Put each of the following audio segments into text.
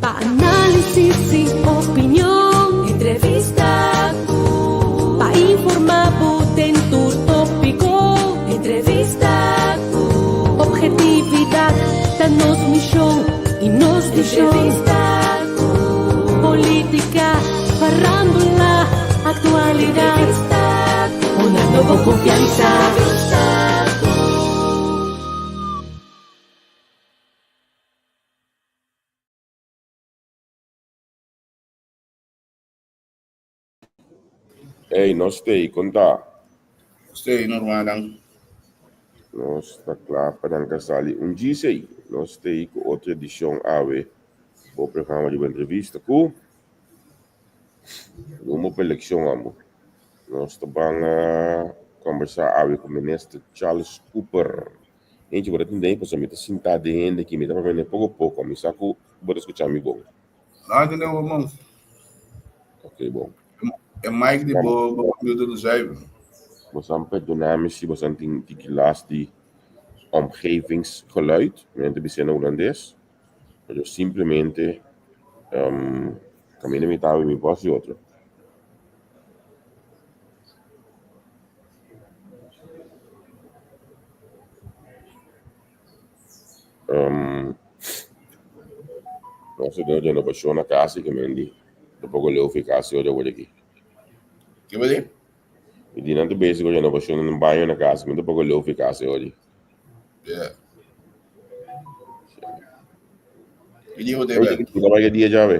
Pa análisis i opinion. Entrevista ku. Pa informá bo den tur tópiko. Entrevista ku. Objetividat ta nos mishon i nos vishon. Entrevista ku. Polítika, farándula, aktualidat. Entrevista ku. Una nobo konfiansa. Entrevista ku. Ey, nos t'ey, kon ta? Nos t'ey, no rumannan. Nos ta kla pa nan ka sali un djis ey. Nos t'ey ku otro edishon awe bo programa riba entrevista ku rumbo pa elekshon amo. Nos ta ban a kombersá awe ku Minister Charles Cooper. Hende bo ta tende ahí pasobra mi ta sintá den hende aki, mi ta papia ne poko poko, mi sa ku bo ta skuchá mi bon. No, a tende bo bon. Ok, bon. E mic di bo bo computer ta zuiver. Bo san perdoná mi si bo san tin tiki last di omgevingsgeluid, mi ta bis'é na hulandes, pero simplemente um, kaminda mi ta mi bos di otro. Um, nos ta den renovacion na casa que men di. Tampoco leu fi casa ora word aki. Ke bo di? Mi di nan ta bezig cu renovacion den baño na casa, mi tampoco leu fi casa ora. Yeah. Ki dia bo te be? Ki ta dia djawe?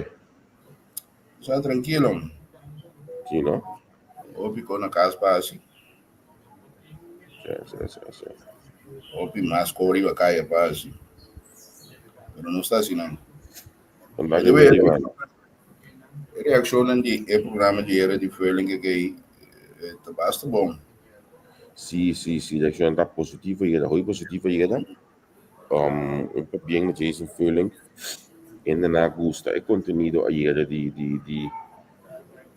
Sa tranquilo. Si, no? Hopi ko na cas pa hasi. Sí, sí, sí, sí. Hopi mas ko riba kaya pa hasi. Pero no sta asina. Vandaag By the way, di man. E reaccionnan di e programa di era di Furling que kei ta basta bon. Sí, sí, sí, reaccion ta positivo yera, hoy positivo yera. Um, un pabien na Jason Furling. Hende na gusta e contenido ayera di di di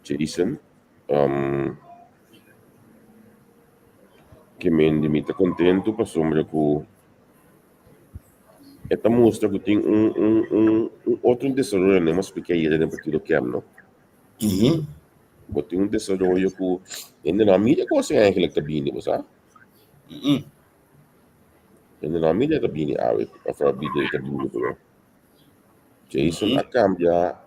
Jason. Um, ke men di mi ta contento pasobra cu e ta mustra cu tin un un un un otro desaroyo no mas splica ayera den partido KEM no. Mhm. Bo tin un desaroyo cu hende no a mira cos eigenlijk ta bini, bo sa? Mhm. Hende no a mira ta bini awe of a bini ta bini pero Jason a cambia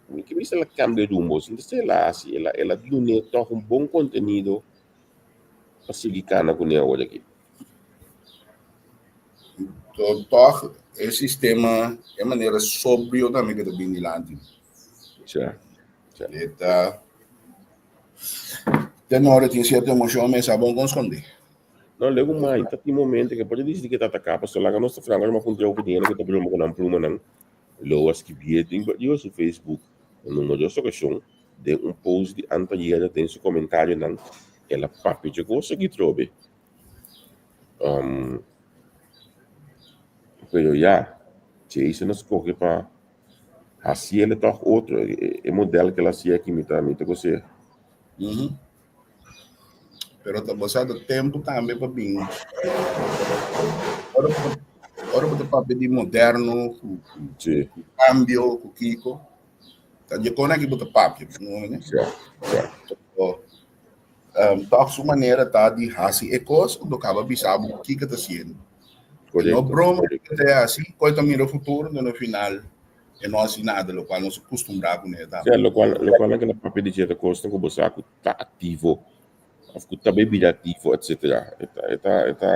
mi ke bisa el a cambia rumbo sin ta ser el a haci el a el a dun'e tog un bon contenido pa sigui cana cune awor aki. To tog e sistema e manera sobrio tambe ke ta bini dilanti. Sa, sa. E ta te nora tin cierto emocion mes a bon con scondi. No, luego mai, ta tin momento ke por ta dicidi ke ta ataca, pasobra laga nos ta franco, ora mi a puntra hopi di hende ku ta broma ku nan plumanan, lo a skibié den riba su Facebook na numeroso ocasion den un post di anteayer den su comentarionan el a papia dje cos aki trobe. Um, pero ya, Jason a scoge pa haciele toch otro, e, e model ke el a haci aki mi ta, mi ta gos'é. Mhm. Pero ta bo sa ta tempo tambe pa bin. Ora bo ora bo ta papia di moderno, ku, ku, Sí, ku cambio, ku kiko, ta dje kon aki bo ta papia, no ne? sí, sí. So, um, toch su manera ta di hasi e kos, ando kaba bisa bo kiko ta haciendo. E no Correcto, broma correcto. que te hasi, koi ta mira futuro, no no final e no hasi nada, lo cual nos acostumbra ku ne Sea, tambe. lo cual, lo cual ke papia di cierto cos ku bo sa ku ta activo of ku ta bebida activo, etcétera. E ta, e ta, e ta,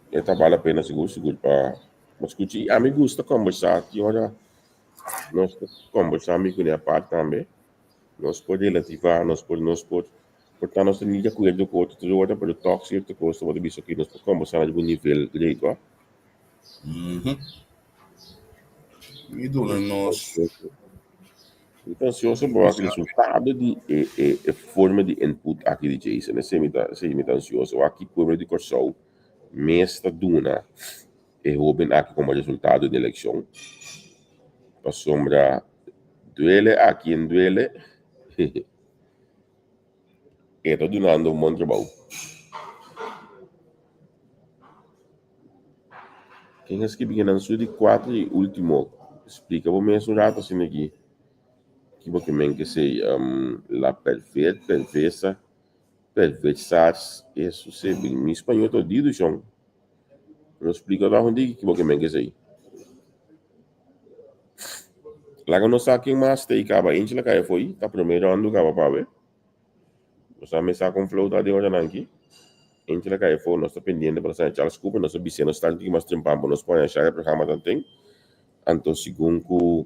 e ta vale la pena sigur, sigur pa pa scucha. Y ami gusta conversa, tin ora nos ta conversa mi kuné apart tambe. Nos por relativa, nos por, nos por, por ta nos ta ni de acuerdo ku otro tur ora, pero toch cierto cos ta bisa ki nos por conversa na algun nivel great, wa. Mhm. I duna nos Mi ta ansioso pa wak resultado di e, e, e forma di input aki di Jason. Esei mi ta, esei mi ta ansioso. Wak ki pueblo di Kòrsou mes ta duna e hóben aki komo resultado di elekshon. Pasobra duele a kien duele, e ta dunando un bon trabou. Ken a skibi kinan su di kuater i último? Splika bo mes un rato asina aki. Ki bo ke men ke sei? La perver, perversa, perversas, eso se mi spañol ta odido shon. Pero splika abajo un tiki ki bo ke men ke sei. Laga nos sa ken mas ta i kaba. Angela kaya fo'i, ta promé ròndu kaba pawe. Nos a mesa kon flow ta den oranan aki. Angela kaya afó, nos ta pendiente pa nos haña Charles Cooper, nos a bis'é nos ta un tiki mas trempan pa nos por haña share programa tanten. Anto segun ku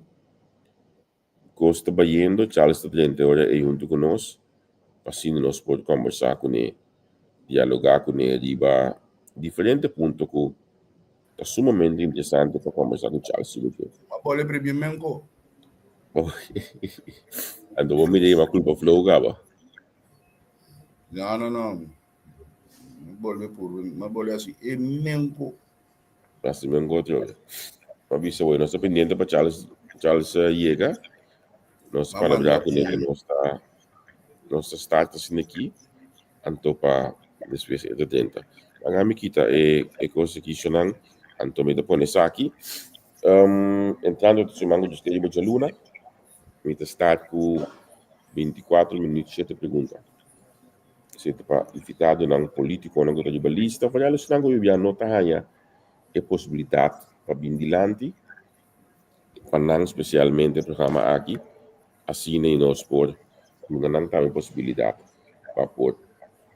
kos ta bayendo, Charles ta drenta e ora ei huntu ku nos pa asina nos por kòmbersá kuné, dialogá kuné riba diferente punto ku Ta sumamente interesante pa kombersá ku Charles sigur ke. Ma bole pribí men ko. Anto bo mira yama kulpa flow kaba. No, no, no. Ma bolbe purba, ma bole hasi e men ko. Hasi men ko otro. Ma bisa bo, nos ta pendiente pa Charles, Charles yega. Nos Ma palabrá manda kuné ku nos ta nos ta start asina aki. Anto pa despues e ta drenta. Laga mi kita e e kos aki shonan, anto mi ta pone esaki. Entrando ta siman ku djust'e riba djaluna, mi ta start ku 24 minuut shete pregunta. Esei ta pa invitadonan politikonan ku ta riba lista, foral esnan ku bibia no ta haña e posibilidat pa bin dilanti, pa nan spesialmente e programa aki. Asina i nos por duna nan tambe posibilidat pa por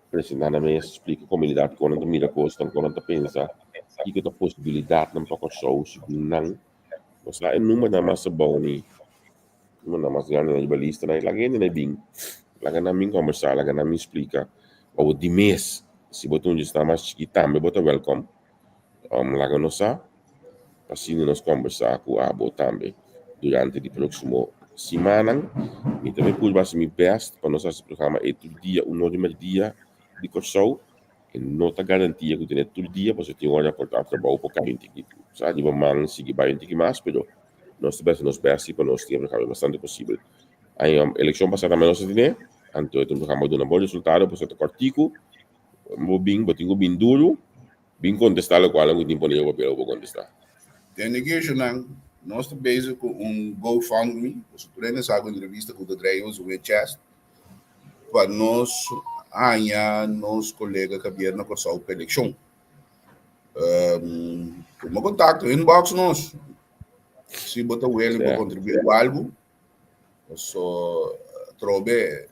presentá nan mes, splika komunidat kon nan ta mira kosnan, kon nan ta pensa, kiko ta posibilidatnan pa Kòrsou segun nan. Nos sa e numbernan mas abou ni numbernan mas grandi riba listanan, laga hende bin, laga nan bin kòmbersá, laga nan bin splika. Pa bo di mes, si bo ta un dje mas chikí tambe bo ta wèlkòm. Laga nos sa. Asina nos kombersá ku abo tambe durante di próksimo simannan. Mi ta bai purba hasi mi bèst pa nos hasi programa ei tur dia un or di mèrdia di Kòrsou. E no ta garantia ku tene tur dia pasobra tin ora por ta trabou por kai un tiki sa riba man sigui bai un tiki mas pero nos ta bai hasi nos bèst si pa nos tin e programa bastante posibel. Aña elekshon pasá tambe nos a tene anto e ta un programa ku duna bon resultado pasobra ta kòrtiku bo bin bo tin ku bin duru. Bin contesta locual nan cu tin pone yo papel bo por contesta. Tende Gershonan, nos ta bezig ku un GoFundMe, boso tur hende sa ku entrevista ku ta drei ons un chest, pa nos haña nos kolega Javier na Kòrsou pa elekshon. Tuma kontakto, inbox nos, si bo ta willing pa kontribuí ku algu, paso atrobe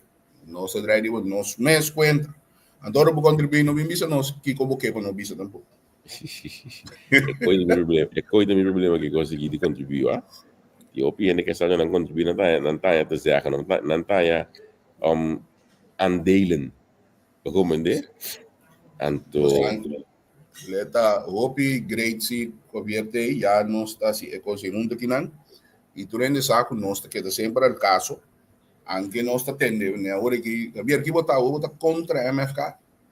Nos ta drai riba nos mes kuenta. Anto ora bo kontribuí no bin bisa nos kiko bo ke pa no bisa tampoko. E koi ta mi problema, e koi ta mi problema ke konsegui di kontribuí wa. Tin hopi hende ke sa nan kontribuí nan ta nan ta te zeggen, nan ta nan ta aandelen. Bo komprendé? Anto Leta hopi great si Javier te ya nos ta hasi e kos ei huntu akinan i tur hende sa ku nos ta keda semper al kaso. Anke nos ta tende ne awor aki, Javier, ki bo ta awor? Bo ta kontra MFK?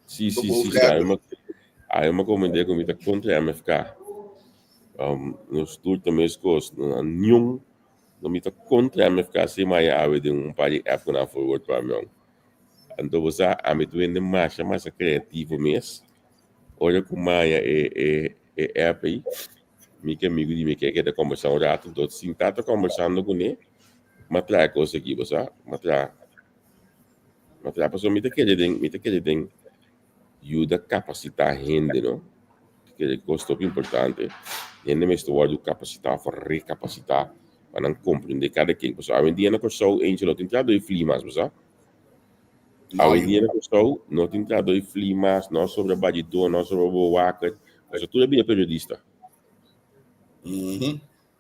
Sí, sí, sí, sí. Ayo ma, ayo ma komende ku mi ta kontra MFK. Um, nos tur ta meskos, niun, no mi ta kontra MFK, si ma ya awe den un par di app ku nan forward pa mi. Anto bo sa, ami ta wende masha, masha kreativo mes. Ora ku maya e, e, e app ei, mi ke amigu di mi ke keda kombersá un ratu, anto sintá ta kombersando kuné, M'a traha e kos aki, bo sa. M'a traha. M'a traha pasobra mi ta kere den, mi ta kere den yuda kapasitá hende, no. Ta kere kos hopi importante. Hende mester wòrdu kapasitá òf rekapasitá pa nan komprendé kada ken. Pasobra awendia na Kòrsou, Angel, no tin trahadó di fli mas, bo sa. Awendia na Kòrsou no tin trahadó di fli mas, no sobra badjidó, no sobra bewaker. Pasobra tur a bira periodista.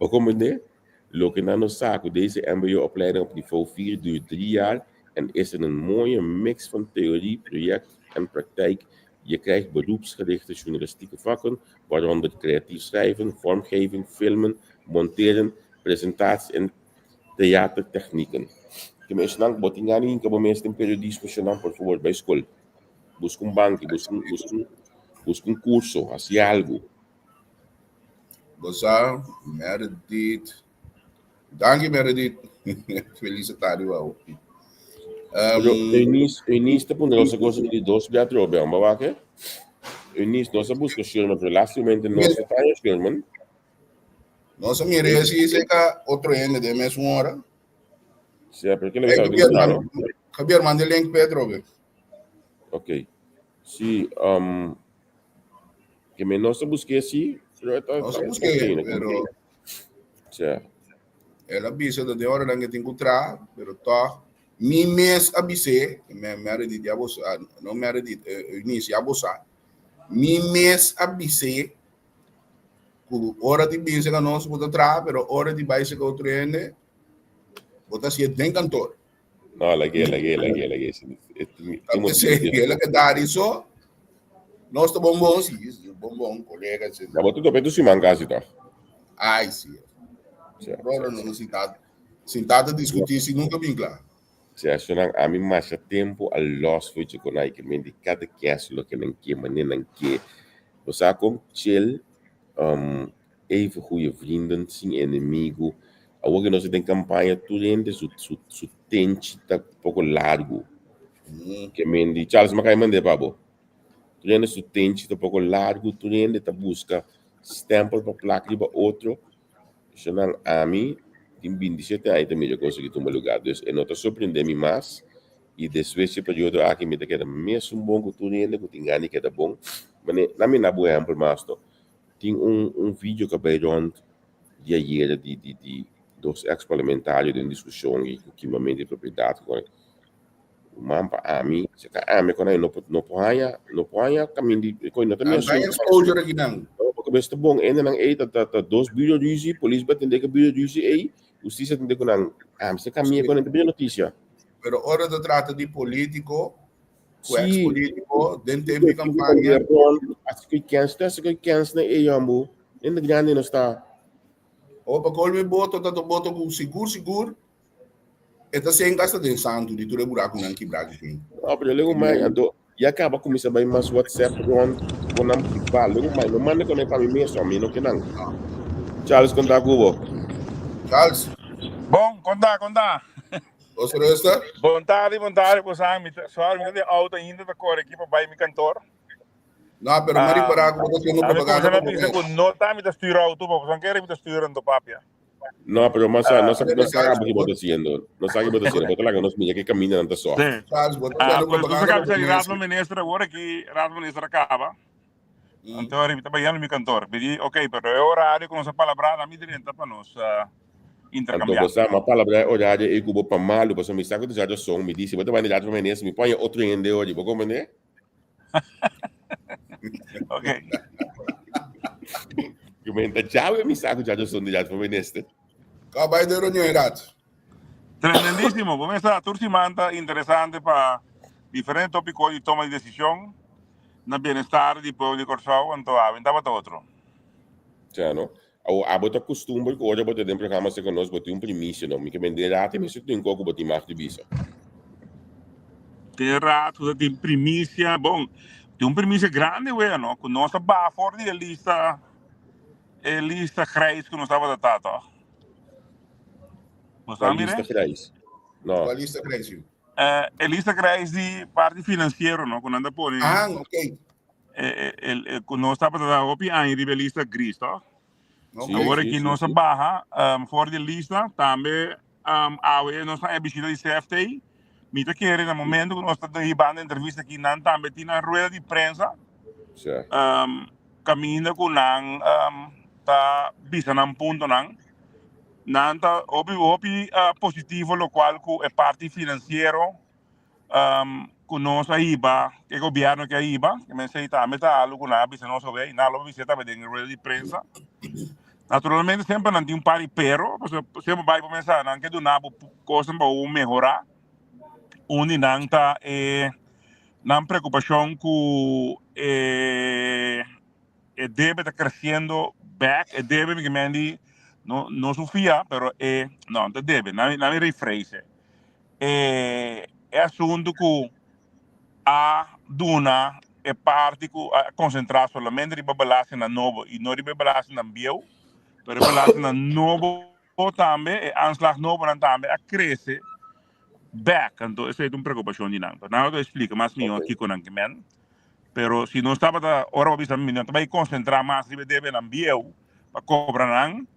Bo comprende? Loke nan no sa cu deze mbo-opleiding op niveau 4 duurt 3 jaar en is in een mooie mix van theorie, project en praktijk. Je krijgt beroepsgerichte journalistieke vakken, waaronder creatief schrijven, vormgeving, filmen, monteren, presentatie en theatertechnieken. Ke men esnan bo tin gana hinka bo mes den periodismo shonnan por favor bai skol. Buska un banki, buska un, buska un, buska un curso, hasi algu. Bo sa, Meredith. Danki, Meredith. Feliz tarde, wou. Pero Eunice, Eunice ta pone nos cosa di dos bia trobe, amba wak, eh? Eunice, nos a busca Sherman, pero lástimamente nos no ta haya Sherman. Nos a mira esi cerca otro hende den mes un hora. Sí, pero que le Hey, gusta Javier, claro. Javier, manda el link Pedro. Be. Ok. Sí, que me no se busque sí, pero está, No se está busque, ok, no pero O sea, el a bisa dat de hora dan que tin ku tra, pero toch mi mes a bis'é, me Meredith ya bo sa, no Meredith, Eunice ya bo sa, mi mes a bis'é ku ora di bin serka nos bo ta traha, pero ora di bai serka otro hende bo ta hasié den kantor. No, lag'é, lag'é, lag'é, lag'é. Ta p'esei el a keda ari so, nos ta bon bon, si, bon bon, kolega, etcetera. Ya bo ta topa e tu siman kasi tòg? Ai, si. Ora no sintá, sintá ta diskutí si nunka bin kla. Seshonan ami masha tempu a lòs for dje ku nan ke men di kada kes loke nan ke manera nan ke. Bo sa kon chill, even goeie vrienden sin enemigu. Awor ke nos ta den kampaña tur hende su su su tenchi ta poko largu. Ke men di Charles mi a kai mand'é pa bo. Tur hende su tenchi ta poko largu, tur hende ta buska stempel pa plak riba otro. Esnan ami tin bintisiete aña ta mira kos aki tuma lugá, dus e no ta sorprendé mi mas i despues dje periodo aki mi ta keda mesun bon ku tur hende ku tin gana di keda bon. Mane, na mi na bo ehèmpel mas to, tin un un video ku a bai rònt di ayera di di di dos eks parlamentario den diskushon i ku kimamentu di propiedat ku Man pa ami, si ka ami kon no por no por haña, no por haña kamin di koe no ta mi asunto. Exposure aki nan. No, porque bes ta bon ende nan ei ta ta ta dos bureau ruzie, polis ba tende ke bureau ruzie ei, hustisia tende ku nan. Ami si ka mi kon ta bira notisia. Pero ora ta trata di politico, ku ex politico, den tempo di campaña. Asi ku kens, asi ku kens na ei ambo. Ende grandi no sta. O pa colme boto ta to boto ku sigur sigur E ta senka hasta den santu di tur e burakunan kibrá ki tin. No, pero luego mai anto ya kaba kuminsá bai mas WhatsApp rond ku nan privá. Luego mai no manda ku nan pa mi mes, mi no ke nan. Charles konta ku bo. Charles. Bon, konta, konta. Nos resta? Bon tardi, bon tardi, bo sa mi ta, sorry, mi ta den auto ainda ta kore aki pa bai mi kantor. No, pero mi a ripará ku bo ta hasiendo propaganda pa bo mes. Ami no ta mi ta stuur auto, pa bo kere mi ta stuur anto papia. No, pero mas no sa no sa abo ki bo ta haciendo. No sa ki bo ta haciendo. Bo ta laga nos mira ki caminda nan ta soft. Sí. Charles, bo ta Ah, haciendo pues propaganda entonces pa acaba bo Raad mes. van Minister awor aki Raad van Minister acaba. Anto mi ta bayando mi kantoor. Mi di, ok, pero e horario ku nos a palabrá, nan mi drenta pa nos Anto interkambiá. bo sa, m'a palabrá e horario ei ku bo pa malu, pasobra mi sa ku ta dja rason. Mi di, si bo ta bai na Raad van Minister, mi por haña otro hende ori. Bo komprendé? Ok. Yo me ta chave mi saco ya son de van minister. Ka bai de reunión raad. Tremendísimo. Bo mesa tur siman ta interesante pa diferente tópiko di toma di desishon na bienestar di pueblo di Kòrsou, anto awe tabata otro. Ja, no? Awo abo ta costumber cu ora bo ta den programa cerca nos bo tin un primicia no. Mi ke men den rato mester tin cu bo tin mag di bisa. Den rato ta tin primicia. Bon, tin un primicia grandi wea no, cu nos a baha for di e lista e lista grijs cu nos tabata ta toch? Bo Cual sa mire? lista grijs? No. Cual lista grijs yu? E lista grijs di parti financiero no, cu nan ta pone. Ah, ok. Ku nos tabata da hopi aña riba e lista gris, toch? Sí, Awor sí, aki sí, nos a sí. baha for di e lista. Tambe awe nos a bishita di CFT. Mi ta kere na momento ku nos ta hibando entrevista aki, nan tambe tin nan rueda di prensa. Sí. Kaminda ku nan ta bisa nan puntonan. Nan ta hopi hopi positivo lokual ku e parti finansiero ku nos a hiba, e gobierno ke a hiba, ke men sei tambe ta algo ku nan a bisa nos awe, i nan lo bisa tambe den rueda di prensa. Naturalmente semper nan tin un par di pero, pasobra semper bai bo mesa nan ke duna bo kosnan pa bo mehorá. Un di nan ta e nan preokupashon ku e e debe ta kresiendo bek, e debe mi ke men di no no su fia, pero e no ta debe, nan mi rephrase. E e asuntu ku a duna e parti ku a konsentrá solamente riba belastingnan nobo i no riba e belastingnan bieu, pero e belastingnan nobo tambe, e aanslag nobonan tambe a krese bèk. Anto esei ta un preokupashon di nan. Nan lo ta splika mas mihó kiko nan ke men. Pero si nos tabata, ora bo bisa mi, nan ta bai konsentrá mas riba e debenan bieu pa kobra nan.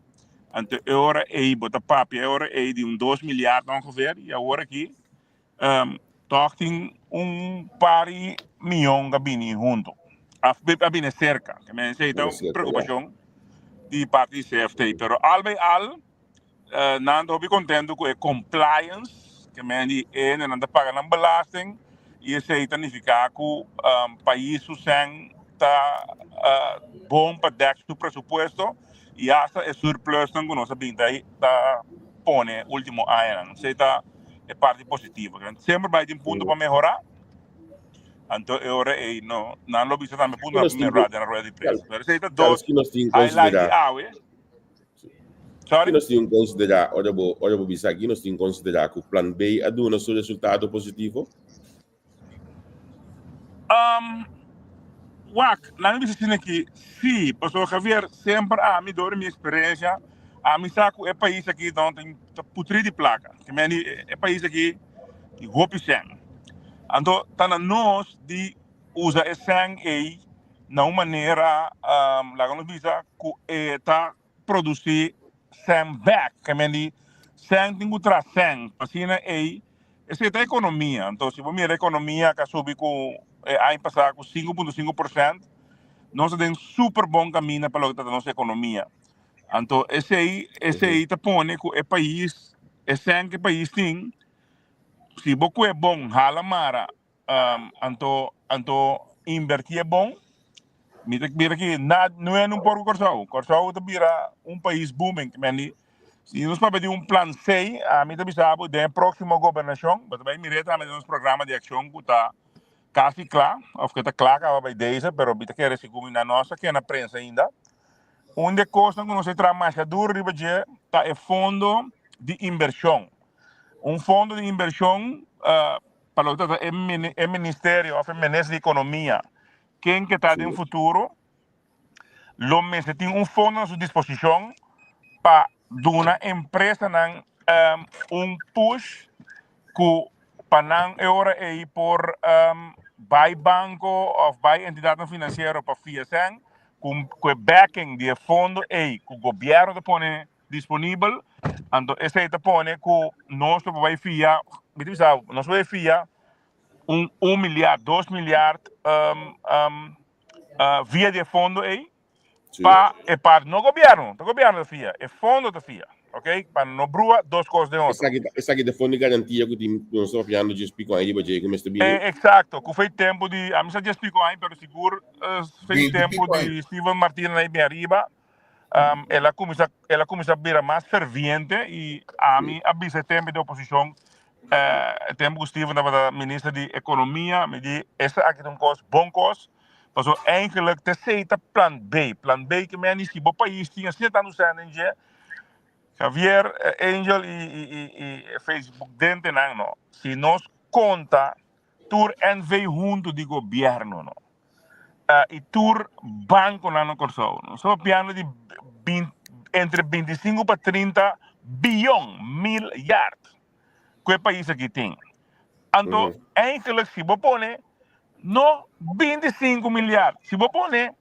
Anto e ora ei bo ta papia e ora ei di un dos milyard ongeveer i awor aki tòg tin un par di miyon ku a bini huntu, a bini serka. Ke men esei ta un preokupashon di parti di CFT. Pero al bai al nan ta hopi kontentu ku e compliance, ke men di e hendenan ta paga nan belasting i esei ta nifiká ku pais su sèn ta bon pa dèk su presupuesto. I hasta e surplusnan ku nos a bin ta ta pone último añanan. Esei ta e parti positivo. Semper bai tin punto pa mehorá. Anto e ora ei no, nan lo bisa tambe punto pa mehorá den rueda di prensa. Pero esei ta dos highlight di awe. Sorry? Nos tin konsiderá, ora bo, ora bo bisa aki, nos tin konsiderá ku plan B a duna su resultado positivo? Um, wak, laat mi bisa asina aki, sí, pasobra Javier, semper ami, door di mi experiencia, ami sa ku e pais aki don tin ta putri di plaka. Ke men di e pais aki tin hopi sèn. Anto ta na nos di usa e sèn ei na un manera, um, laga nos bisa ku e ta produsí sèn bèk. Ke men di sèn tin ku traha sèn, pa asina ei Esei ta ekonomia. Anto si bo mira ekonomia ka subi ku e aña pasá ku 5.5%, nos ta den super bon kaminda pa loke ta nos ekonomia. Anto esei esei ta pone ku e pais, e sèn ku e pais tin, si bo kue bon hala mara, anto anto invertí e bon, Mi ta mira ki na no e un por Kòrsou. Kòrsou ta bira un pais booming. Men di, si nos papia di un plan C, ami ta bisa bo den e próksimo gobernashon, bo ta bai mir'é tambe den nos programa di akshon ku ta kasi kla, òf ku ta kla kaba bai deze, pero mi ta kere sigur mi na nos a keda na prensa ainda. Un di e kosnan ku nos a traha masha duru riba dje ta e fondo di inbershon. Un fondo di inbershon pa loke ta trata e ministerio òf e minister di ekonomia Ken ke ta den futuro lo mester tin un fondo na su disposishon pa duna empresanan un push ku pa nan e ora ei por bai banko òf bai entidatnan finansiero pa fia sèn ku e backing di e fondo ei ku gobièrnu ta pone disponibel. Anto esei ta pone ku nos lo por bai fia, mi ta bisa bo, nos por bai fia un un milyard, dos milyard um, um, uh, via di e fondo ei Sí. pa e part, no gobierno, ta gobierno ta fia, e fondo ta fia, ok? Pa no brua dos kos den otro. Esaki, esaki ta fondo di garantia ku tin ku nos ta papiando djes piko aña riba dje ku mester bini. Eh, exacto, ku fei tempo di, a mi sa djes piko aña, pero sigur eh, fei 20 tempo pico aña. di Steven Martina ahí bien arriba, um, el a kuminsá, el a kuminsá bira mas ferviente i ami a bisa e tempo di oposishon, eh, e tempo ku Steven tabata minister di ekonomia, mi di esa aki ta un kos, bon kos, paso eigenlijk te esei ta plan B. Plan B ke men di si bo pais tin asina tantu sèn den dje, Javier, Angel i, i, i, i Facebook dentenan no, si nos konta tur NV huntu di gobierno no. I tur bankonan na Kòrsou. Nos ta papiando di entre 25 pa 30 biyon, milyard, ku e pais aki tin. Anto, eigenlijk si bo pone no 25 milyard, si bo pone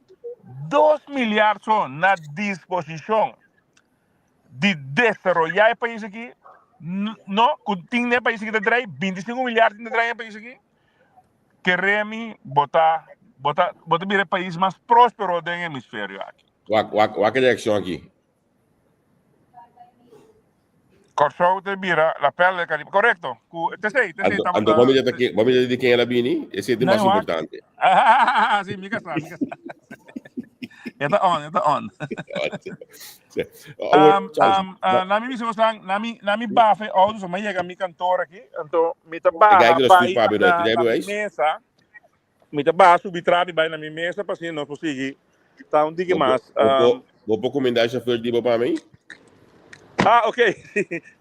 2 milyard so na disposishon di desaroyá e pais aki, no, ku tin na e pais aki ta drai, 25 milyard tin ta drai na e pais aki, Kere mi bo ta bo ta bo ta bira e pais mas prospero den hemisferio aki. Wak wak wak e reakshon aki. Kòrsou ta bira la perla del Caribe. Korekto. Ku t'esei, t'esei Anto anto tabata. bo mira ta ke bo mira di ken el a bini? Esei ta Nee, mas wak. importante. Sí, mi ka sa, mi ka sa. E ta on, e ta on. Awor, Um, Charles, um, uh, na mi bisa bosnan, na mi, na mi bafa e auto, so mi yega mi kantoor aki, anto mi ta e guy baha ku nos bai fui papia, no, na, te na mi rijbewijs? mesa, mi ta baha subi trapi bai na mi mesa pa asina nos por sigui ta un tiki Bo, mas. bo, bo, Um, bo por komendá e chauffeur di bo pa mi? ah, ok.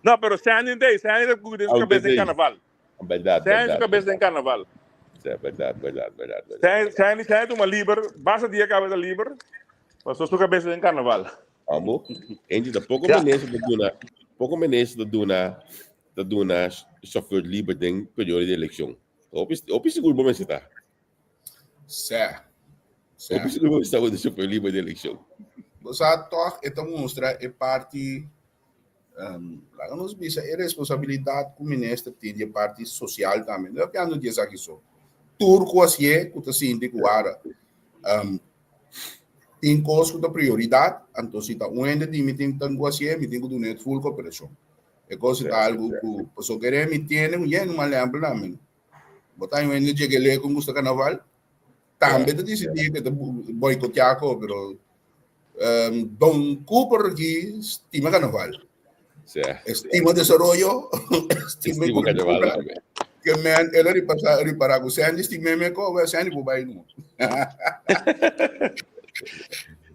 No, pero Sandy ntei, Sandy ta ku den su Ah, kabes den ntei. karnaval. Berdad, Sandy su berdad, kabes den berdad. karnaval. Sí, berdad, berdad, berdad, berdad. Sandy, Sandy, Sandy tuma liber, basta dia kaba ta liber, paso su kabes den karnaval. Amo, Angie, ta poko Ja. minister ta duna, poko minister ta duna, ta duna chauffeur liber den periodo di elekshon. Hopi, hopi sigur bo mester ta. Sè. Sè. Hopi sigur bo mester ta chauffeur liber den elekshon. Bo sa tòg e ta mustra e parti, laga nos bisa e responsabilidat ku minister tin di e parti sosial tambe. No ta piando di esaki so. Tur ku hasié ku ta sinti ku wara tin kos ku ta prioridat, anto si ta un hende di mi tin ku hasié, mi tin ku duna e full koperashon. E kos ta algu ku pasobra kere mi tiene un yen un mal ehèmpel tambe. Bo ta un hende djegelé ku gusta karnaval, Tambe ta disidí ku ta boikoteá ko, pero Don Cooper aki stima karnaval. Estima desaroyo, estima kultura. Ke men el a ripasá, ripará ku Sandy stima e ko, wè Sandy por bai no.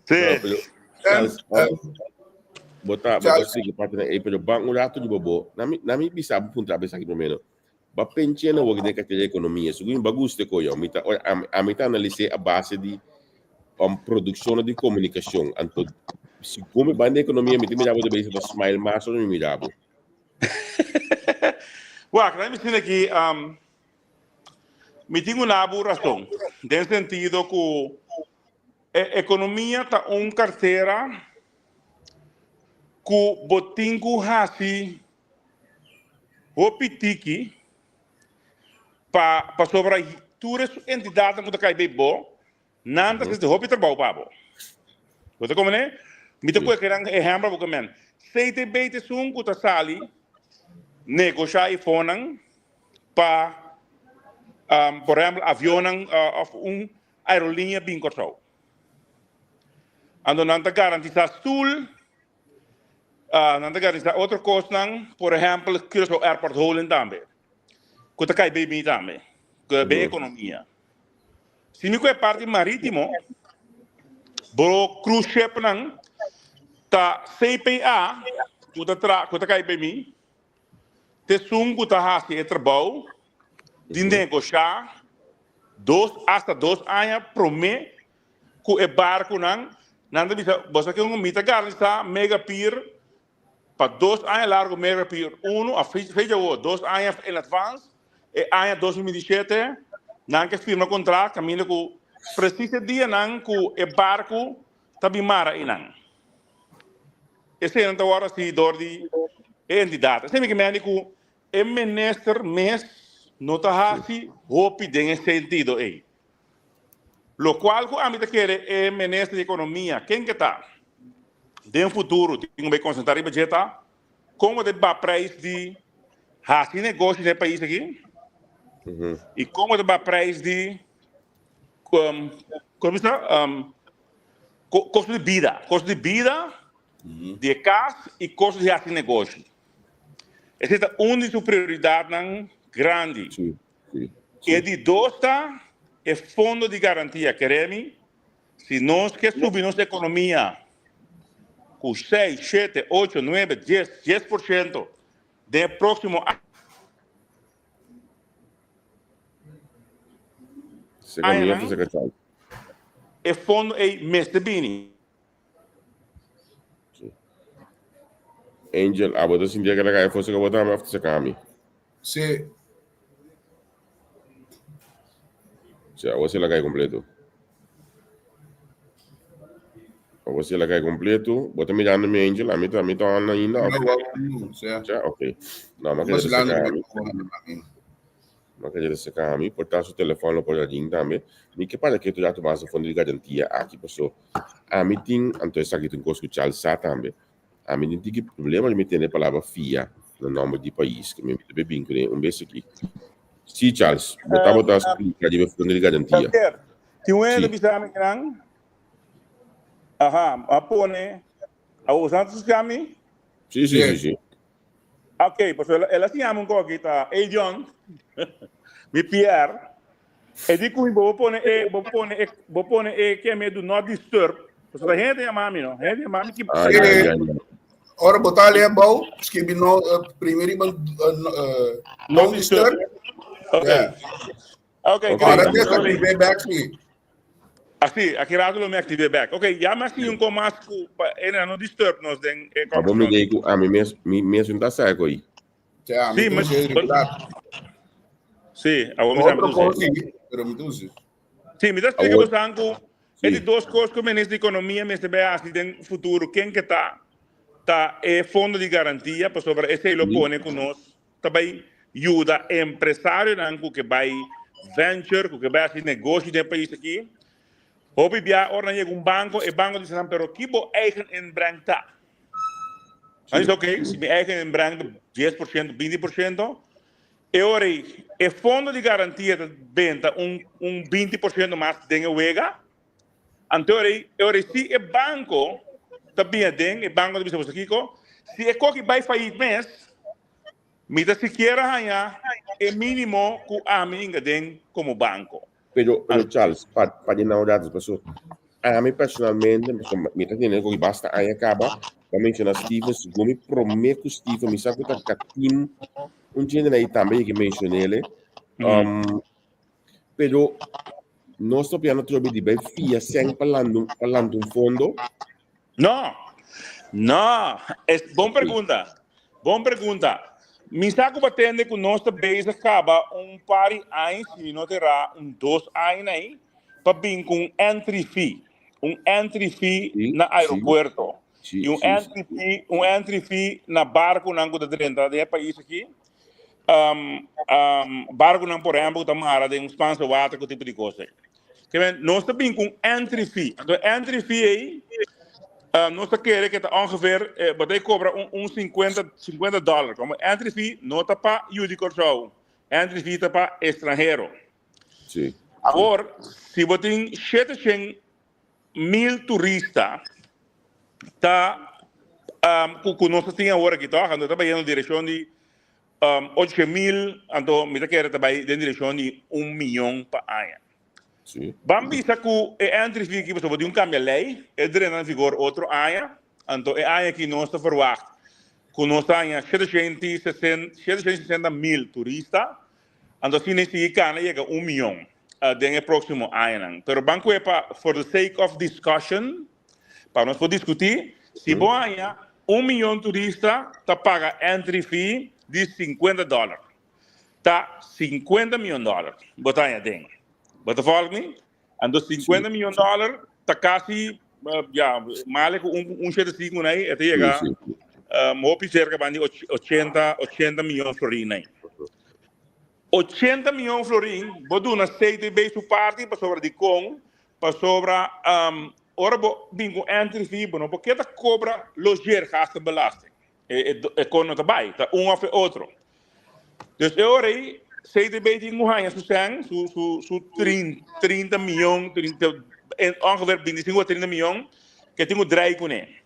Sí. Bo ta, bo ta sigui parte na ei, pero ban un rato riba bo. Nami, nami bisa bo puntra bo esaki primero. Ba penche na wak den kategoria ekonomia. Segun ba gusta ko yo. Mi ta, ami ta analis'é a base di um, produkshon di komunikashon. Anto, segun mi ban den ekonomia, mi ta mira bo ta bezig pa smile mas ora mi mira bo. Wak, na mi sinti aki, um, mi tin un abu rason. Den sentido ku e ekonomia ta un kartera ku bo tin ku hasi Hopi tiki pa pasobra tur e entidadnan ku ta kai bei bo, nan ta hasi hopi trabou pa bo. Bo ta komprende? Mi ta kohe nan ehèmpel bo men. CTB ta esun ku ta sali negoshá e fonnan pa por ehèmpel avionnan òf un aerolínea bin Kòrsou. Anto nan ta garantisá stul. Nan ta garantisa otro kosnan, por ehèmpel Curaçao Airport Holding tambe, ku ta kai bei mi tambe, ku ta bei ekonomia. Si mi ku e parti marítimo, bo cruise shipnan ta CPA ku ta tra ku ta kai bei mi, ta esun ku ta hasi e trabou di negoshá dos asta dos aña promé Ku e barkunan, nan ta bisa, Boso ke un mi ta garantisá Mega Pier pa dos aña largu Mega Pier unu, a fecha awor, dos aña in advance, e aña 2027 nan ke firma kontrakt kaminda ku presis e dianan ku e barku ta bin mara einan. Eseinan ta wòrdu hasi dor di e entidat. Esei mi ke mende ku e minister mes no ta hasi hopi den e sentido ei. Locual cu ami ta kere e Minister di Economia, ken ke ta, den futuro tin cu bay concentra riba dje ta, con bo ta ba prijs di haci negoshi den e pais aki y con bo ta ba prijs di, con bisa, costo di bida, costo di bida di e cas y costo di haci negoshi. Esey ta un di su prioridadnan grandi. E di dos ta e fondo di garantia. Keremi, si nos ke subi nos ekonomia ku seis, shete, ocho, nuebe, dies, dies por shento den e próksimo añanan, e fondo ei mester bini. Angel, abo ta sinti ke ta kai fosa ke bo tambe of ta saka mi? Si. Si, abo si la kai kompleto. Abo si la kai kompleto. Bo ta mirando mi, Angel? Ami ta, mi ta on ainda? No, no, si. Ja, ok. No, ma keda saka mi. Ma keda saka mi. Por ta su telefon lo por ring tambe. Mi ke para ketu rato mas a fondo di garantia aki, paso ami tin, anto esaki ta un kos ku Charles sa tambe. Ami tin tiki problema di mi tende e palabra fia na nomber di pais, ke mi ta bin kuné un bes aki. Sí, Charles, bo tabata splika riba e fondo di garantia. Javier, tin un hende bisa mi kinan, aha, a pone, a usa ta scucha mi? Sí, sí, sí, sí. Ok, pasobra el a siña mi un kos aki ta, Ey John, mi PR, e di ku mi bo pone e, bo pone e, bo pone e ke mi do not disturb, pasobra hende ta yama mi no, hende ta yama mi ki Ah, ya, ya, ya. Ora bo ta lea bou, skibi no, eh, primi riba eh, no, eh, don't disturb. Ok. Yeah. Ok, Ok. Ora great. te active back sí. Así, aki rato lo mi active back. Ok, ya mi a siña un ko mas ku pa e no disturb nos den e Pa bo conversacion. mir'é ku ami mes, mi mes no ta sa ku ei. Ja, Sí, mi mas- tu regular. Sí, awor mi sa mi Otro tu kos sí. sí, pero mi tu sí. Sí, mi ta explica Awor- bosan ku. E di dos kos ku Minister di Ekonomia mester bai hasi den futuro, ken ke ta, ta e fondo di garantia, pasobra esei lo pone ku nos ta bai yuda empresarionan ku ke bai venture, ku ke bai hasi negoshi den e pais aki. Hopi bia ora nan yega un banko, e banko ta bisa nan, pero ki bo eigen inbreng ta? Nan bisa, ok, si mi eigen inbreng ta 10%, 20%, E ora ei, e fondo di garantia ta benta un un 20% mas den e wega. Anto e ora ei, e ora ei si e banko ta bin aden, e banko ta bisa boso kiko, si e koki bai fayit mes, mi ta sikiera haña e minimo ku ami inga den komo banko. Pero, pero Charles, pa, pa di nou datos, paso, ami personalmente, paso, mi ta tene koki basta aña kaba, pa menciona Steven, segun mi prome ku Steven, mi sa ku ta Katim, un gente na tambe yegi mencionele, pero nos ta piano trobe di bai fia sen pa landa, pa landa un fondo. No, no, es bon pregunta, bon pregunta. Mi sa ku bo tende ku nos ta bezig kaba un par di aña, si mi no ta erá un dos aña ei, pa bin ku un entry fee, un entry fee na aeropuerto i un entry fee, un entry fee na barkunan ku ta drenta den e pais aki. Barkunan por ehèmpel ku ta mara den un Spaanse water ku tipo di kos ei. Ke men, nos ta bin ku un entry fee. Anto e entry fee ei, nos ta kere ke ta ongeveer, bo ta kobra un, un 50, 50 dollar. Komo entry fee no ta pa yu di Kòrsou, entry fee ta pa estranhero. Awor, si bo tin 700,000 turista ta ku ku nos ta tin awor aki tòg, anto ta bayendo direkshon di 800,000, anto mi ta kere ta bai den direkshon di un miyon pa aña. Ban bisa ku e entry fee aki pasobra bo tin un kambia lei, e drenta na vigor otro aña, anto e aña aki nos ta verwagt ku nos ta haña 760,000 turista, anto asina e sigui kana yega un miyon den e próksimo añanan. Pero ban ku e pa for the sake of discussion, pa nos por diskutí, si bo haña un miyon turista ta paga entry fee di 50 dòler, ta 50 miyon dòler bo ta haña den. Bo ta fòlg mi? Anto 50 miyon dòler ta kasi, ya, male ku un un shete sinku nei, e ta yega hopi serka ban di 80, 80 miyon florin nei. 80 miyon florin bo duna CTB su parti pasobra dikon? Pasobra ora bo bin ku entry fee bo no por keda kobra logeergastenbelasting. E kon no ta bai, ta un òf e otro. Dus e ora ei CTB tin ku haña su sèn, su su su 30 miyon, ongeveer 25 o 30 miyon ke tin ku drei kuné.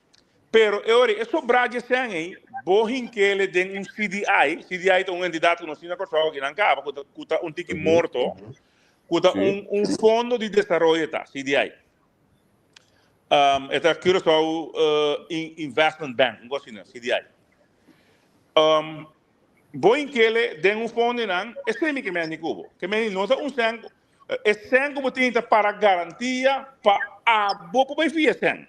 Pero e ora ei e sobrá dje sèn ei bo hink'é den un CDI, CDI ta un entidat ku nos tin na Kòrsou aki nan kaba ku ta un tiki morto. Ku ta un un fondo di desaroyo ta, CDI. Um, e ta Curaçao uh, Investment Bank, un asina, CDI. Um, bo inkele den un fondo nan, e semi ke meni kubo. Ke meni no ta un sen, e sen ku bo tin ta para garantia pa abo por bai fia sen.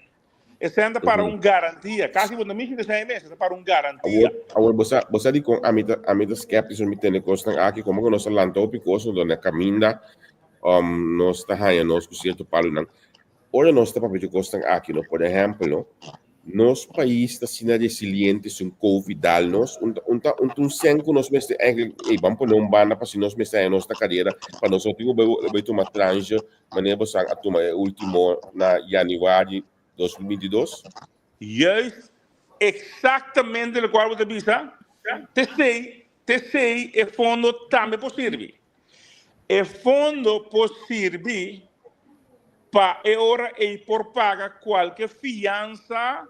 E sen ta para un garantia. Kasi bo no mishi de sen mes, ta para un garantia. Awor, awor bo sa, bo sa di kon ami ta, ami ta skeptisch om mi tende kosnan aki, komo ku nos a lanta hopi kos, nos na kaminda, um, nos ta haña nos ku sierto palunan. Ora nos ta papia di kosnan aki, no, por ehèmpel, no, nos pais ta asina resiliente si un covid dal nos, un ta, un ta, un ta un sen ku nos mester eigenlijk, ey, ban pone un banda pa si nos mester haña nos na karera, pa nos no tin ku bai, bai tuma transje Manera bo san a tuma e ultimo na januari 2022? Juist, exactamente locual bo ta bisa, t'esey, t'esey e fondo tambe por sirbi. E fondo por sirbi pa e ora ey por paga cualke fiansa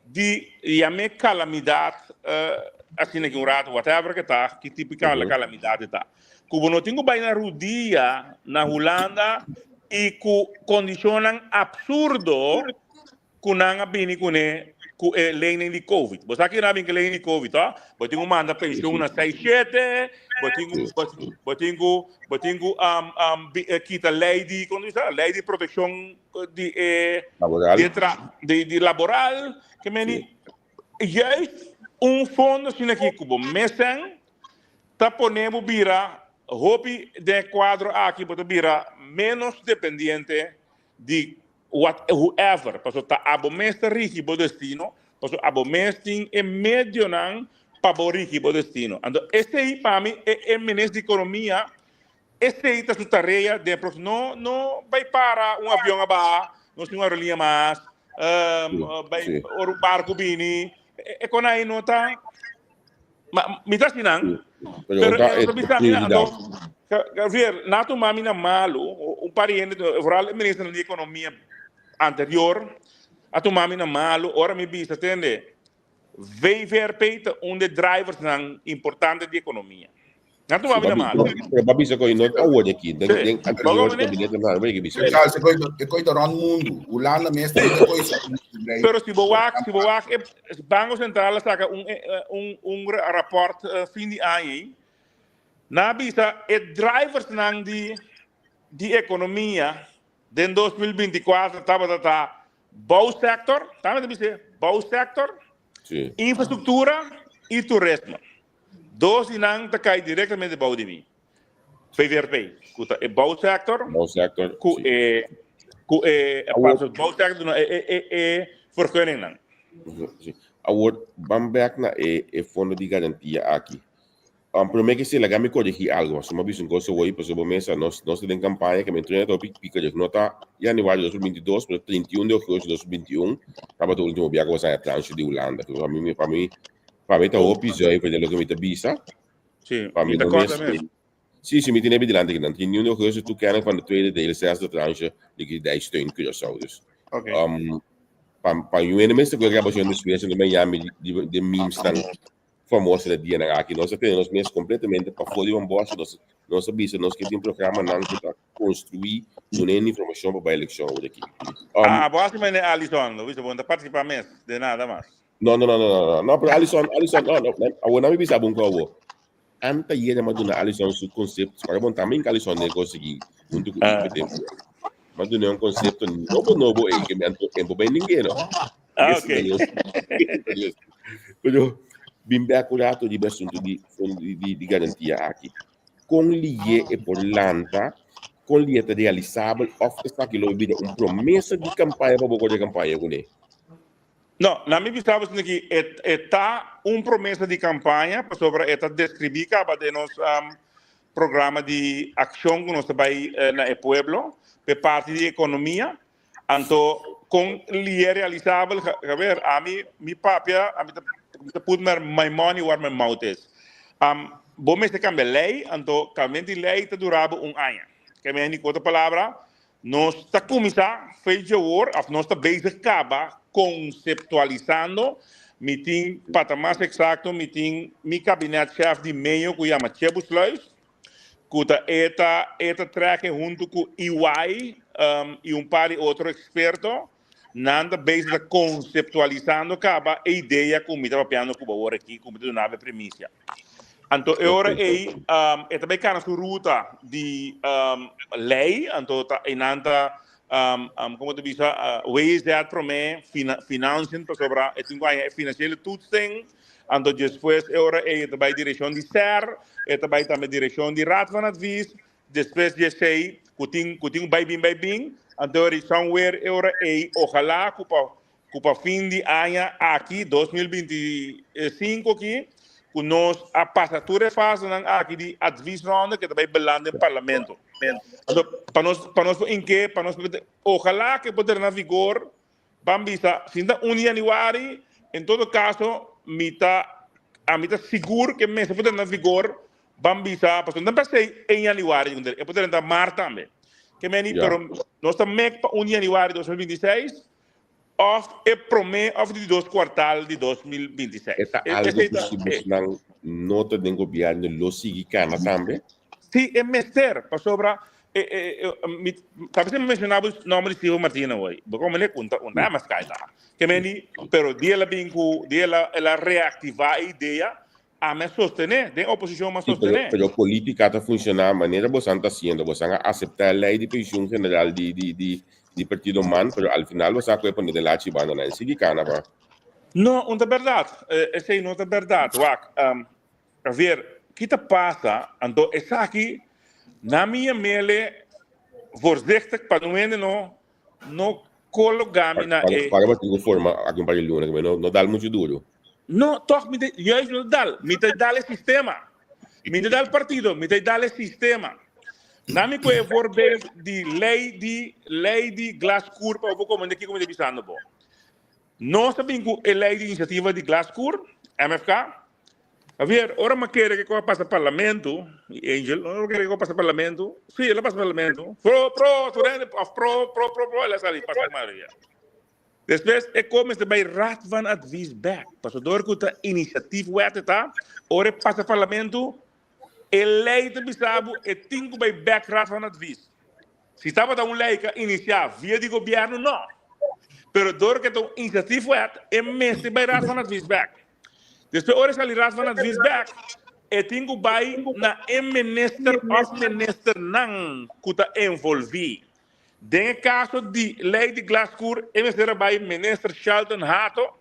di yam'é calamidad asina ki un rato whatever ke ta, ki tipo di calamidad e ta. Ku bo no tin ku bai na rudia na Hulanda i ku kondishonnan absurdo ku nan a bini kuné ku e leinan di covid. Bo sa ki nan a bini ku e leinan di covid to? Bo tin ku manda penshun na seis shete, bo tin ku bo tin ku bo tin ku kita lei di kon ta bisa lei di protekshon di e Laboral. di e tra di di laboral ke meni juist un fondo asina aki ku bo mesen ta pone bo bira hopi den e kuadro aki bo ta bira menos dependiente di. What, whoever, paso ta abo mes ta rigi bo destino, paso abo mes tin e medionan pa bo rigi bo destino. Anto esei pa mi e e minister di economia, esei ta su tarea den e no no bai para un avion a baha, nos tin un aerolinea mas, bai ora un barco bini, e con ai no ta. Ma mi ta sinan. Pero Pero e no ta bisa mi anto Javier, na tuma mi na malu, un par di hende, vooral e ministernan di economia anterior, a tuma mi na malu ora mi bisa, tende, VVRP ta un de driversnan importante di economia. Nan tuma mi na malu. Pero ba bisa ko no awor aki, den den anterior gabinete nan ba bisa. Charles, e koi ta rond mundu. Hulanda mes ta e koi sa. Pero si bo wak, si bo wak e Banco Central a saka un un un rapport fin di aña ei. Nan a bisa e driversnan di di economia den 2024 tabata ta bouwsector, tambe ta bisa bouwsector, infrastructura y turismo. Dos di nan ta kai direktamente bou di mi. VVRP, ku ta e bouwsector, Bouwsector, ku si. e ku e Awor, paso bouwsector duna e e e e vergunningnan. Si. Awor, ban bek na e e fondo di garantia aki. Um, promé ke esei, laga mi korigí algu, pasobra mi a bisa un kos awor, pasobra bo mesa nos nos ta den kampaña ke mi entrena ta hopi pika dje. No ta januari 2022, pero 31 di augustus 2021 tabata ultimo bia ku bo a haña tranche di Hulanda. Pa mi, pa mi Pa mi ta hopi zuiver den loke mi ta bisa. Sí, Pa mi mi ta no kòrda mes. mes. Sí, sí, mi tin e dilanti kinan. Tin 1 augustus toekenning van de tweede deel zesde tranche liquiditeitssteun Curaçao. Dus, Oké. pa, pa un hende mester koe grabacion despues en Miami di, di, di memes tan famoso de dianan aki. Nos a tene nos mes completamente pafó di Bamboshi. Nos, nos a bisa nos ke tin programanan ku ta construí duna hende informacion pa bai elekshon awor aki. Ah, bo hasi manera Alison, lo bisa bo no ta participa mes de nada mas. No, no, no, no, no, no, no, pero Alison, Alison, no, no, awor na mi bisa bon ko awor. Anta yera ma duna Alison su concepto, para bon también Alison ne consegui junto ku Ah. Ipe tempo. Ma duna un concepto nobo nobo e que me anto tempo ben ninguém no. Ah, Esse ok. Dios. Pero bin bek un rato riba asunto di fondo di, di, di garantia aki. Kon liye e por lanta, kon liye ta realisabel of esaki lo bira un promesa di campaña pa bo kore campaña kuné? No, na mi bista bo sinti ki e e ta un promesa di campaña pasobra e ta describi caba den nos programa di accion cu nos ta bay na e pueblo p'e parti di economia. Anto con lier realisabel, Javier, ami mi papia, ami ta mi ta put my money where my mouth is. Bo mester cambia ley, anto cambiamento di ley ta dura bo un aña. Ke meni cu otro palabra, Nos ta kuminsá fecha dje awor òf nos ta bezig kaba konseptualisando. Mi tin, pa ta mas eksakto, mi tin mi kabinètchèf di meio ku yama Tjebu Sluis, ku ta e ta e ta trèk e huntu ku EY i un par di otro eksperto. Nan ta bezig ta konseptualisando kaba e idea ku mi ta papiando ku bo awor aki, ku mi ta duna bo e primisia. Anto e ora ei e ta bai kana su ruta di lei, anto ta einan ta komo ta bisa WZ promé, financiën pasobra e tin ku haña e finansiële toetsing, anto despues e ora ei e ta bai direkshon di SER, e ta bai tambe direkshon di Raad van Advies, Despues di esei ku tin ku tin un bai bin bai bin, anto e somewhere e ora ei ojalá ku pa ku pa fin di aña aki 2025 aki ku nos a pasa tur e fasenan aki di adviesronde ke ta bai beland den parlamento. Anto pa nos pa nos por inke pa nos por ojalá ke por drena vigor Ban bisa, si ta un di januari, en todo caso mi ta ami ta sigur ke mester por drenta na vigor, ban bisa, pasobra no ta p'esei en januari e por drenta mart tambe. Ke meni, Ya. pero nos ta mek pa un di januari 2026 of e prome of di dos kuartal di 2026. E ta algo Esei ku ta si e. bosnan no ta den gobierno lo sigui kana tambe? Si, e mester, pasobra E, e, e, mi, tal vez mi mencioná bo nombre di Steven Martina hoy. Bo como le conta un mas kai ta. Que me di, pero di ela bin ku, di ela ela reactiva e idea, a me sostené, den oposicion ma Sí, pero, sostené. pero política ta funciona manera bosan ta haciendo. Bosan a acepta e ley di pensioen general di, di, di, di partido man, pero al final bosan a coge pone den lachi banda nan. Sigui cana pa. No, un ta berdad. Eh, esei no ta berdad. Wak, um, Javier, ki ta pasa? Anto esaki na mi yamele voorzichtig pa no hende no no. kologá mi na e. Para bo tin ku forma aki un par di luna, no no dal muchu duru. No, tòg mi ta, juist no ta dal. Mi ta dal e sistema. Mi ta dal partido, mi ta dal e sistema. Na mi ku e voorbeeld di lei di lei di glaskuur pa bo por komprende kiko mi ta bisando bo. Nos ta bin ku e lei di inisiativa di glaskuur, MFK. Javier, ora mi a kere ke a pasa parlamento, Angel, ora mi a kere ke a pasa parlamento, si, el a pasa parlamento, pro, pro, surrender, of pro, pro, pro, pro, el a sali pasa ku mayoria. Despues e ko mester bai Raad van Advies bek, pasobra dor ku ta initiatiefwet e ta, ora e pasa parlamento, e lei ta bisa bo e tin ku bai bek Raad van Advies. Si tabata un lei ku a inisiá via di gobièrnu, no. Pero dor ku e ta un initiatiefwet, e mester bai Raad van Advies bek. Despues ora e sali Raad van Advies bek, e tin ku bai na e minister òf ministernan ku ta envolví. Den e kaso di lei di Glaskuur e mester a bai minister Shelton Hato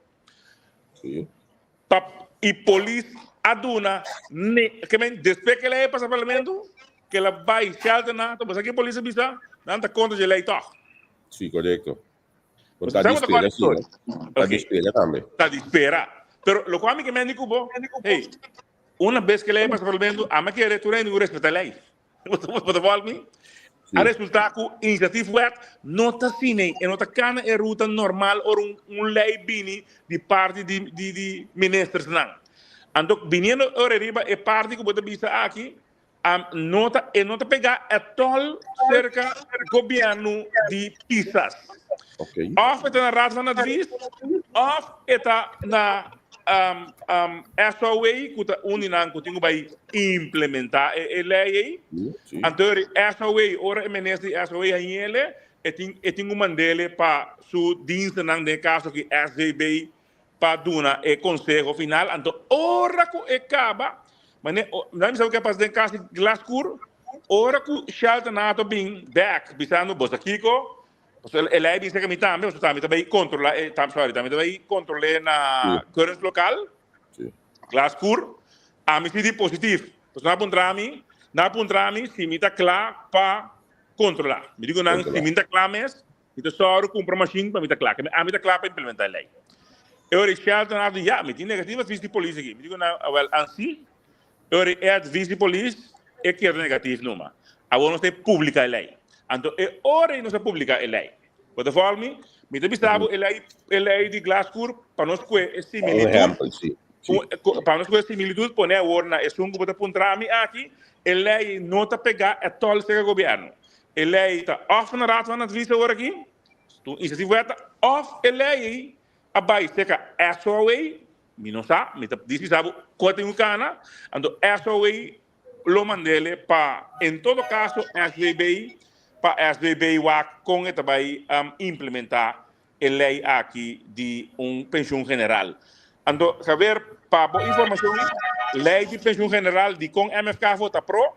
pa i polis a duna ne ke men despues ke lei a pasa parlamento ke el a bai Shelton Hato bo sa ke polis a bisa nan ta kontra dje lei tòg. Sí, korekto. Bo ta di spera si, no? Ta di spera tambe. Ta di spera. Pero lo cual mi ke mendi ku bo, hey, una bes ke lei pasa parlamento, ami kere tur hende ku respeta lei. Bo ta volg mi? A resulta ku initiatiefwet no ta asina, e no ta kana e ruta normal ora un lei bini di parti di di di ministersnan. Anto biniendo ora riba e parti ku bo ta bisa aki, No ta, e no ta pegá at all serka gobièrnu di Pisas. Okay. Òf e ta na Raad van Advies, òf e ta na um, um, SOA, ku ta un di nan ku tin ku bai implementá e, e lei ei. Sí, sí. Anto e SOA, ora e minister di SOA hañ'ele, e tin, e tin ku mand'ele pa su dienstennan, den e kaso aki SVB, pa duna e konseho final, anto ora ku e kaba, mane nan bisa ku a pasa den kas di Glaskur, ora ku Shelton Nato bin bek bisando bo sa kiko, pasobra e lei bisa ku mi tambe, pasobra tambe ta bai kontrola e sorry tambe ta bai kontrol'é na keuringslokaal, Glaskur, ami si di positif, pasobra nan a puntra mi, nan a puntra mi si mi ta kla pa kontrola, mi di ku nan si mi ta kla mes, Mi ta sòru kumpra mashin pa mi ta kla. Ke ami ta kla pa implementá e lei. E ora e Shelton a di, ya, mi tin negativo advis di polis aki. Mi di ku nan, awèl, ansi. E ora e advis di polis e keda negatief numa. Awor nos ta publiká e lei. Anto e ora ei nos a publiká e lei. Bo ta fòl mi? Mi ta bisa bo e lei, e lei di Glaskuur pa nos kue e similitud. Un ehèmpel, si. Pa nos kue e similitud pone awor na esun ku bo ta puntra mi aki, e lei no ta pegá ètòl serka gobièrnu. E lei ta òf na Raad van Advies awor aki, un initiatiefwet, òf e lei ei a bai serka SOA, mi no sa, mi ta disi sa bo kua tin ku kana, anto SOA lo mand'ele pa en todo kaso SVB, pa SVB wak kon e ta bai implementá e lei aki di un penshun general. Anto, Javier, pa bo informashon, lei di penshun general dikon MFK vota pro,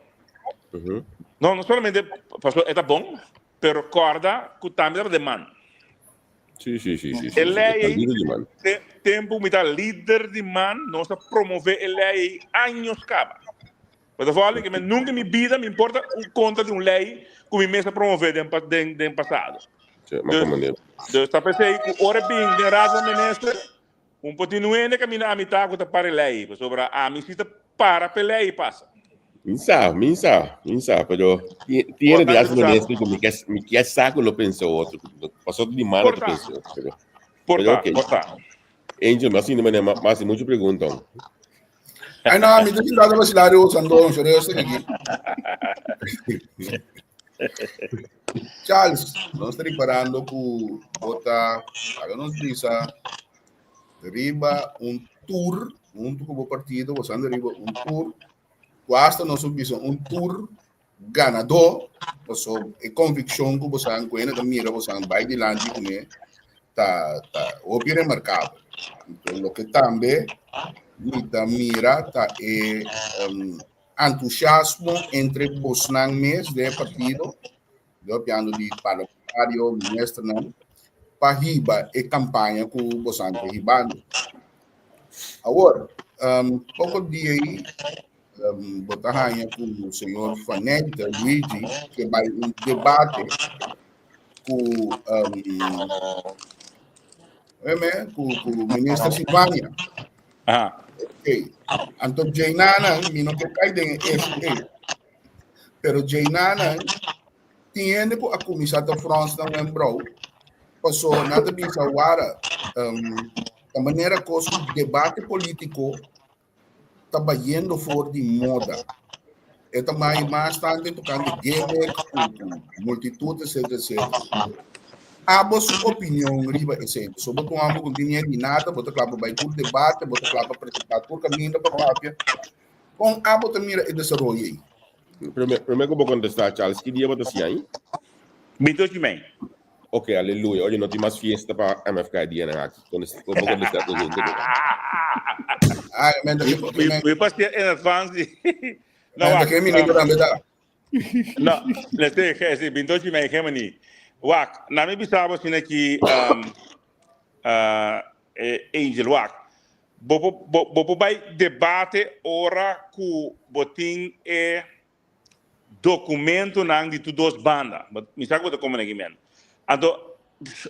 no, no solamente pasobra e ta bon, pero kòrda ku tambe tabata den man. Sí, sí, sí, sí, sí. E lei Ta ei, lider di man. te, tempu mi ta lider di man, nos a promové e lei ei años kaba. Bo ta fòli ke mi nunka en mi bida mi importa un kontra di un lei ku mi mes a promové den den den pasado. Sí, mas Dus, manera. dus ta p'esei ku ora bin den Raad van Minister, un por tin un hende kaminda a mitá ku ta para e lei, pasobra ami si ta para p'e lei pasa. Mi sa, mi sa, mi sa, pero tiene de Importante as ku sa. minister ku mi ke mi ke sa ku lo pensa otro, pasobra di mano Por ta ta, pensa otro, pero por pero ta, okay. por ta. Angel, mas sin manera, mas mucho pregunta. Ay no, mi ta sinta ta vacilar di Osandón, sorry, yo aquí. Charles, nos ta riparando ku bo ta, laga nos bisa, riba un tour, hunto ku bo partido, bo anda riba un tour, ku hasta nos bisa un tour ganadó, paso e konvikshon ku bosan ku hende ta mira bosan bai dilanti kuné ta ta hopi remarkabel. Anto loke tambe mi ta mira ta e um, entusiasmo entre bosnan mes den e partido, yo papiando di parlamentario, ministernan, pa hiba e kampaña ku bosan ta hibando. Awor, um, poko dia ei um, bo ta haña ku señor Van Nijter, Luigi, ke bai un debate. ku um, ku, ku minister Silvania. Aha. Ok. Anto Jainana, mi no ke kai den e issue ei. Pero Jainana, tin hende ku a kuminsá ta frons nan wenkbrauw, paso nan ta bisa wara, um, ta manera kos ku debate polítiko ta bayendo for di moda. E ta mai mas tantu tocante gimmick, ku, ku multitud, etc, etc. Abo su opinion riba esei. So bo ta un homber ku no tin miedu di nada, bo ta kla pa bai tur debate, bo ta kla pa presentá tur kaminda pa papia. Kon abo ta mira e desaroyo ei? Promé, promé ku bo kontestá, Charles, ki dia bo ta siña ei? 28 di mei. Ok, aleluya. Oye, no tin mas fiesta pa MFK e dianan aki. Kontestá, bo kontestá pregunta. Ai, men ta We, men, we pasea in advance. No, men ta wak. ke minito tambe ta. No, leste, sí, 28 di mei, Gemini. Wak, na mi bisa bo asina ki um, uh, eh, Angel, wak. Bo, bo, bo, bo por bai debate ora ku bo tin e documentonan di tur dos banda. Mi sa ku bo ta komprende aki men. Anto,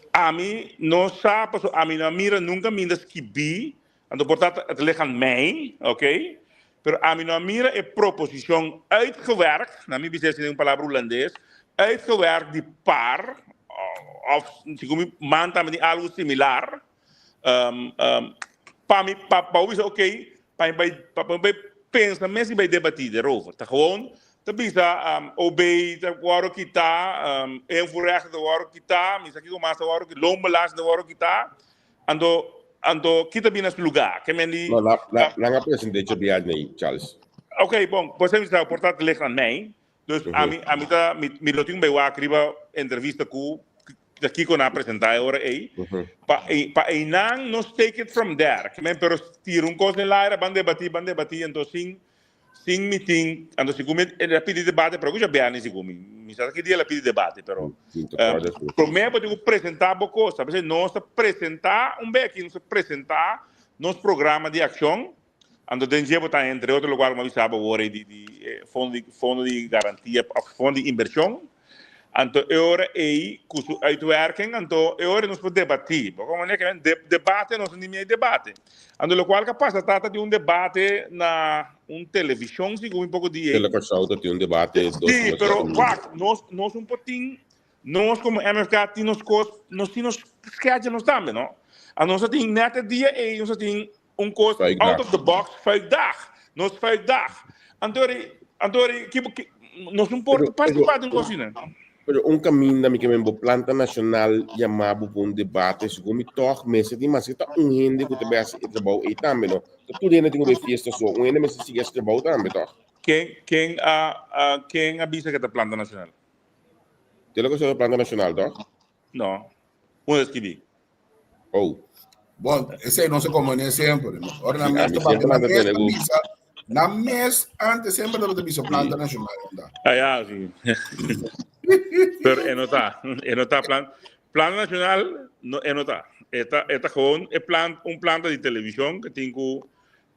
ami no sa paso ami no a mira nunka minda skibí, anto por ta het ligt aan mij, ok? Pero ami no a mira e proposishon uitgewerkt, na mi bisa esei den un palabra hulandes, uitgewerkt di par, òf segun mi man tambe tin algu similar, Pa mi, pa pa bo bisa ok, pa mi bai, pa mi bai pensa mes i bai debatí derover. Ta gewoon ta bisa OB ta wòrdu kitá, invoerrecht ta wòrdu kitá, mi sa kiko mas ta wòrdu kitá, loonbelasting ta wòrdu kitá, anto anto kita bini na su lugá. Ke men di. No, na na nan a present'é djabièrnè ei, Charles. Ok, bon, por esei mi sa por ta ligt aan mij. Dus ami ami ta mi mi lo tin bai wak riba entrevista ku ta kiko nan a presenta e ora ei. Pa pa einan nos take it from there. Ke men pero tira un kos den laira ban debati ban debati anto sin sin mi tin anto sigun mi el a pidi debate pero ku ya bia ni sigun mi mi sa ki dia el a pidi debate pero prome bo tin ku presenta bo kos a bes nos ta presenta un beki nos ta presenta nos programa di akshon. Anto den dje bo ta entre otro lokual ku mi a bisa bo awor ei di di fondo di fondo di garantia òf fondo di inbershon. Anto e ora ei ku su uitwerking anto e ora nos por debatí. Bo komo ke men debate nos no tin miedu debate. Anto lokual ku a pasa ta ta tin un debate na un televishon segun mi poko di ei. Tele Kòrsou ta tin un debate dos Sí, pero wak nos nos un por tin nos komo MFK tin nos kos nos tin nos schedule nos tambe no. A nos a tin nèt e dia ei nos a tin Un kos out of the box fuikdag. Nos fuikdag. Anto ri, anto ri, ki, ki, nos no por participá den kos asina. Pero un kaminda mi ke men bo planta nashonal yama bo pa un debate, segun mi tòg mester tin maske ta un hende ku ta bai hasi e trabou ei tambe no. Ta tur hende tin ku bai fiesta so, un hende mester sigui hasi trabou tambe tòg. Ken, ken a, a, ken a bisa ke ta planta nashonal? Te loke ta planta nashonal tòg? No. Unda a skibi? Oh. Bon, esei no se komponé semper. Ora nan mes ta papia, nan mes ta bisa, nan mes antes semper tabata bisa planta nacional. Ah, ja, sí. Pero e no ta, e no ta plan, planta nacional no e no ta. E ta, e ta gewoon e plant, un planta di television que tin ku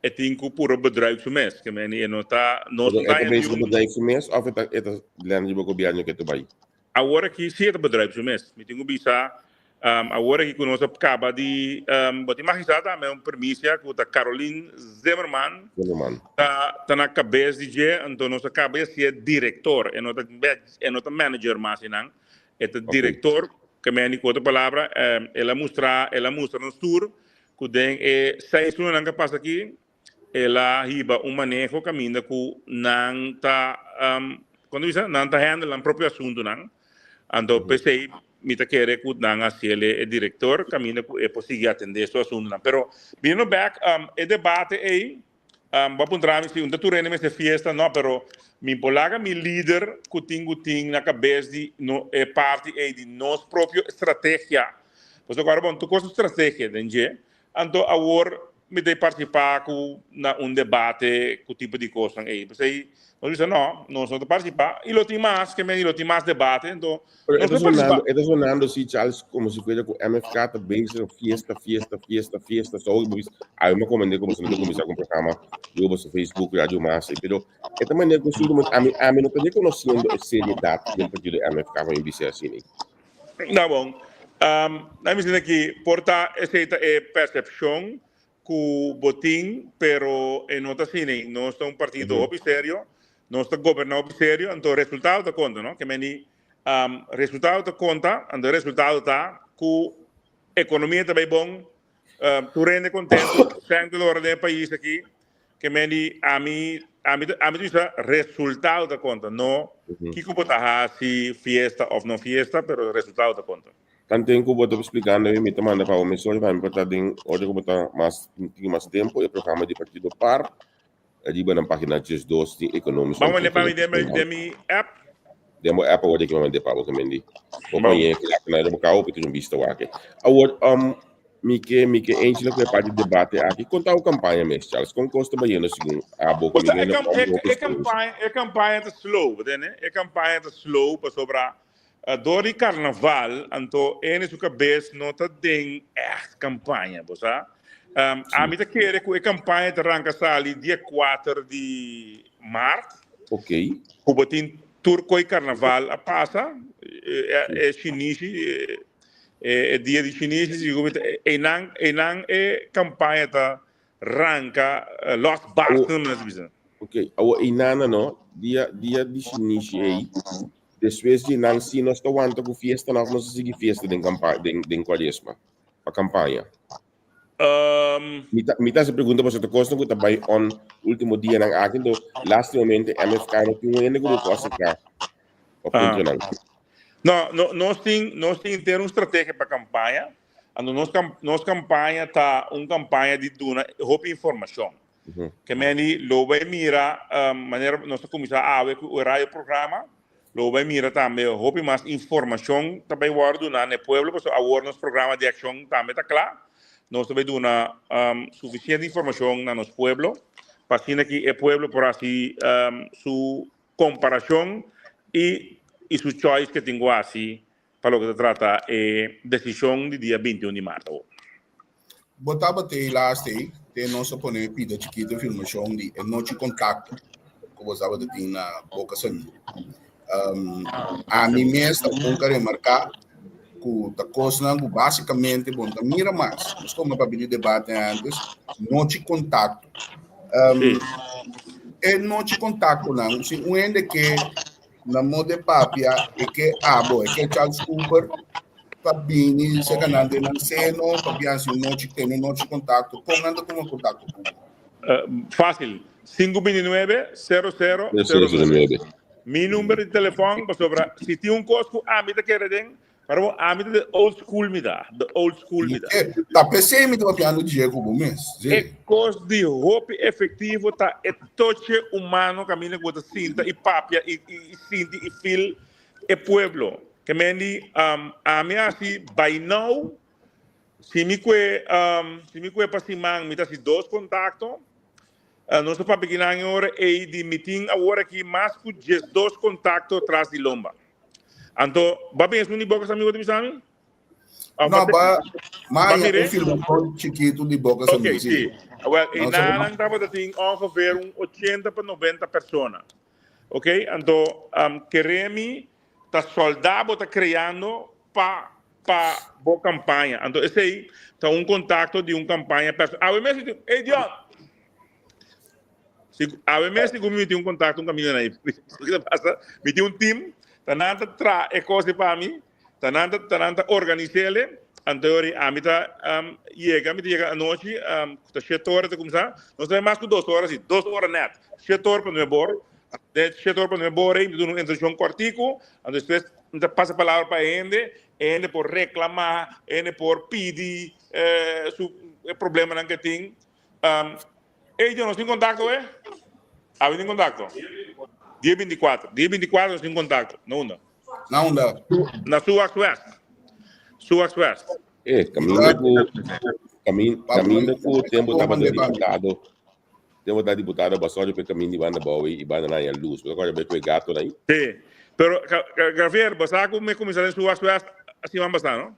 e tin ku puro bedrijf su mes. Que men e no ta, no ta. E ta bezig bedrijf su mes of e ta e ta lende riba gobierno ke ta bai? Awor aki si e ta bedrijf su mes. Mi tin ku bisa awor aki ku nos a kaba di bo tin magisa tambe un permisia ku ta Caroline Zimmerman ta ta na kabes di dje anto nos a kaba di hasié direktor e no ta e no ta manager mas einan e ta direktor ke meni ku otro palabra el a mustra el a mustra nos tur ku den e seis lunanan ku a pasa aki El a hiba un maneho kaminda ku nan ta, kon ta bisa, nan ta handle nan propio asuntunan. Anto p'esei mi ta kere ku nan a hasiel e direktor kaminda ku e por sigui atendé su asuntunan. Pero biniendo bèk, e debate ei, bo a puntra mi si un ta tur hende mester fiesta, no, pero mi por laga mi lider ku tin ku tin na kabes di no e parti ei di nos propio strategia. Pasobra ku ora bon tur kos ta strategia den dje. Anto awor mi ta partisipá ku na un debate ku tipo di kosnan ei. P'esei nos bisa no, nos no ta partisipá i lo tin mas, ke men i lo tin mas debate, anto Pero e nos ta no partisipá. sonando, e ta sonando si Charles komo si fuera ku MFK ta bezig na fiesta, fiesta, fiesta, fiesta. So bo bisa, awe mi a komende ku boso no ta kuminsá ku un programa riba boso Facebook, Radio Mas, pero e ta manera ku sinti ami ami no ta rekonosiendo e seriedat den partido MFK pa mi bisa asina. Ta bon. Na mi sinti aki por ta esei ta e persepshon ku bo tin, pero e no ta asina. Nos ta un partido hopi serio, nos ta goberná hopi serio, anto resultado ta konta, no? Ke meni resultado ta konta, anto e resultado ta ku ekonomia ta bai bon, tur hende kontentu, sèn ta lora den e pais aki. Ke men di ami, ami ta, ami ta bisa resultado ta konta, no kiko bo ta hasi, fiesta of no fiesta, pero resultado ta konta. Tanten ku bo ta splikando mi ta manda pa bo mesora pa mi por ta den ora ku bo ta mas tin mas tempo e programa di partido par riba nan pagina 12 tin ekonomisch Bo manda pa mi den mi den mi app? Den bo app awor ki mi manda pa bo ke men di. Bo pone e na bo kau bo tin un bista wak. Awor Mi ke mi ke Angela ku e parti debate aki. Kon ta bo kampaña mes, Charles? Kon kos ta bayendo segun abo ku Bo sa, mi e no kam- hopi e, e experiencia? kampaña, e kampaña ta slow, bo tende? E kampaña ta slow pasobra eh, dor di karnaval, anto ene su kabes no ta den ègt kampaña, bo sa? Um, Sí. ami ta kere ku e kampaña ta ranka sali dia 4 di mart, Ok. ku bo tin tur koi karnaval a pasa, e, Sí. e shinishi, e, E dia di Chinese si ku einan einan e kampaña ta ranka los barsten men bisa. Ok, awo einana no, dia dia di Chinese ei, despues di nan si nos ta wanta ku fiesta nan of nos ta sigui fiesta den kampa den den kuaresma pa kampaña. Um, Mi ta mi ta hasi pregunta pasobra ta kosnan ku ta bai on ultimo dianan aki, enton lastimamente MFK no tin un hende ku bo por aserká pa ah. puntra nan. No, no, nos tin, nos tin henter un strategia pa campaña. Anto nos, nos campaña ta un campaña di duna hopi informacion. Ke men di lo bay mira, um, manera nos ta cuminsa awe cu e radio programa, lo bay mira tambe hopi mas informacion ta bay wordo duna na e pueblo, pasobra awor nos programa di accion tambe ta cla. Nos ta bay duna, um, suficiente informacion na nos pueblo, pa asina ki e pueblo por haci, um, su Komparashon i i su choice ke tin ku hasi pa loke ta trata e desishon di dia 21 di mart awor. Bo tabata ei laatste ei te nos a pone pida chikito filmashon di e nochi kontakto ku bo tabata tin na Boka Salú. Um, ami mes ta nunka remarká ku ta kosnan ku basikamente bo no ta mira mas. Nos kome papia di debate antes, nochi kontakto. Um, Sí. e nochi kontaktonan, si un hende ke na modo de papia e ke abo, e ke Charles Cooper, pa bini serka nan den nan seno, pa biansi un nochi, tene un nochi kontakto, kon nan ta tuma kontakto ku bo? Uh, fácil. 529 00 09. 0009. Mi number di telefòn, pasobra si tin un kos ku ami ta kere den, pero ami ta de old school mi ta, de old school mi ta. Eh, ta p'esei mi ta papiando dje ku bo mes, E dje. kos di hopi efektivo ta e toche humano kaminda ku bo ta sinta i papia i i sinti i feel e pueblo. Ke men di, ami a hasi by now, si mi kue, si mi kue pa siman mi ta hasi dos kontakto, Nos ta papia kinan e ora ei di mi tin awor aki mas ku 12 kontakto tras di lomba. Anto, ba bin esun di Boca San Amigo ta bisa mi? Of No, ba, ba maya un filmacion chikitu di Boca San Ok, sí. Wel, e nanan tabata tin ongeveer un 80 pa 90 persona. Ok, anto, um, kere mi ta soldá bo ta kreando pa pa bo kampaña. Anto esei ta un kontakto di un kampaña perso. Awe mes mi tin, ey Dion! Si, awe mes sigur mi tin un kontakto un kaminda na ei. Loke ta pasa, mi tin un team, ta nan ta traha e kos ei pa mi, ta nan ta, ta nan ta organis'el, anto yori ami ta um, yega, mi ta yega anochi, um, ta shete ora ta kuminsá, nos ta bai mas ku dos ora si, dos ora nèt, shete ora pa nuebe or, de shete ora pa nuebe or ei mi ta duna un introdukshon kòrtiku, anto despues Mi ta pasa palabra pa e hende, e hende por reclama, e hende por pidi su e problemanan ke tin. Um, ey, yo nos tin contacto eh? Awe tin contacto? Dia 24. Dia 24 nos tin contacto. Na unda? Na unda? Na Suax West. Suax West. Eh, caminda ku caminda ku tempo tabata diputado. Tempo ta diputado Basorio pe caminda di banda bou i banda nan ya luz. Bo ta corda be cu e gato nan? Sí. Pero Javier, bo sa cu mi cuminsa den Suas West siman pasa, no?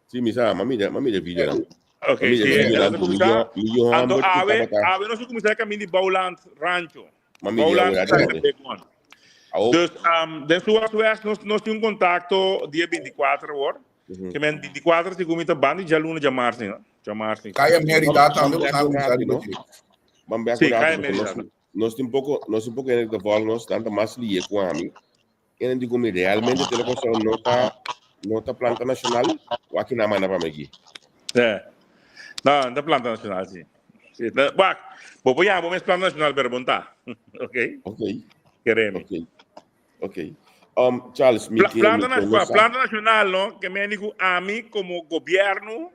Sí, mi sa. M'a mira, m'a mira e video nan. Ok, M'a mira sí. e video nan Nos a cu mi cuminsa. yo, mi yo Anto homber cu awe, tabata. awe nos a cuminsa e caminda di Bouwland Rancho. M'a mira Bouwland awe, ta awe. big one. Awo. Dus um, den Suas West nos, nos tin un contacto dia 24 awor. Ke men 24 segun mi ta bandi djaluna djamars ni, no? Djamars ni. Kaya Merida Ban tambe bek bo un sa rato, riba no? dje. Ban bek Sí, un rato, Kaya porque Merida. nos, nos tin poko, nos tin poko hende ta volg nos, nan ta mas lié ku ami. Enen di ku mi realmente Telekòrsou no ta, no ta planta nashonal, wak nan manda pa mi aki. Sí. No, no ta planta nashonal, sí. Sí, ta, wak, bo por yama bo mes planta nashonal, pero bo no ta. Ok? Ok. Keremi. Ok. Ok. Um, Charles, mi Pla, ke, planta, mi ke na, no sa. planta nashonal, no? Ke meni ku ami komo gobièrnu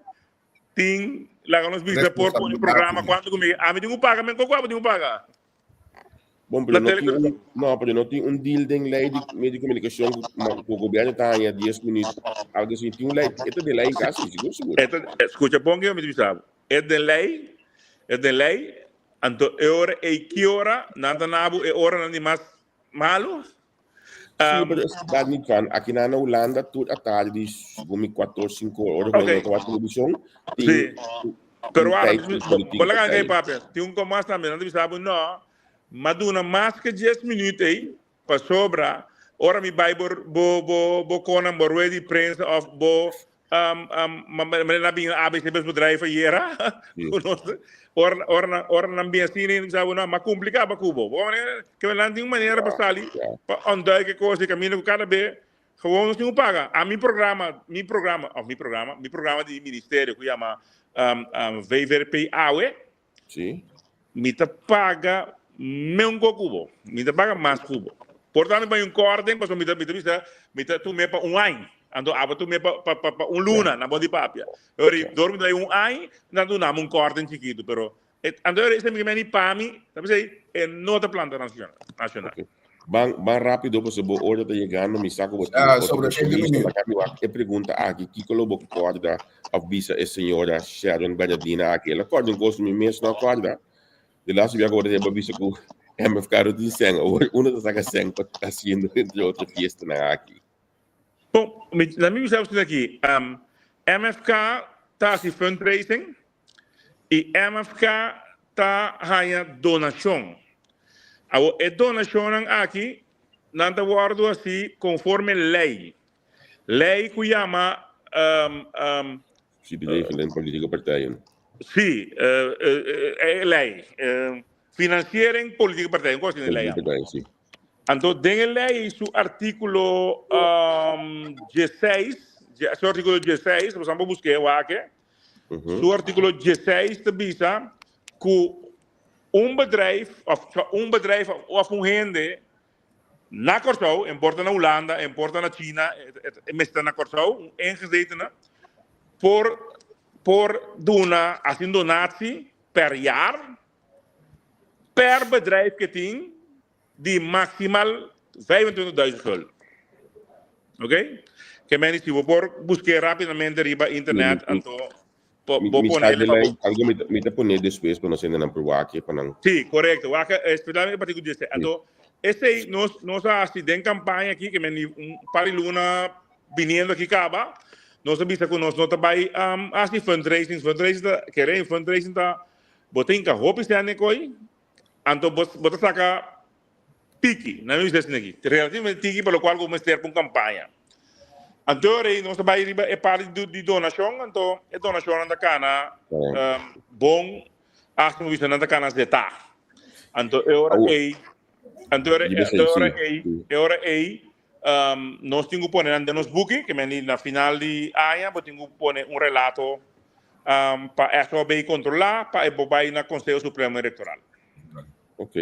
tin, laga nos bisa por pone Responsabilidat programa kuné. kuantu ku mi, ami tin ku paga, men koko abo tin ku paga? Bon, pero Na no tin Telegram. un, no, pero no tin un deal den ley di medio di comunicacion cu ma- cu gobierno ta haña 10 minuut. Algo así. Tin un ley, e ta den ley en casi, sigur, sigur. E ta, escucha bon ke mi ta bisa bo. E den ley, e den ley, anto e ora ei ki ora nan ta na bo e oranan di mas malu? Sí, pero es daar niet van. Aki na na Hulanda tur atardi di segun mi 4 5 ora ora Ok. no ta wak televishon, tin Sí. un Pero wak, tijd di politieke bo laga partijen. papia. Tin un komas tambe, nan ta bisa bo no, ma duna mas ke 10 minuut ei, pasobra ora mi bai bo bo bo bo konan bo rueda di prensa of bo Um, um, ma na bin ABC bes bedrijf ayera. Ora, ora, na, ora nan bin asina, sabe, no, ma complica pa cubo. Bo manera, que nan tin manera pa sali, pa ontduiken cos y camino cu cada be, gewoon nos tin paga. A mi programa, mi programa, of mi programa, mi programa di ministerio cu yama um, um, VVRP AWE. Sí. Mi ta paga meun ku bo. Mi ta paga mas ku bo. Por ta mi bai un korting, pasobra mi ta mi ta bisa mi ta tum'é pa un aña. Anto abo tum'é pa pa pa pa un luna, na bon di papia. Ori dor mi ta bai un aña, nan duna mi un korting chikitu, pero e anto ori esei mi ke meni pa mi, ta p'esei e no ta planta nacional. Nacional. Ok. Ban ban rapido pasobra bo ora ta yegando, mi sa ku bo tin Ah, otro sobre shete compromiso. minuut. Laga mi wak e pregunta aki, kiko lo bo kòrda òf bisa e señora Sharon Bernardina aki? El a kòrda un kos mi mes no a kòrda. De laatste bia ku bo ta heba bisa ku MFK no tin sèn. Awor uno ta saka sèn pa ta hasiendo entre otro fiestanan aki. Bon, mi laga mi bisa bo asina aki, MFK ta hasi fundraising i MFK ta haña donashon. Awor e donashonnan aki nan ta wòrdu hasi konforme lei. Lei ku yama Subsidieregeling politieke partijen. Sí, e lei. Financiering politieke partijen, un kos asina e lei Politieke yama. partijen, sí. Anto den e lei su artíkulo dieseis, su artíkulo dieseis, bo sa bo busk'é wak e. Su artíkulo dieseis ta bisa ku un bedrijf òf un bedrijf òf un hende na Kòrsou, en por ta na Hulanda, en por ta na China, e mester ta na Kòrsou, un ingezetene, por por duna hasi un donatie per jaar per bedrijf ke tin di maximal 25.000 gulden. Ok? Ke meni si bo por busk'é rápidamente riba internet, anto bo Mi, bo mi pone sa el de pa lei, bo. algo mi, mi ta pone despues pa nos hendenan por wak pa nan. Sí, korekto. Wak, especialmente pa artíkulo 16. Sí. Anto, esei nos, nos a hasi den kampaña aki, ke meni un par di luna biniendo aki kaba, nos a bisa ku nos no ta bai um, hasi fundraising. Fundraising ta, kere, fundraising ta, bo ta hinka hopi sèn den koi, Anto bo bo ta saka tiki, na mi bisa asina aki, relativamente tiki pa lokual ku mester pa un kampaña. Anto e ora ei nos ta bai riba e parti di di donashon, anto e donashonnan ta kana bon, asta mi bisa nan ta kana zetá. Anto e ora ei, anto e ora anto e ora ei, e ora ei nos tin ku pone nan den nos buki, ke men di na final di aña bo tin ku pone un relato pa SOB kontrolá pa e bo bai na Konseho Supremo Elektoral. Ok.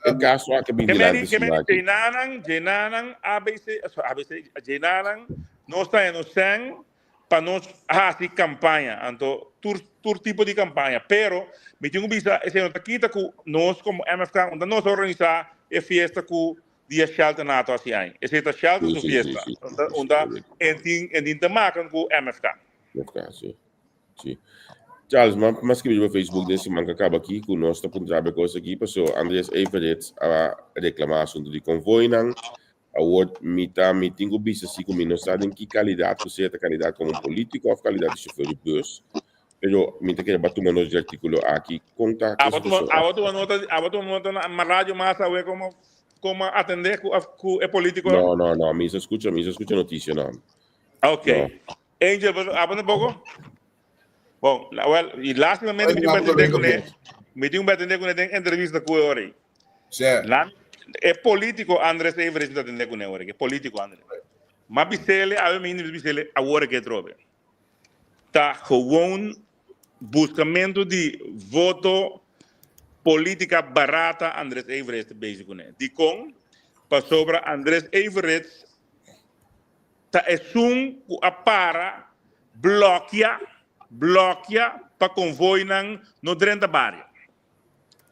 E kaso aki bin Ke men dilanti di, ke men di siman aki. djenanan, djenanan ABC, ABC, djenanan nos ta hendo sèn pa nos hasi kampaña, anto tur tur tipo di kampaña, pero mi tin ku bisa esei no ta kita ku nos komo MFK unda nos a organisá e fiesta ku dia Shelter Nato hasi aña. Esei ta Shelter Sí, su sí, sí, fiesta, sí, unda sí, unda correcto. en tin en tin te maken ku MFK. MFK, sí. Sí. Charles, ma ma skribi riba Facebook den siman ku a kaba aki ku nos ta puntra bo e kos aki paso Andries Everitz a reklamá asuntu di konvoinan. Awor mi ta mi tin ku bisa si ku mi no sa den ki kalidat ku sea ta kalidat komo un politiko òf kalidat di shofèr di bus, pero mi ta kere ba tuma nota di artíkulo aki kon ta ku e Abo tuma situashon abo aki. tuma nota abo tuma nota na radio mas awe komo. kon a atendé ku ku e polítiko? No, no, no, mi sa skucha, mi sa skucha notisia no. Ok. No. Angel, bo abo tampoco? Bon, wel, y lástimamente Ay, mi tin un no, atendé no, kuné, no. mi tin un atendé kuné den entrevista ku e ora ei. Sí. La, e polítiko Andres Everest mi ta atendé kuné ora ei, e polítiko Andres. Ma bisele, awe mi hende bisele awor ke trobe. Ta gewoon buscamento di voto politica barata Andres Everest ta bezig kuné. Dikon? Pasobra Andres Everest ta esun ku a para blòkia blòkia pa konvoinan no drenta bario.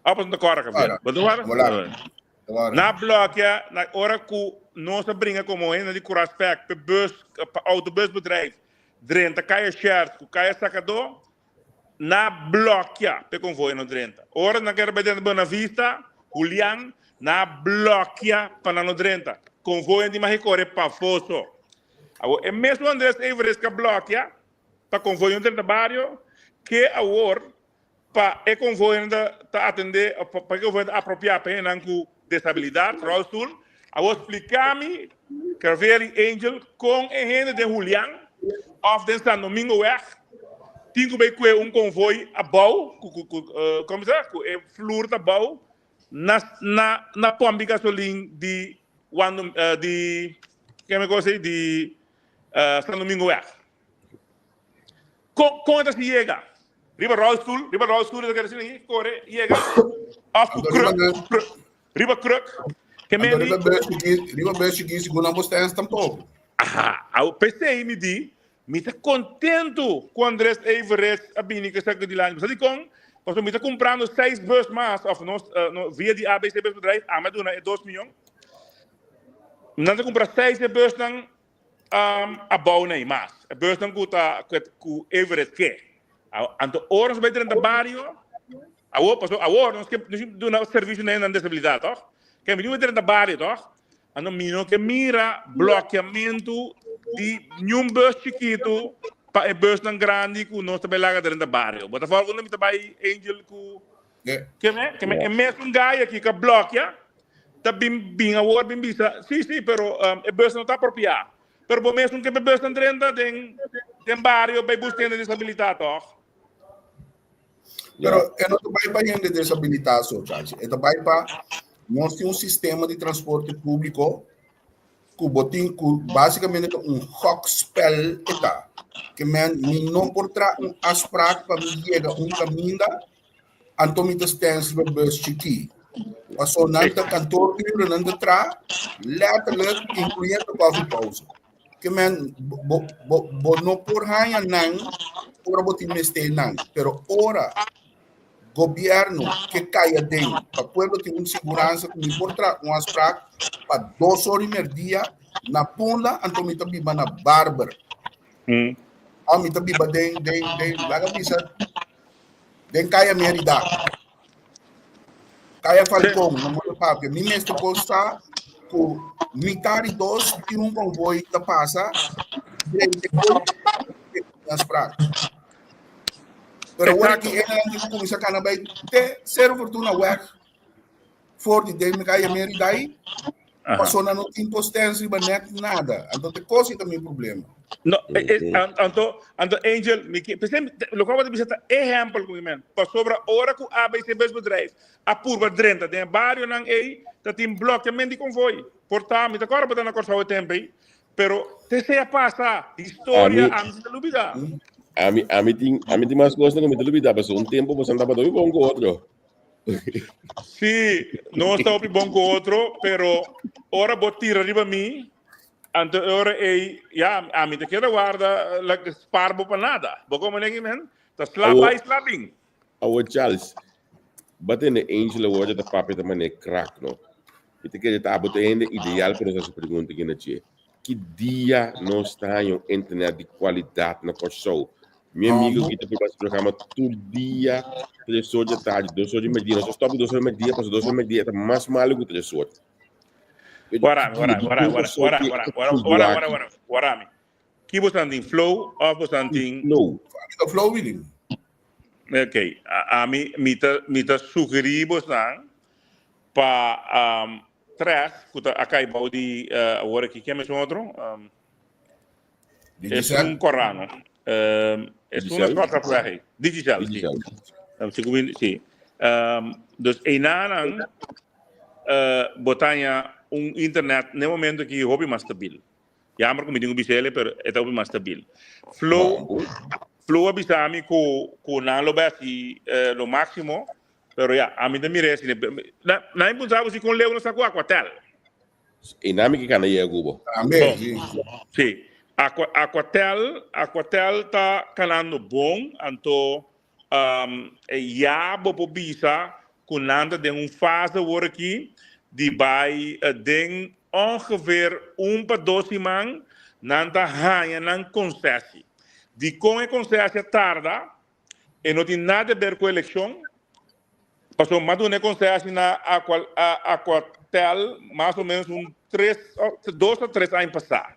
Apo no ta kòrda Javier? Bo ta kòrda? Na blòkia na ora ku nos a bringa komo hende di Kuraspèk pa bus pa outobusbedrijf drenta Kaya Scherts ku Kaya Sakadó Na blòkia p'e konvoi no drenta. Ora nan kere bai drenta Buena Vista, Julian, na blòkia pa nan no drenta. Konvoi nan tin mag kore pafó so. Awor e mesun Andres Everest ku a blòkia pa konvoi no drenta bario, ke awor pa e konvoi nan ta atendé, pa e konvoi nan ta apropiá pa hendenan ku desabilidat, rolstoel. Awor splika mi, Carver i Angel, kon e hende den Julian òf den San Domingoweg tin ku bai kue un konvoi abou, ku ku ku komo sa, ku e flur ta abou na na na pòmp di gasolin di Juan di keme kos ei di San Domingoweg. Kon kon e ta si yega? Riba rolstoel, riba rolstoel e ta kere asina ei, kore yega òf ku Anto riba kruk, nan ku kruk. Riba kruk, ke Anto men riba di. bus chikí, riba bus chikí sigur nan por stens tampoko. Aha, awo p'esei mi di, mi ta kontentu ku Andres Everest a bini ku esaki dilanti. Bo sa dikon? Pasobra mi ta kumprando seis bus mas, òf nos, via di ABC Busbedrijf, ami a duna e dos mion. Nan ta kumpra seis e busnan abou nei mas. E busnan ku ta, ku Everest ke. Anto ora nos bai drenta bario, awor paso awor nos ke nos duna servisio na hendenan desabilidat tòg? Ke mi tin drenta bario tòg? Anto mi no ke mira blokeamentu di niun bus chikitu pa e busnan grandi ku nos ta bai laga drenta bario. Bo ta fòlg unda mi ta bai Angel ku ke me? Ke me e mesun guy aki ka blokia ta bin bin awor bin bisa si si pero e bus no ta apropiá. Pero bo mes no ke bebes nan drenta den den bario bay buska hende desabilitá tòg? Pero e no ta bai pa hende desabilitá so, Chachi. E ta bai pa nos tin un sistema di transporte públiko ku bo tin ku básicamente ta un gokspel e ta. Ke men mi no por traha un afspraak pa mi yega un kaminda Anto mi ta stens riba bus chikí. Paso nan ta kantoor uren nan ta tra, letterlijk, incluyendo koffiepauze. Ke men, bo, bo, bo no por haña nan ora bo tin mester nan, pero ora gobierno ke kai aden pa pueblo tin un siguransa ku mi por tra un afspraak pa dos or i merdia na Punda, anto mi ta biba na Barber. Of mi ta biba den, den, den, laga bisa, Den Kaya Merida. Kaya Falcon, no moro papia. Mi mester por sa ku mitar di dos tin un konvoi ta pasa drente na spraak. Pero ora ki e nan tin kuminsá kana bai te Cerro Fortuna weg for di den Kaya Merida ei, paso nan no tin postens riba net nada. Anto te kos ei ta mi problema. No, anto, anto Angel, mi ke, pensé, lo cual bisa ta ehempel ku mi men. Pasobra ora ku ABC Busbedrijf a purba drenta den e barionan ei, ta tin blokeament di konvoi. Por ta, mi ta kòrda bo ta na Kòrsou e tempu ei, pero te esei a pasa, historia Ami, ami ta lubida. ami, ami tin, ami tin mas kosnan ku mi ta lubida, pasobra un tempu boso tabata hopi bon ku otro. Sí, nos ta hopi bon ku otro, pero ora bo tira riba mi, anto e ora ei, ya, ami ta keda warda like spar bo pa nada. Bo komo negi men? Ta sla Awo, bai, sla bin. awo Charles, ba tende Angel awor ta papia ta manera krak, no? Mi ta kere ta abo ta hende ideal pa nos hasi pregunta aki na dje. Ki dia nos ta haña un internet di kualidat na Kòrsou? Mi amigo ki ta purba hasi programa tur dia, tres or di tardi, dos or di medidia. Nos a stop di dos or di medidia, pasobra dos or di medidia ta mas malu ku tres or. Warami, warami, warami, warami, warami, warami, warami, warami, warami. Ki bo san tin flow of bo san tin Flow. Ami ta flow mi tin. Ok, ami mi ta mi ta sugeri bosnan pa. Tres ku ta a kai bou di awor aki ken mesun otro? Digicel. Esun Corano. Esun Digicel? na Scott Weg. Digicel, si. Digicel. Si ku mi si. Dus einanan bo ta haña un internet na e momento aki hopi mas stabil. Jammer ku mi tin ku bisa ele, pero e ta hopi mas stabil. Flow, Flow a bisa mi ku ku nan lo bai hasi lo máximo, pero ya, ami ta mira esei. Na nan puntra bo si kon leu nos ta ku Aquatel. E nan mi ke kana yega ku bo. Tambe, Bon. si. Si. Aqua, Aquatel, Aquatel ta kanando bon, anto Ya bo por bisa ku nan ta den un fase awor aki di bai den ongeveer un pa dos siman nan ta haña nan konsesi. Dikon e konsesi a tarda? E no tin nada di ber ku elekshon, pasobra mas duna e konsesi na Aquatel mas o menos un tres, dos o tres aña pasá.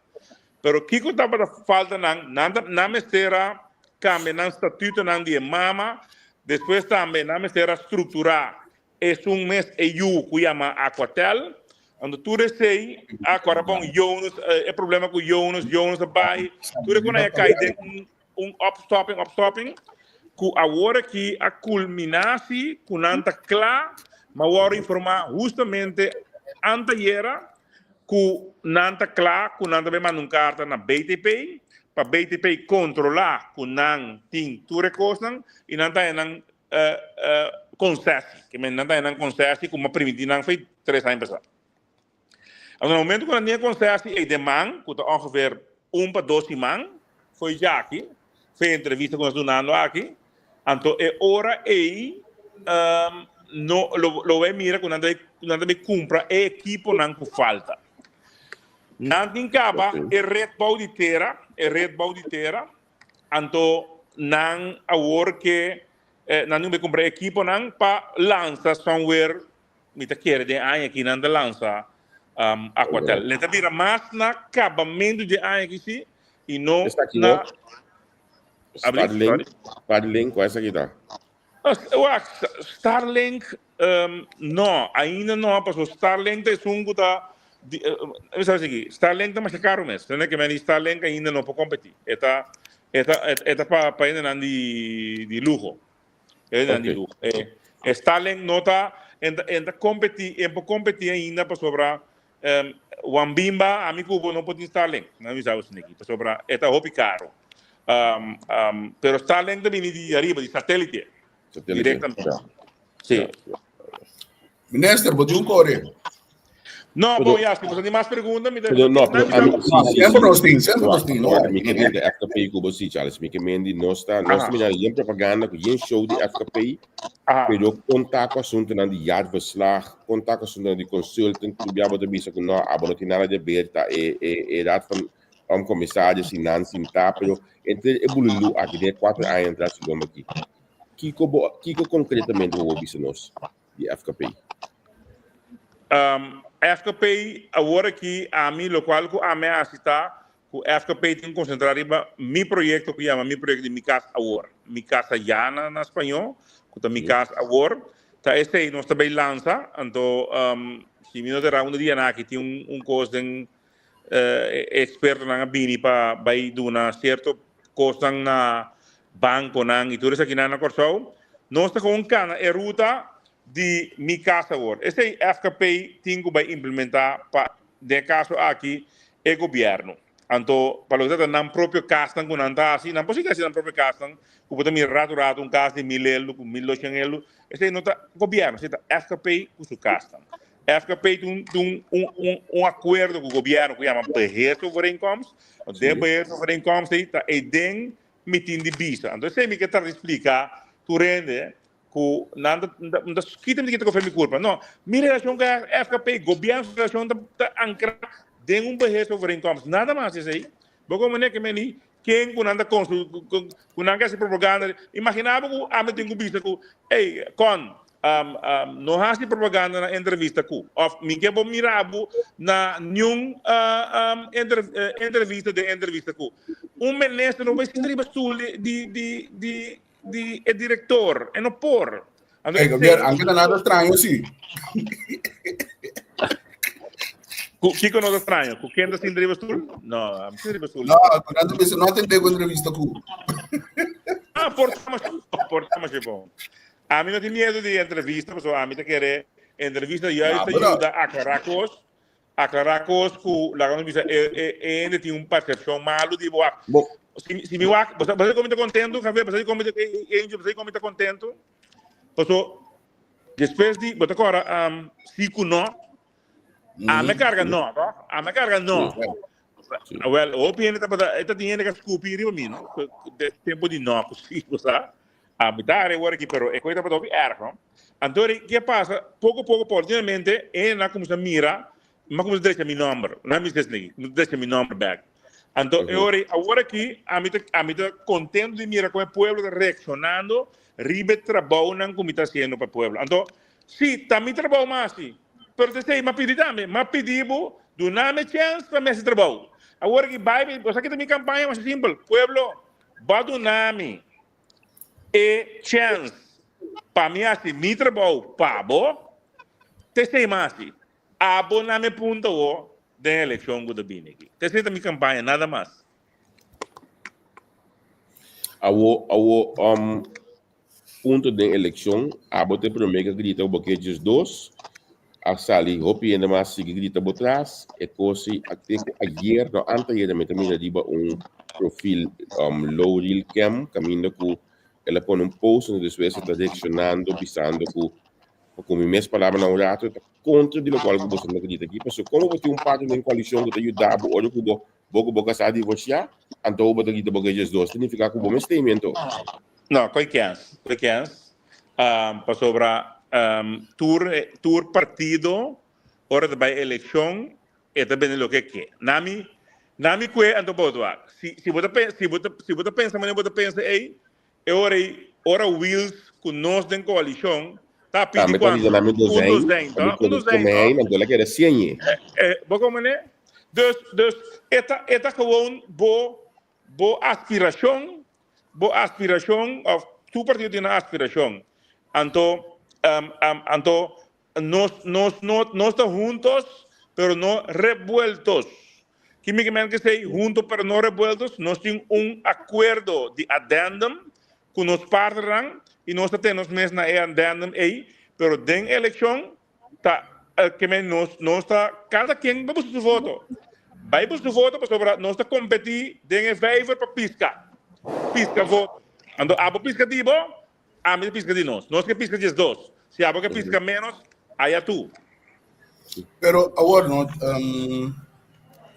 Pero kiko tabata falta nan? Nan ta nan mester a kambia nan statutonan di e mama, despues tambe nan mester a strukturá esun mes e yu ku yama Aquatel. Anto tur esei a kòrda bon Jonas, e problema ku Jonas, Jonas a bai, tur e ku nan a kai den un un opstopping, opstopping, ku awor aki a kulminá si ku nan ta kla, mi a wòrdu informá hustamente antayera ku nan ta kla ku nan ta bai manda un karta na BTP pa BTP kontrolá ku nan tin tur e kosnan i nan ta haña nan konsesi. Ke men nan ta haña nan konsesi ku mi a primintí nan fei tres aña pasá. Anto na momento ku nan tin e konsesi ei den man, ku ta ongeveer un pa dos siman fo'i djaki, fo'i e entrevista ku nos dunando aki, Anto e ora ei no lo lo bai mira ku nan ta nan ta bai kumpra e ekiponan ku falta. Nan tin kaba e ret bou di tera, e ret bou di tera, anto nan awor ke nan tin bai kumpra e ekiponan pa lansa somewhere Mi ta kere den aña aki nan ta lansa Aquatel. Le ta bira mas na kabamentu dje aña aki si i no Esaki na no. Starlink, Starlink, kua esaki ta? Wak, Starlink no, ainda no, pasobra Starlink ta esun ku ta mi sa esaki, Starlink ta masha karu mes. Tende ke meni Starlink ainda no por kompetí. E ta e ta e ta pa pa hendenan di di luho. E nan di luho. E e Starlink no ta en ta en ta competi en por competi ainda pasobra um, Wambimba ami ku bo no por tin Starlink. No mi sabe sniki pasobra e ta hopi caro. Um, um, pero Starlink ta bini di ariba di satélite. Satélite. Directamente. Ja. Sí. Ja, ja. Minister, bo tin un kore. No, Pero- bon, ya, si bo tin mas pregunta, mi ta... Pero no, pero mi a mi, ta- sí, sí, Semper sí. nos tin, semper nos tin. No, Wak, mi ke mende FKP ku bo sí, Charles. Mi ke mendi nos ta, nos ta Aha. mira yen propaganda ku yen show di FKP, Aha. pero konta ku asuntunan di jaarverslag, konta ku asuntunan di consultant, ku bia bo ta bisa ku no, abo no tin nada di haber, ta e, e, e raad van um, commissaris si nan sinta, pero entre e bululu aki den e 4 aña tras di lomba aki. Kiko bo, kiko konkretamente bo bisa nos di FKP? Um, FKP awor aki ami lokual ku ami a hasi ta ku FKP tin konsentrá riba mi proyekto ku yama mi proyekto di Mi Kas Awor, Mi Casa Ya na na spañó, ku ta Mi Kas Awor. Ta esei nos ta bai lansa, anto um, si mi no ta erá un di dianan aki tin un un kos den e expertonan a bini pa bai duna cierto cosnan na banconan y tur esakinan na Corsou. Nos ta gewoon cana e ruta di Mi Cas Awor. Esey FKP tin cu bai implementa pa den e caso aki e gobierno. Anto pa loke ta trata nan propio casnan cu nan ta haci, nan por sigui haci nan propio casnan cu bo ta mira rato rato un cas di mil eldo cu mil doshen eldo. Esey no ta gobierno, esey ta FKP cu su casnan. FKP tin un, un, un, un akuerdo ku gobièrnu ku yama beheersovereenkomst. Den beheersovereenkomst ei ta ei den mi tin di bisa. Anto esei mi ke trata di splika tur hende ku nan ta, ta skita mi ta kita kofe mi kurpa. No, mi relashon ku FKP, gobièrnu su relashon ta, ta ankrá den un beheersovereenkomst. Nada mas esei. Bo komo ne ke meni ken ku nan ta konstru ku nan ke hasi propaganda. Imaginá bo ku ami tin ku bisa ku, ey, Con, no hasi propaganda na entrevista ku òf mi ke bo mira bo na niun entrevista den entrevista ku. Un minister no por sinta riba stoel di di di di e direktor, e no por. Anto, Ey, Gabriel, anke ta nada straño si. Ku kiko no ta straño? Ku ken ta sinta riba stoel? No, ami sinta riba stoel. No, ku nan ta bisa no atendé ku entrevista ku. Ah, por ta masha bon, por ta masha bon. Ami no tin miedu di entrevista, pasobra ami ta kere entrevista juist ta yuda aklará kos, aklará kos ku laga nos bisa e e e hende tin un persepshon malu di bo wak. Bo. Si si mi wak, bo sa bo sa dikon mi ta kontentu, Javier? Bo sa dikon mi ta Angel, bo sa dikon mi ta kontentu? Paso despues di, bo ta kòrda si ku no, A me carga no, toch? A me carga no. Wel, hopi hende tabata, e ta tin hende ka scupi riba mi, no? De tempo di no, ku si, bo sa. A mi ta are wor aki, pero e koi tabata hopi erg, no? Anto ri, ke pasa? Poko poko, paulatinamente, e hende a kuminsá mira, mi a kuminsá drecha mi nomber. No mi ses niki, kuminsá drecha mi nomber bek. Anto e ora, awor aki, ami ta, ami ta kontento di mira kon e pueblo ta reakshonando riba e trabounan ku mi ta hasiendo pa e pueblo. Anto, Si, ta mi trabou mas si. Pero ta esei, m'a pidi tambe. M'a pidi bo, duna mi chèns pa mi hasi trabou. Awor aki bai, bo sa ki ta mi kampaña masha simpel. Pueblo, bo a duna mi e chèns pa mi hasi mi trabou pa bo, ta esei mas si. Abo na mi punta awor den elekshon ku ta bini aki. Ta esei ta mi kampaña, nada mas. Awo, awo, um, Punto den elekshon, abo ta e promé ku a grita ku bo ke 12, a sali hopi hende mas sigui grita bo tras, e kos ei a te ku ayer, no anteayer mi ta mira riba un profil Lowriel Kem kaminda ku el a pone un post anto despues e ta reakshonando bisando ku ku mi mes palabranan un rato e ta kontra di lokual ku boso ta grita aki pasobra komo bo tin un parti den koalishon ku ta yuda bo ora ku bo Bo ku bo kasá divorsiá, anto bo ta kita bo ke djesdos. Ta nifiká ku bo mester mi anto. No, koe kens, koe kens. Pasobra tur tur partido ora ta bai elekshon e ta bende loke e ke. Na mi na mi kue anto bo wak. Si si bo ta si bo ta si bo ta pensa manera bo ta pensa ei, E ora ei, ora Wiels ku nos den koalishon ta pidi Tambe ta kuantu? bisa na mi Un dozijn, dozijn, pa mi to? Un kome dozijn, kome to? hei, anto el a keda sienye. Bo komo ne? Dus, dus e ta, e ta gewoon bo, bo aspirashon, bo aspirashon, òf tur partido tin nan aspirashon. Anto, anto Nos, nos no, nos ta juntos, pero no revueltos. Ki mi ke men ke esei, junto pero no revueltos? Nos tin un akuerdo di addendum ku nos partnernan i nos ta tene nos mes na e addendum ei, pero den elekshon ta ke men nos, nos ta kada ken bai buska su voto. Bai buska su voto pasobra nos ta kompetí den e vijver pa piska, piska voto. Anto abo piska di bo, Ami ta piska di nos. Nos ke piska 12. Si abo ke piska menos, aya tu. Pero awor no, um,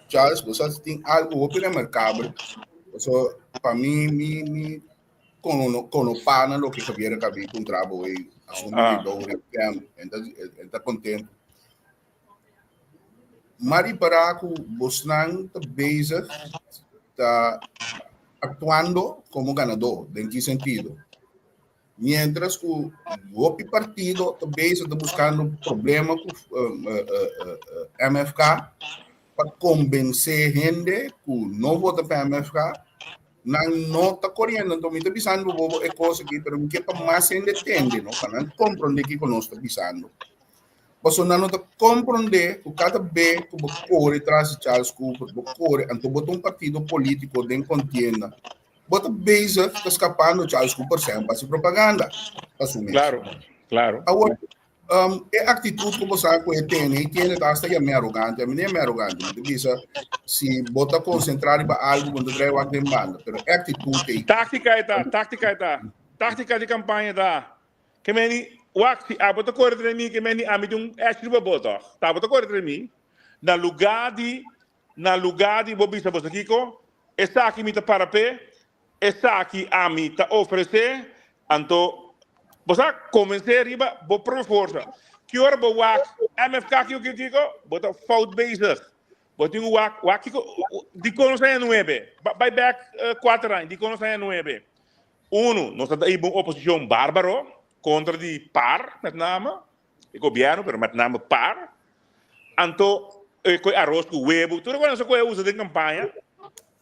Charles, bo sa tin algo hopi remarkabel. So, pa mi, mi, mi kono, kono pana loke Javier a kabi kontra bo ei, asuntu di Ah. Lowry Camp, en ta, en ta contento. Maar ripará ku bosnan ta bezig ta aktuando komo ganadó. Den ki sentido? Miéntras ku hopi partido ta bezig ta buskando problema ku MFK pa kombensé hende ku no vota pa MFK, nan no ta koriendo. Anto mi ta bisando bobo e kos aki, pero mi ke pa mas hende tende, no? Pa nan komprondé kiko nos ta bisando. Pasobra nan no ta komprondé ku kada be ku bo kore tras di Charles Cooper, bo kore, anto bo ta un partido polítiko den kontienda, bo ta bezig ta skapando Charles Cooper semper pa hasi propaganda pa su mes. Claro, claro. Awor, e aktitut ku bo sa ku e tene, e tiene ta hasta yam'é arogante. Ami no yam'é arogante. Mi ta bisa, si bo ta konsentrá riba algu, bo no ta trae wak den banda. Pero e aktitut ei. Táktika e ta, táktika e ta. Táktika di kampaña ta. Ke meni, wak, si abo ta kore tra mi, ke meni ami tin un esh riba bo tòg. Ta abo ta kore tra mi, na lugá di, na lugá di bo bisa boso kiko, esaki mi ta para p'e, esaki ami ta ofresé, anto bo sa konvensé riba bo propio forsa. Ki ora bo wak MFK kiko kiko kiko, bo ta fout bezig. Bo tin ku wak, wak kiko, dikon nos haña nuebe? Bai bèk kuater aña, dikon nos haña nuebe? Uno, nos ta hiba un oposicion barbaro contra di par, met name, e gobierno, pero met name par. Anto, e coe aros cu webo, tur e cos nos a coe usa den campaña.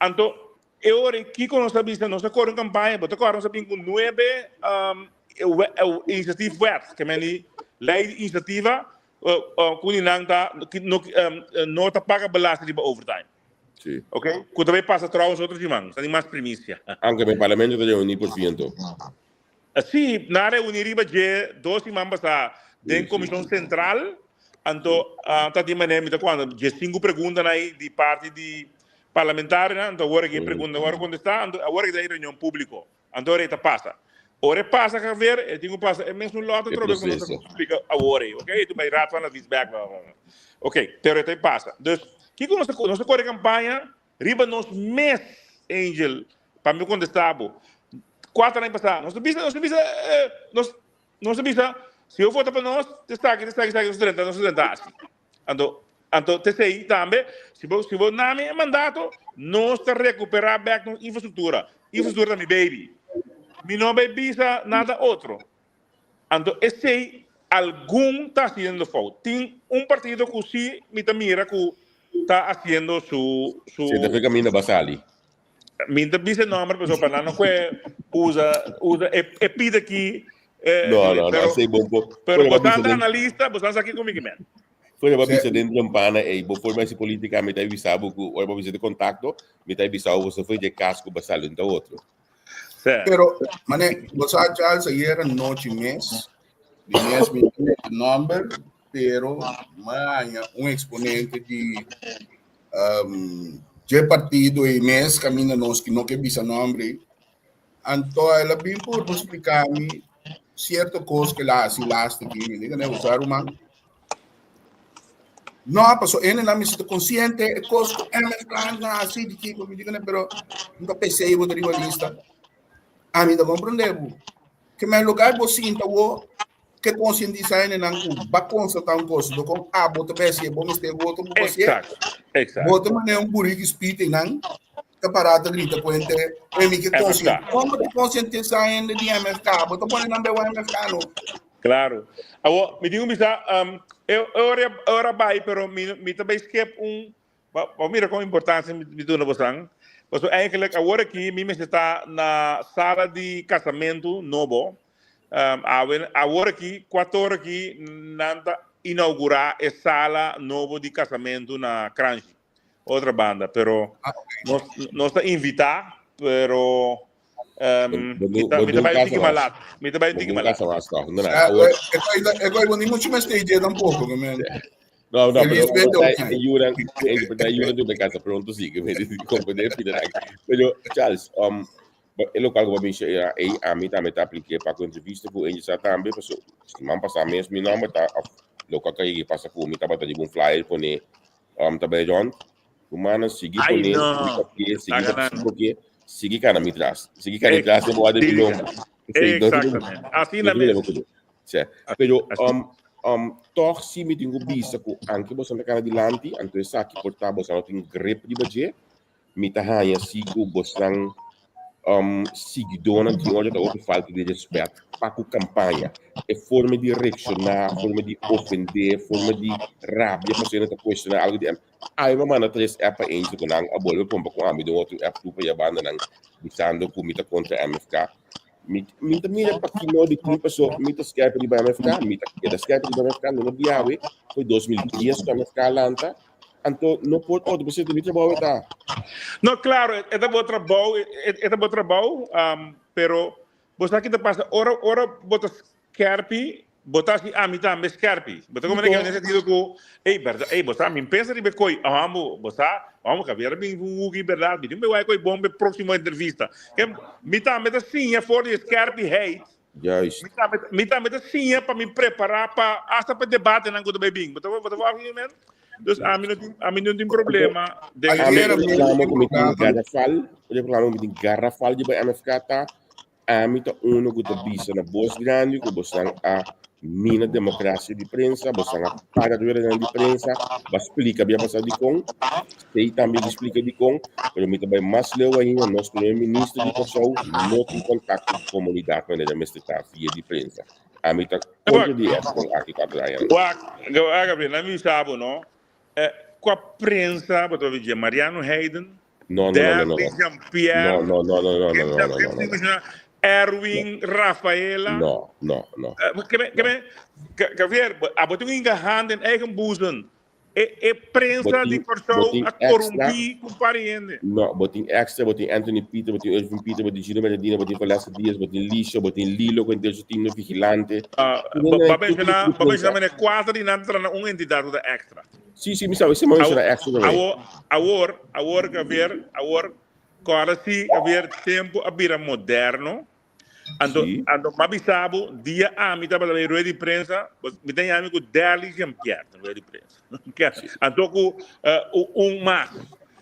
Anto, e ora ei kico nos a bisa? Nos a core un campaña, bo ta corda nos a bin cu nuebe initiatiefwet, ke men di ley di iniciativa. Ku di nan ta no no ta paga belasting riba overtime. Sí. Ok, ku ta bai pasa trouwens otro siman, sa di mas primisia. Anke men parlamento ta reuní por fin anto. Sí, nan a reuní riba dje dos siman pasá den komishon sentral, anto ta tin manera mi ta kuando dje sinku preguntanan ei di parti di parlamentarionan, anto awor aki e pregunta wòrdu kontestá, anto awor aki ta e reunion públiko. Anto ora e ta pasa. Ora e pasa Javier, e tin ku pasa e mesun lòt E atrobe ku nos a proseso. splika awor ei, ok? E tin bai Raad van Advies bèk, bla, bla, bla. Ok, pero e ta e pasa. Dus, kiko nos ta nos ta kore kampaña riba nos mes, Angel, pa mi kontestá bo. Kuater aña pasá, nos ta bisa, nos ta bisa, nos, nos ta bisa, si bo vota pa nos, ta esaki, ta esaki, esaki, nos ta drenta, nos ta drenta asi. Anto, anto t'esei tambe, si bo, si bo nami e mandato, nos ta recuperá bek nos infrastructura. Infrastructura ta mi baby. Mi no bay bisa nada otro. Anto esei algun ta haciendo fout. Tin un partido cu si mi ta mira cu ta haciendo su, su. Si ta fe caminda ba sali. Mi ta bisa e nomber pasobra pa nan no kue usa usa e e pida aki. Eh, no, no, no, sei bom po. Pero bo ta analista, bo sa ki komi ki men. Foi ba bisa den campana ei, bo foi mais política, mi ta bisa bo ku, ora bo bisa de contacto, mi ta bisa bo foi de casco ba sali un ta otro. Pero, mane, bo sa Charles ayer anochi mes, di mes mi nomber, pero maña un exponente di um, dje partido e mes caminda nos que no ke bisa nombre. Anto el a bin por explicar mi cierto cos que la hasi laatste aquí. Mi diga, ne, usar man. No, paso ene na mi sito consciente e cos ku MFK na hasi di kiko. Mi diga, ne, pero nunca pensei bo riba lista. A mi ta comprende bo. Ke men lugar bo sinta wo ke konsientisá hendenan ku ba konstatá un kos, do kon abo ta besi e bo mester voto bo basi e. Exacto, exacto. Bo ta manera un buriki spit einan ta pará ta grita ku hende e mi ke konsien. MFK. Kon bo ta konsientisá hende di MFK? Bo ta pone nan bewa MFK no. Claro. Awo, mi tin ku bisa, um, e e ora e ora bai, pero mi mi ta bai skip un Bo mira kon importancia mi duna bosan. Pasobra eigenlijk awor aki mi mester ta na sala di casamentu nobo. Awe awor aki cuator aki nan ta inaugura e sala nobo di casamentu na Kranshi. Otra banda pero nos nos ta invita pero mi ta mi ta bai un tiki malat. Mi ta bai un tiki malat. E koi bo ni mucho mester dje tampoco. No, no, pero ayuda, ayuda de casa pronto sí, que me comprende Pero Charles, um, e local que me era ei a mim também tá apliquei para entrevista com ele já também, paso, semana passada mesmo mi nome tá local que aí passa com mi tava tá de um flyer pone um também John, humano sigui pone, sigui sigui porque sigui cara mi tras, sigui cara mi tras de boa de mi nome. Exactamente. Así na mesmo. Sè. Pero um, um, toch si mi tin ku bisa ku anke boso ta kana dilanti, anto esaki por ta boso no tin grip riba dje, mi ta haña si ku bosnan um, siguidónan tin ora ta hopi falta di respet pa ku kampaña. E forma di reakshoná, forma di ofendé, forma di rabia pasobra nan ta kuestioná algu di Ai mi a manda tres app pa Angel ku nan a bolbe pompa ku ami den otro app tur pa ya banda nan bisando ku mi ta kontra MFK. Mi, mi ta mira pa ki no di ki paso mi ta skerpi riba MFK, mi ta keda skerpi riba MFK, no no biawe, foi 2010 ku MFK lanta, anto no por otro pasobra mi trabou e ta. No, claro, e ta bo trabou, e ta bo trabou, um, pero bo sa ki ta pasa, ora, ora bo ta Skerpi, bo ta hasi ami tambe skerpi. Bo ta komprende ke den sentido ku, ey, bèrdat, ey, bo sa, mi pensa riba e koi, amo, bo sa, amo, Javier a bin ku un huki, bèrdat, mi tin ku bai koi bon pa e próksimo entrevista. Ke, mi tambe ta siña for di e skerpiheid, Juist. mi tambe, mi tambe ta siña pa mi prepará pa, asta pa e debatenan ku ta bai bin. Bo ta, bo ta wak mi men? Dus ami no tin, ami no tin problema den Ami Ayer e a mi reklamo ku mi tin programa. garafal, e reklamo ku mi tin garafal di bai MFK ta, Ami ta uno ku ta bisa na bos grandi ku bosnan a mina demokrasia di prensa, bosnan a paga ruedanan di prensa, ba splika bia pasá dikon, stay tambe di splika dikon, pero mi ta bai mas leu ainda, nos primer minister di Kòrsou no tin kontakto ku komunidat manera mester ta via di prensa. Ami ta kontra di e akshon aki ku a trae nan. Wak, Gabriel, nan bisa bo no, kua prensa bo ta papia dje? Mariano Heiden? No, no, no, no, no. Derby Jean-Pierre. No, no, no, no, no, no, no, no, no, no. Erwin Rafaela. No, no, no. Ke men, Javier, abo tin un inga hand in eigen boezem. E prensa di Kòrsou a korumpí ku par di hende. No, bo tin Extra, bo tin Anthony Pieter, bo tin Irving Pieter, bo tin Gino Bernardino, bo tin Valessa Diaz, bo tin Lisha, bo tin Lilo ku henter su team na Vigilante. Bo menshoná, bo menshoná manera kuater di nan ta traha na un entidat ku ta Extra. Sí, sí, mi sabi, sí, mi a menshoná Extra tambe. Awor, awor, awor, Javier, awor, kòrda si, Javier, tempu a bira moderno. Anto, Sí. anto m'a bisa bo, dia ami tabata bay rueda di prensa, bos, mi ta yami ku Derly Jean-Pierre na rueda di prensa. Ke, Sí. anto ku eh, u- un mas.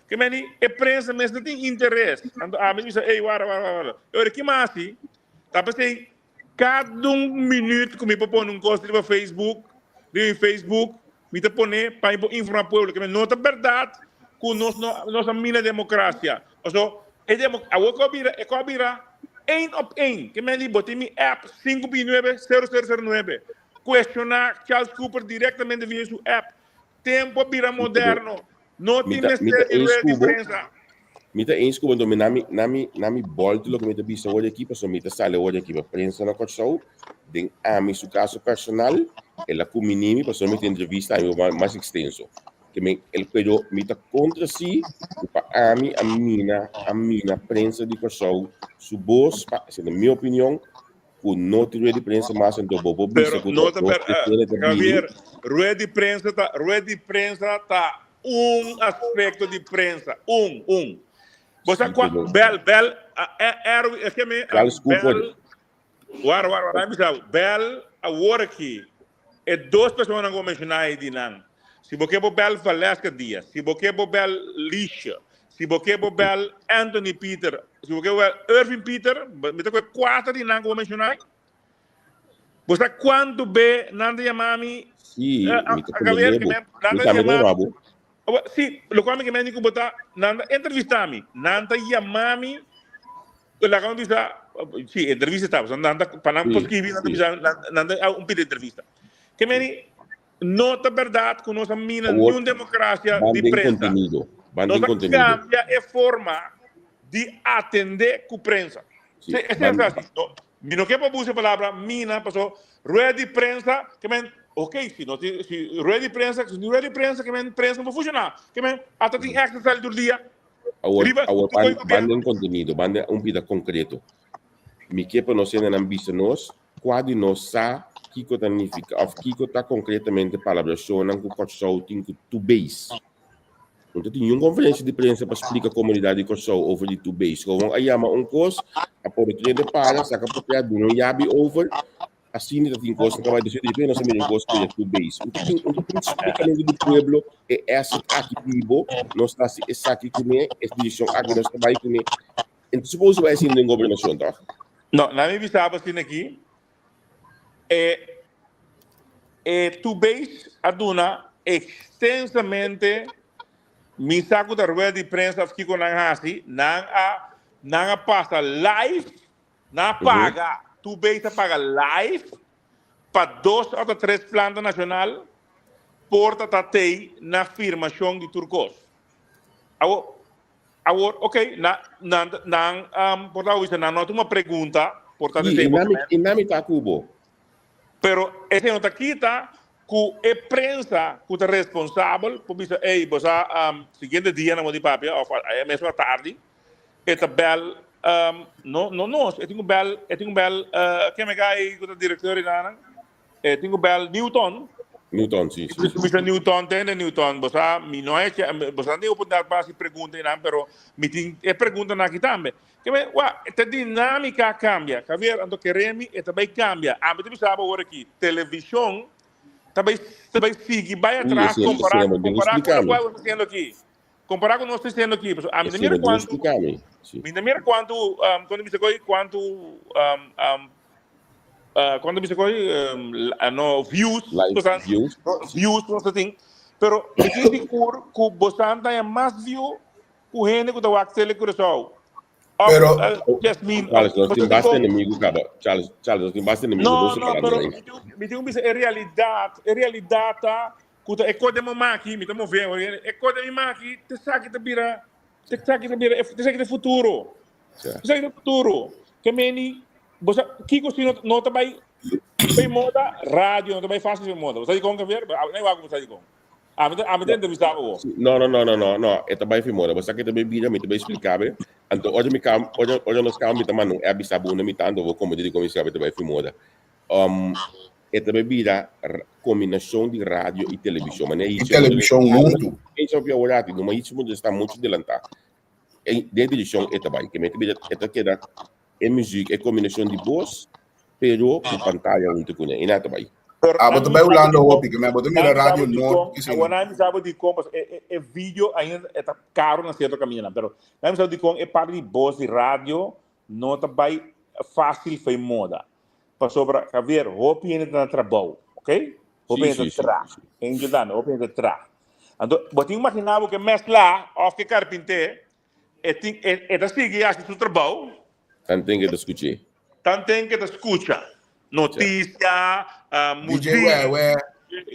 Ke meni, e prensa mes no tin interes. Anto ami bisa, ey, wara, wara, wara. E ora ki m'a hasi, ta pesey, kada un minuut ku mi por pone un kos riba Facebook, riba mi Facebook, Mi ta pone pa mi por informa pueblo ke no ta berdad ku nos no nos a mina demokrasia. Paso e demo awor ku a bira e ku a bira één op één. Ke men di bo tin mi app sinku pi nuebe sero sero sero nuebe. Kuestioná Charles Cooper direktamente via su app. Tempu a bira moderno. No Mi tin ta mi ta mester di eens rueda ku di bo. prensa. Mi ta eens ku bo enton mi na mi na mi na mi bòltu loke mi ta bisa awor aki pasobra mi ta sali awor aki pa prensa na Kòrsou den ami su kaso personal el a kuminí mi pasobra mi ta entrevista ami bo mas ekstenso ke men el pero mi ta kontra si ku pa ami a mina a mina prensa di Kòrsou su bos pa esei ta mi opinion ku no tin rueda di prensa mas enton bo por bisa Pero ku no ta nos ber presidente ta bini. Javier rueda di prensa ta rueda di prensa ta Un aspecto di prensa, un, un. Bo sa Sí, cua, pero bel, bel, Erwin, es que me, Charles Cooper. bel, wara, wara, wara, mi sa, bel, awor aki, e dos personanan cu bo menciona ahí di nan, si bo ke bo bel Valeska Diaz, si bo ke bo bel Lisha, si bo ke bo bel Anthony Pieter, si bo ke bo bel Irving Pieter, mi ta cu e cuater di nan cu bo menciona ahí, Bo sa kuantu be nan ta yama mi? Sí, mi ta comprende bo. Nan Mi ta tambe ta yama yama bo. Sí, lokual mi ke mende ku bo ta, nan ta entrevista mi. Nan ta yama mi, laga mi bisa, sí, entrevista ta, pasobra nan ta, pa nan por skibi, nan ta bisa, nan ta un pidi entrevista. Ke mende, no ta bèrdat ku nos a mina Awor, niun demokrasia ban di den prensa. kontenido, ban Nos den a kontenido. kambia e forma di atendé ku prensa. Sí, Sí, esei ban ta así. No, Mi no ke pa busa e palabra mina paso rueda di prensa ke men ok si no tin si rueda di prensa si no rueda di prensa ke men prensa no por funciona ke men ata tin extra sali tur dia Awor, riba awor tur koe ban, ban gobierno. den contenido, ban den un bida concreto. Mi ke pa nos hendenan bisa nos kua di nos sa kiko ta nifica of kiko ta concretamente palabracionnan ku Kòrsou tin ku Tubeis. No ta tin niun konferensia di prensa pa splika komunidat di Kòrsou over di Tubeis. Gewoon a yama un kos, a pone tur hende para, saka papia, duna un yabi over, asina ta tin kos ta bai. Despues di repente nos a mira un kos ku yama Tubeis. No ta tin, no ta tin splikamentu di pueblo e asset aki bibo, nos ta hasi esaki kuné, e direkshon aki nos ta bai kuné. Enton suppose bai asina den gobernashon, tòg? No, laat mi bisa bo asina aki, E e Tubeis a duna ekstensamente mi sa ku ta rueda di prensa of kiko nan hasi, nan a nan a pasa live, nan a paga, Tubeis a paga live pa dos òf ta tres planta nashonal por ta ta tei na firmashon di tur kos. Awor, Awor, ok, na, nan, nan, um, por ta bisa, nan no tuma pregunta, por ta Sí, desei i bo nami, kemen. i nami ta ku bo. Pero esei no ta kita ku e prensa ku ta responsabel por bisa, ey, bo sa, um, siguiente dia nan bo di papia, of e mesmo atardi, e ta bel, um, no, no nos, e tin ku bel, e tin ku bel, uh, ken me kai ku ta direkteur di nan? E tin ku bel Newton. Newton, si, si, si. Mr. Newton, tende Newton, bo sa, mi no a echa, bo sa tin oportunidat pa hasi pregunta einan, pero mi tin e preguntanan aki tambe. Ke men, wak, ta dinámika a kambia. Javier, anto kere mi e ta bai kambia. Ami ta bisa bo awor aki, televishon ta bai, ta bai sigui bai Sí, atras esei, esei, kompará, bo tin ku kompará ku splika mi. lokual bo ta hasiendo aki. Kompará ku nos ta hasiendo aki, pasobra ami ta Esei mira bo tin ku kuantu, splika mi, si. mi ta mira kuantu, kuantu bisa koe, kuantu, Cuando bisa koy no views Like, bosan views. views nos ta tin pero mi tin sigur ku bosan ta haña mas view ku hende ku ta wak Tele Curaçao of Pero Jasmine of Charles, nos boso tin tin basta kon enemigo kaba. Charles, Charles, nos tin basta enemigo, no nos no separando pero ahí. mi tin mi tin ku bisa e realidat e realidat ta ku ta e kos den momaki mi ta move e kos den mi maki te esaki ta bira te esaki ta bira te esaki ta e futuro Sa. te esaki ta e futuro ke meni. Bo sa kiko si no no ta bai bai moda, radio no ta bai fácil bai moda. Bo sa dikon, Javier? Bo no igual ku bo sa dikon. Ami ta ami ta entrevistá bo awor. No, no, no, no, no, no. E ta bai fi moda. Bo sa ke ta bai bira, mi ta bai splika be. Anto ora mi kam, ora ora nos kaba mi ta manda un app bisa bo unda mi ta, anto bo komprende dikon mi sa be ta bai fi moda. Um, e ta bai bira kombinashon di radio i televishon. Manera I televishon huntu. Pensa hopi awor aki, numa ichi mundo sta muchu delantá. E den direkshon e ta bai. Ke mi ta bira, e ta keda e muziek, e kombinashon di bos, pero ku pantaya huntu kuné. I nan ta bai. Pero Ah, bo ta nan bai mi Hulanda sabi hopi, dikon, ke men bo ta mira nan mi Radio sabi Noord dikon, ki si awor no. nan mi sabi dikon, pasobra e e e video ainda e ta karo na sierto kamindanan, pero nan mi sabi dikon e parti di bos di radio no ta bai fásil fo'i moda. Pasobra, Javier, hopi hende ta na trabou, ok? Hopi Sí, hende ta sí, sí, traha. sí. Hende tambe, hopi hende ta traha. Anto, bo tin imaginá bo ke mèslá òf ke karpinté E tin, e, e ta sigui hasi su trabou. Tanten ke ta skuch'é. Tanten ke ta skucha notisia, DJ muzik, Wewe.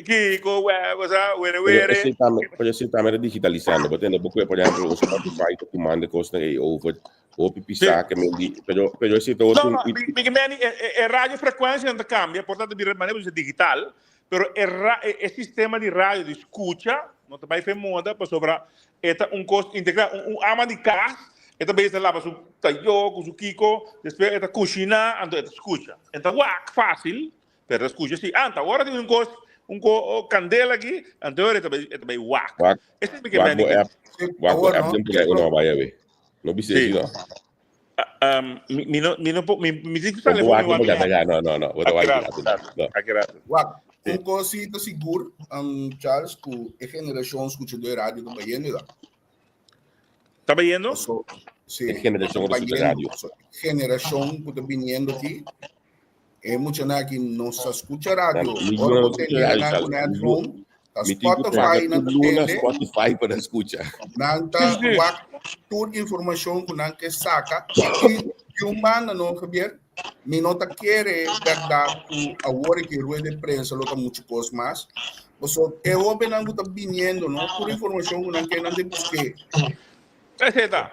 kiko, wewe, sa, were Pero were. esei tambe, pero esei tambe ta digitalisando. Bo tende bo kue, por ehempel, un Spotify ta tumando e kosnan ei over. Hopi pisá ke men di, pero, pero esei ta No, otro no, mi, mi ke meni, e, e, e radiofrekuensianan ta kambia, por tanto bira manera bo bisa digital, Pero e ra e sistema di radio di skucha no ta bai fe moda pasobra e ta un kos integrá. Un un ama di kas e ta bezig ta laba su tayó ku su kiko, despues e ta kushiná anto e ta skucha. E ta wak fásil pero e ta skucha si. Anta ora tin un kos un ko kandela aki anto e ta bai e ta bai wak. Wak Esei mi ke wak meni bo ke app Sí, wak bo awor app no. den por ahí uno a bai awe. No bisa Sí. esi no. Mi, mi no, mi no po, mi, mi tin ku O sali bo for mi wak wak bo mi ya, no, no, no, bo ta wak Akirato, no. akirato. Wak, un cosita sigur, um, Charles, ku e generacion scuchador radio ta bayendo da. Ta bayendo? So, sí, E generacion ta ku ta scucha bayendo. radio. So, generacion ku ta viniendo aki, e muchanan aki no sa scucha radio. Mi Ora no bo scucha tende radio, nan Charles. ku headphone, ta Mi tin ku Spotify paga nan tur ta luna tende. Spotify pa nan skucha. Nan ta Sí, sí. wak tur informashon ku nan ke saka. I di un banda no, Javier, mi no ta kere bèrdat ku awor ke rueda de prensa lo ta muchu kos mas. Pasobra e hóbennan ku ta biniendo no, tur informashon ku nan ke nan ta busk'é. Esei ta.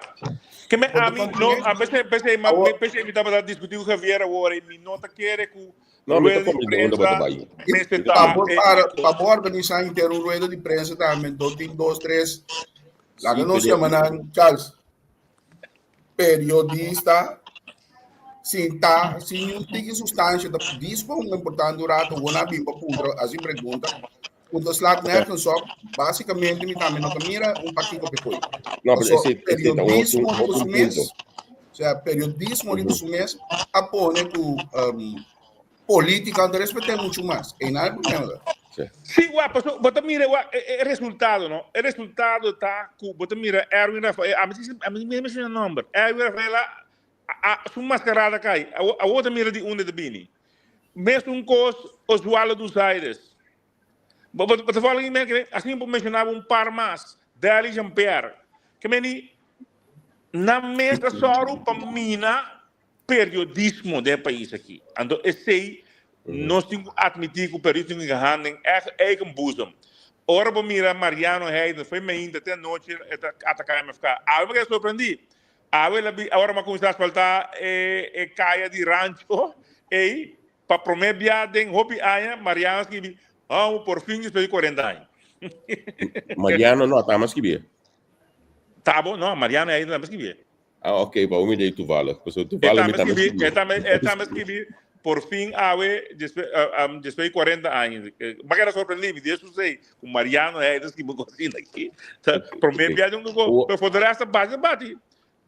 Ke me Bo ta ami no, komprendé? a p'esei p'esei ma Awor, p'esei mi tabata diskutí ku Javier awor i mi no ta kere ku No, mi ta Rueda di comprende unda bo ta prensa bai. mester Mi ta ta Pa bo e para, e pa bo organisá henter un rueda di prensa tambe, do tin dos, tres. Laga Sí, nos pero yama nan, Charles, periodista sintá sin niun tiki sustansha, ta dispa un importante un rato, bo na bin pa puntra hasi pregunta, ku ta slaat nergens op. Básikamente mi tambe no ta mira un pakiko p'e koe. No, pero Paso ese, ese ta otro, periodismo riba otro su mes, punto. o sea, periodismo riba Ujú. su mes a pone ku um, política no ta respet'é muchu mas. Einan e problema ta. Sí. Sí, wak, paso bo ta mira wak e, e resultado, no? E resultado ta ku bo ta mira Erwin Rafael, ami si ami mi menciona nomber. Erwin Rafael a, a, su mascarada kai. Awo, awo bo ta mira di unda e ta bini. Mesun kos Oswaldo dos Aires. Bo, bo, bo ta follow mi, men? Asina bo mencionaba un par mas. Dally Jean-Pierre. Ke meni nan mes a sòru pa mina periodismo den e pais aki. Anto esei nos tin ku atmití ku periodismo tin ku hand den eigen boezem. Ora bo mira Mariano Heiden foi mainta te anochi e ta ataká MFK. Awe mi keda sorprendí. Awe el a bi ora mi a kuminsá asfaltá e e kaya di Rancho ei pa promé bia den hopi aña Mariano a skibi, Hou por fin despues di 40 aña. Mariano no, ta ama skibié. Tabo? No, Mariano Heiden tambe skibié. Ah, ok, pa mi dei toevallig. Pasobra E toevallig mi tambe tambe skibi, e skibi. tambe, e tambe skibi por fin awe despues, despues di 40 aña. M'a keda sorprendí, mi di e susei ku Mariano Heiden skibi un kosina aki. Ta promé Ok. bia di un koko, Awor, pero for de rest ta bati ta bati.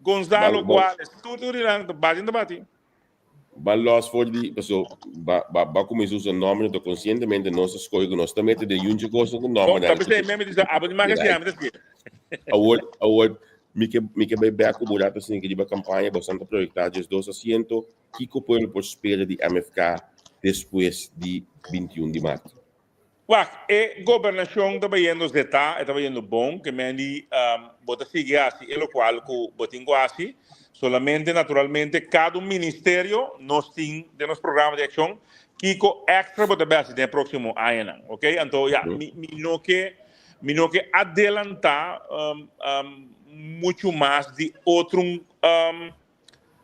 Gonzalo ban, ban, Guales, tur tur di nan ta bati ta bati. ban los for di, paso ba, ba, ba kuminsá usa nòmber, anto konsientemente nos a skohe ku nos ta mete den yunchi kosnan ku Bo, nòmbernan ta ku p'esei mi a miti sa, abo di manga siña, mi ta siña. Awor, awor, mi ke, mi ke bai bek ku bo rato sin riba kampaña, bosan ta proyektá 12 asiento, kiko pueblo por spera di MFK despues di 21 di mart? Wak, e gobernashon ta bayendo zetá, e ta bayendo bon, ke men di bo ta sigui hasi e lokual ku bo tin ku hasi. Solamente, naturalmente, kada un ministerio nos tin den nos programa di akshon kiko èkstra bo ta bai hasi den e próksimo añanan, oke? Anto, ya, mi mi no ke mi no ke adelantá muchu mas di otro,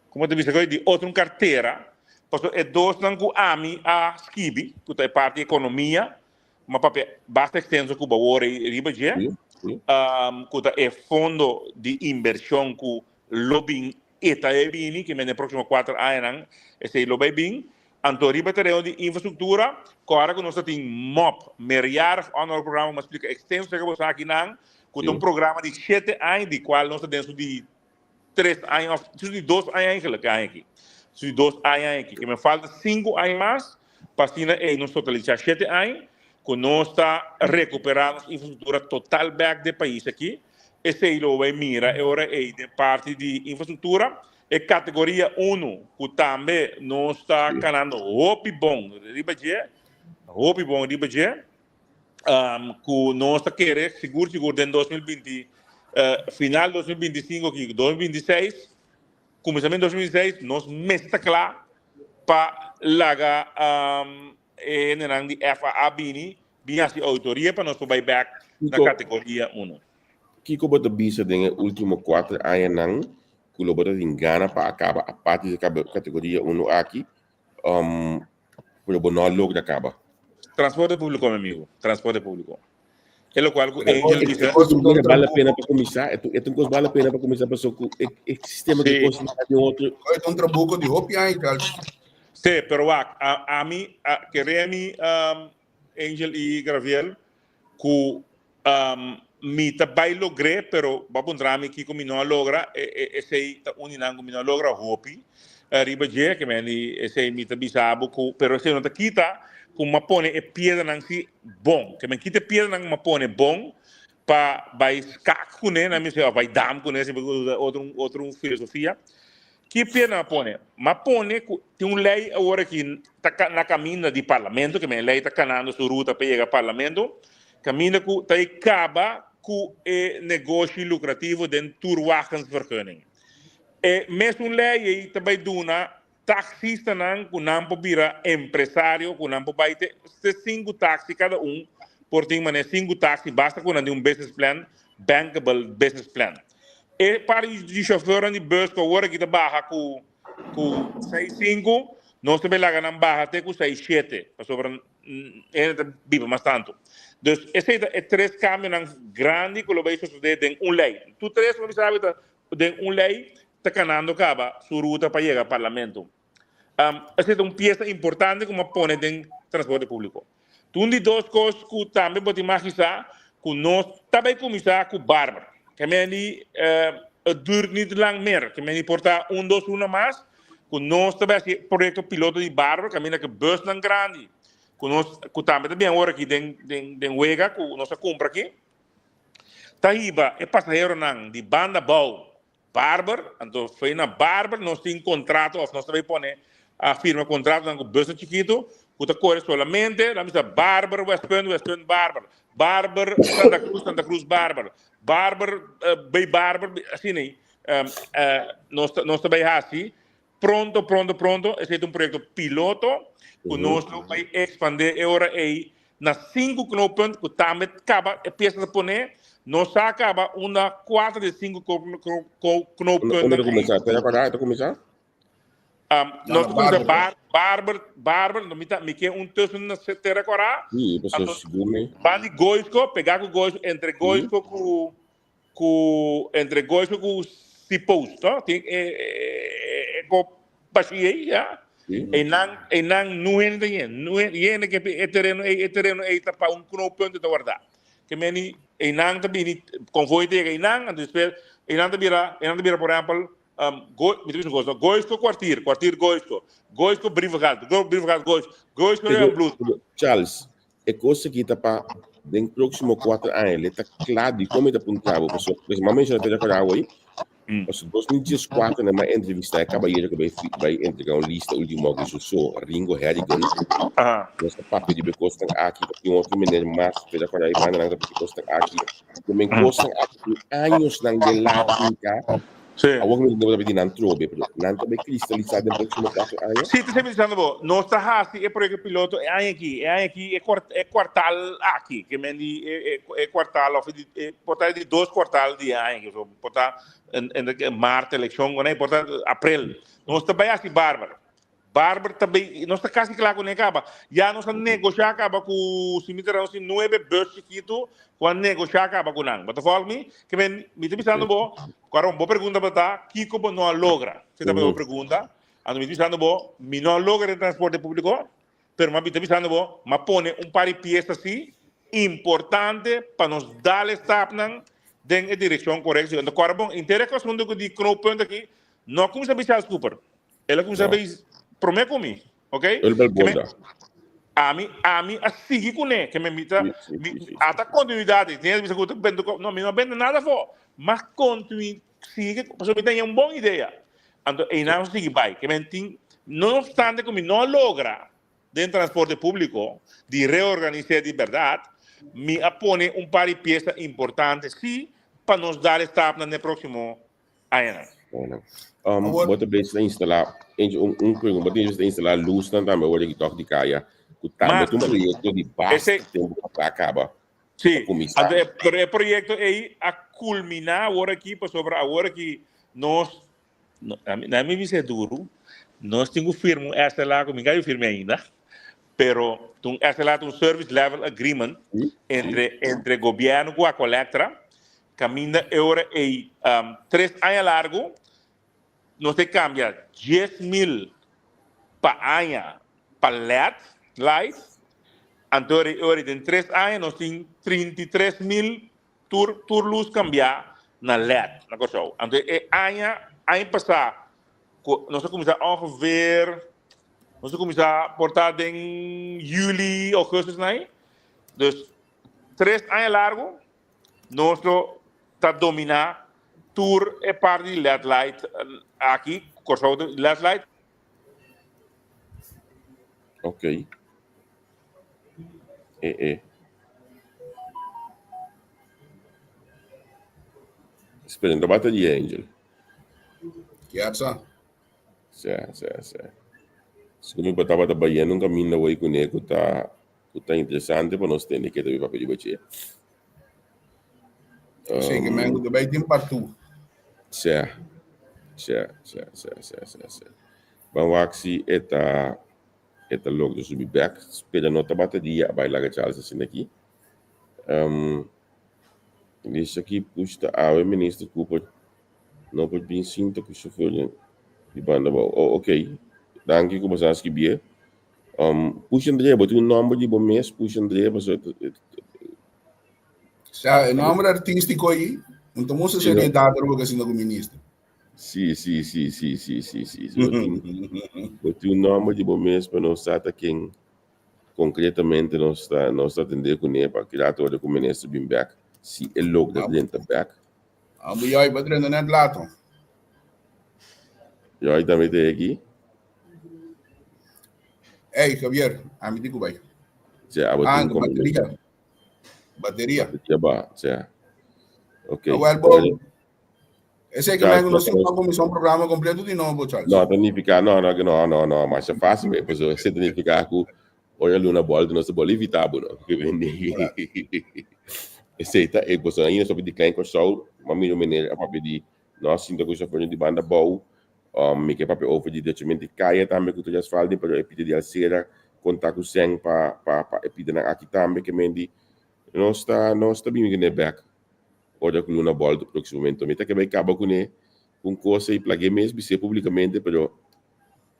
komo ta bisa, di otro kartera. Pasobra e dosnan ku ami a skibi, ku ta e parti ekonomia, m'a papia basta ekstenso ku bo awor ei riba dje, ku ta e fondo di inbershon ku lo bin e ta e bini, ke men den próksimo kuater añanan esei lo bai bin. Anto riba e tereno di infrastruktura, ku ora ku nos ta tin mop, meerjarig onderhoudprogramma, ku m'a splika ekstenso serka boso akinan, ku ta un programa di shete aña di kual nos ta den su di tres aña of su di dos aña eigenlijk e aña aki. Su di dos aña aki. Ke me falta sinku aña mas pa asina ei nos totalisá shete aña ku nos ta rekuperá nos infrastruktura total bèk den pais aki. Esei lo bai mira e ora ei den parti di infrastruktura. E kategoria unu ku tambe nos ta kanando hopi bon riba dje, hopi bon riba dje. Ku nos ta kere sigur sigur den 2020, final 2025 aki 2026, kuminsamentu 2026 nos mester ta kla pa laga e hendenan di FAA bini bin hasi auditoria pa nos por bai bek na kategoria uno. Kiko bo ta bisa den e ultimo kuater añanan ku lo bo ta tin gana pa a kaba aparte di kategoria uno aki? Pero bo no a logra caba. Transporte publico, mi amigo. Transporte publico. E locual cu Angel bisa. Mira, vale la pena pa cuminsa. E un cos vale la pena pa cuminsa paso cu e e sistema di cos di otro. E ta un trabuco di hopi aña, Charles. Sí, pero wak, a ami, a kere mi, Angel y Graviel, cu Mi ta bai logr'é, pero bo a puntra mi kiko mi no a logra, esei ta un di nan ku mi no a logra hopi riba dje, ke men di esei mi ta bisa bo ku, pero esei no ta kita ku mi a pone e piedranan si bon, ke men kita e piedranan ku mi a pone bon pa bai skak kuné, nan mi sey, òf bai dam kuné, si bo usa otro otro filosofia. Ki pena a pone? Ma pone ku tin un lei awor aki ta na kaminda di parlamento, ke men e lei ta kanando su ruta pa yega parlamento, kaminda ku ta e kaba ku e negoshi lukrativo den toerwagensvergunning. E mesun lei ei ta bai duna taksistanan ku nan por bira empresario, ku nan por bai te te sinku taksi kada un por tin manera sinku taksi basta ku nan tin un business plan, bankable business plan. E par di chauffeurnan di bus ku awor aki ta baha ku ku seis sinku, nos ta bay laga nan baha te ku seis shete, pasobra hende ta biba mas tantu. Dus esei ta e tres kambionan grandi ku lo bay sosode den un lei. Tur tres ku mi sabi ta den un lei ta kanando kaba su ruta pa yega parlamento. Esei ta un piesa importante ku mi a pone den transporte públiko. Un di dos kos ku tambe bo tin mag sa ku nos ta bai kuminsá ku Barber. Ke men di het duurt niet lang meer. Ke men di por ta un dos luna mas ku nos ta bai hasi proyekto piloto di Barber kaminda ku busnan grandi ku nos ku tambe ta bin awor aki den den den wega ku nos a kumpra aki ta hiba e pasaheronan di banda abou Barber, anto fei na Barber nos tin contrato of nos ta bay pone a firma contratonan cu busnan chikito cu ta core solamente, laat mi sa Barber Westpunt, Westpunt Barber, Barber Santa Cruz, Santa Cruz Barber, Barber bay Barber, asina ey nos ta nos ta bay haci pronto pronto pronto, esey ta un proyecto piloto cu nos lo bay expande e ora ey Na sinku knooppunt ku tambe kaba e piesa ta pone, no sa kaba unda kuater di sinku knooppunten. Unda ta kuminsá? Tera Kòrá ta kuminsá? Nos ta kuminsá Bar, Barber, Barber, no mi ta, mi ke un tussen na Tera Kòrá. Sí, pasobra sigur mi. Ban di Goisco, pegá ku Goisco, entre Goisco ku ku entre Goisco ku Sipost, no? Tin e e ko bashi ei, ya. Einan, einan nu hende ta yen, nu hende, yende ke e tereno ei, e tereno ei ta pa un knooppunt ta warda. Ke meni einan ta bini, konvoi ta yega einan, anto despues einan ta bira, einan ta bira por ehempel, Go, mi ta bisa Goisco, Goisco kwartier, kwartier Goisco, Goisco Brievengat, Brievengat Goisco, Goisco Bloed. Charles, E kos aki ta pa den próksimo kuater aña le ta kla dikon mi ta puntra bo pasobra pues mi a menshona Pedro Corao ei pasobra 2014 nan a entrevista e kabayero ku bai bai entrega un lista ultimo aki su so Ringo Herigan nos ta papia riba e kosnan aki tin otro meneer mas Pedro Corao i banda nan ta papia e kosnan aki men kosnan aki tin añosnan den latinka Sí. Awor mi no ta di nan trobe, pero nan ta bay cristalisá den próximo cuatro aña. Sí, te semper diciendo bo, nos ta hasi e proyecto piloto e aña aki, e aña aki, e cuart, e cuartal aki, ke men di e, e, e cuartal of di, e por ta di dos cuartal di e aña aki, so por ta en, en, en maart eleccion, por ta april. Nos ta bay hasi Barber. Barber ta bay, nos ta casi cla cu ne caba. Ya nos a negocia caba cu, si mi ta nos tin nuebe bus chikitu cu a negocia caba cu nan. Bo ta volg mi? Ke men, mi ta bisando bo, Cuaron, bo pregunta tabata, kico bo no a logra? Esei tabata bo pregunta. Anto mi ta bisando bo, mi no a logra den transporte publico, pero mi ta bisando bo, mi a pone un par di pieza si importante pa nos dal e stapnan den e direccion corecto. Anto cora bon, inter e asunto cu di knooppunt aki, no a cuminsa bisa Charles Cooper. El a cuminsa bay prome cu mi, ok? El bel bonda. Ami, ami a sigui cune, ke me mita, mi, ata continuidad, e tiene bisa cu ta bende, no, mi no a bende nada afo, mas continui, sigui, pasobra mi tenia un bon idea. Anto einan nos a sigui bay, ke men tin, no obstante cu mi no a logra den transporte publico di reorganise di berdad, mi a pone un par di pieza importante si pa nos dal e stapnan den proximo añanan. Añanan. Um, Awor- bo ta bezig ta instalá, eentje, un, un pregunta, bo ta bezig ta instalá luznan tambe ora di tòg di kaya, ku tambe Mas, ta un proyekto di basta ese, tempu pa ta kaba, pa sí, kuminsá. anto e, pero e proyekto ei a kulminá awor aki, pasobra awor aki nos, no, na mi, na mi bisa e duru, nos tin ku firma un SLA ku mi ka yu firma ainda, pero ta un SLA ta un Service Level Agreement Sí, sí. entre, entre gobièrnu ku Aqualectra, Caminda e ora ey tres aña largo nos te cambia 10,000 pa aña pa led lights, anto e ora ey den tres aña nos tin 33,000 tur tur luz cambia na led na Corsou. Anto e aña aña pasa cu nos a cuminsa ongeveer nos a cuminsa por ta den juli augustus na ey, dus tres aña largo Nos lo ta dominá tur e parti di led light aki, Kòrsou ta led light. Ok. E e. Spera, no bata di Angel. Kiatsa. Sè, sè, sè. Sigur mi bo tabata bayendo un kaminda wei kuné ku ta ku ta interesante pa nos tende ke ta bin papia riba dje. Sí, ke men ku ta bai tin partu. Sè, sè, sè, sè, sè, sè, sè. Ban wak si e ta e ta logra subi bèk. Spera no tabata dia a bai laga Charles asina aki. Um, Lisa ki push ta awe Minister Cooper no por bin sinta ku shofernan di banda abou. Oh, ok. Danki ku bo sa skibié. Um, push Andrea, bo tin un nomber di bo mes, push Andrea, pasobra Sa, e nomber artístico aí, não tomou Sí, no. seriedade para você com ministro. Sí, sí, sí, sí, sí, sí, sí. sí. Bo tin, bo tin un nomber di bo mes pa nos sa ta ken concretamente nos ta, nos ta atendé kuné pa ki rato ora ku minister bin bek, si e logra drenta bek. Amo yoi pa drenta net lato. Yoi tambe ta aki. Ey, Javier, ami di ku bai. Tja, abo Ah, tin como bateria. Bateria. Bateria ba, tja. Ok. Ah, wel, bo. Ese que Charles, men nos tin comissão um programa completo de novo, Charles. No, ta nifica, no, no, no, no, no, mas é fácil, me, pues, ese ta nifica ku ora luna bol, nos bol evita bo, no. Ese ta, e, pues, ainda so di klein Kòrsou, ma mira meneer a papia di, no, sinta ku chauffeur di banda bou, Mi ke papia over di drechament di kaya tambe ku tur asfalto, pero e pida di alsera konta ku sèn pa pa pa e pidanan aki tambe ke men di nos ta nos ta bini kuné bèk ora ku luna bòlta próksimamente. Mi ta ke bai kaba kuné ku un kos ei plag'é mes bis'é públikamente pero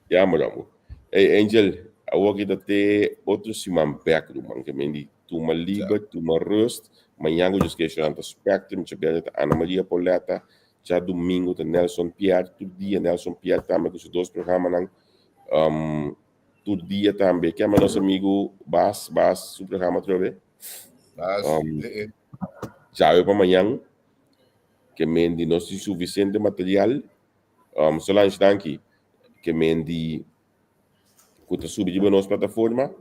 ya mora mu. Ey Angel awor ki ta te otro siman bèk ruman ke men di tuma liber tuma rust mañan ku Dios ke shoranta Spectrum djabièrnè ta Ana Maria Pauletta Djadumingu ta Nelson Pierre, tur dia Nelson Pierre tambe ku su dos programanan. Um, tur dia tambe. Kema nos amigu Bas, Bas su programa atrobe. Bas, Um, eh, eh. djawe pa mañan, ke men di nos tin sufisiente material. Um, Solange, danki. Ke men di ku ta subi riba nos plataforma,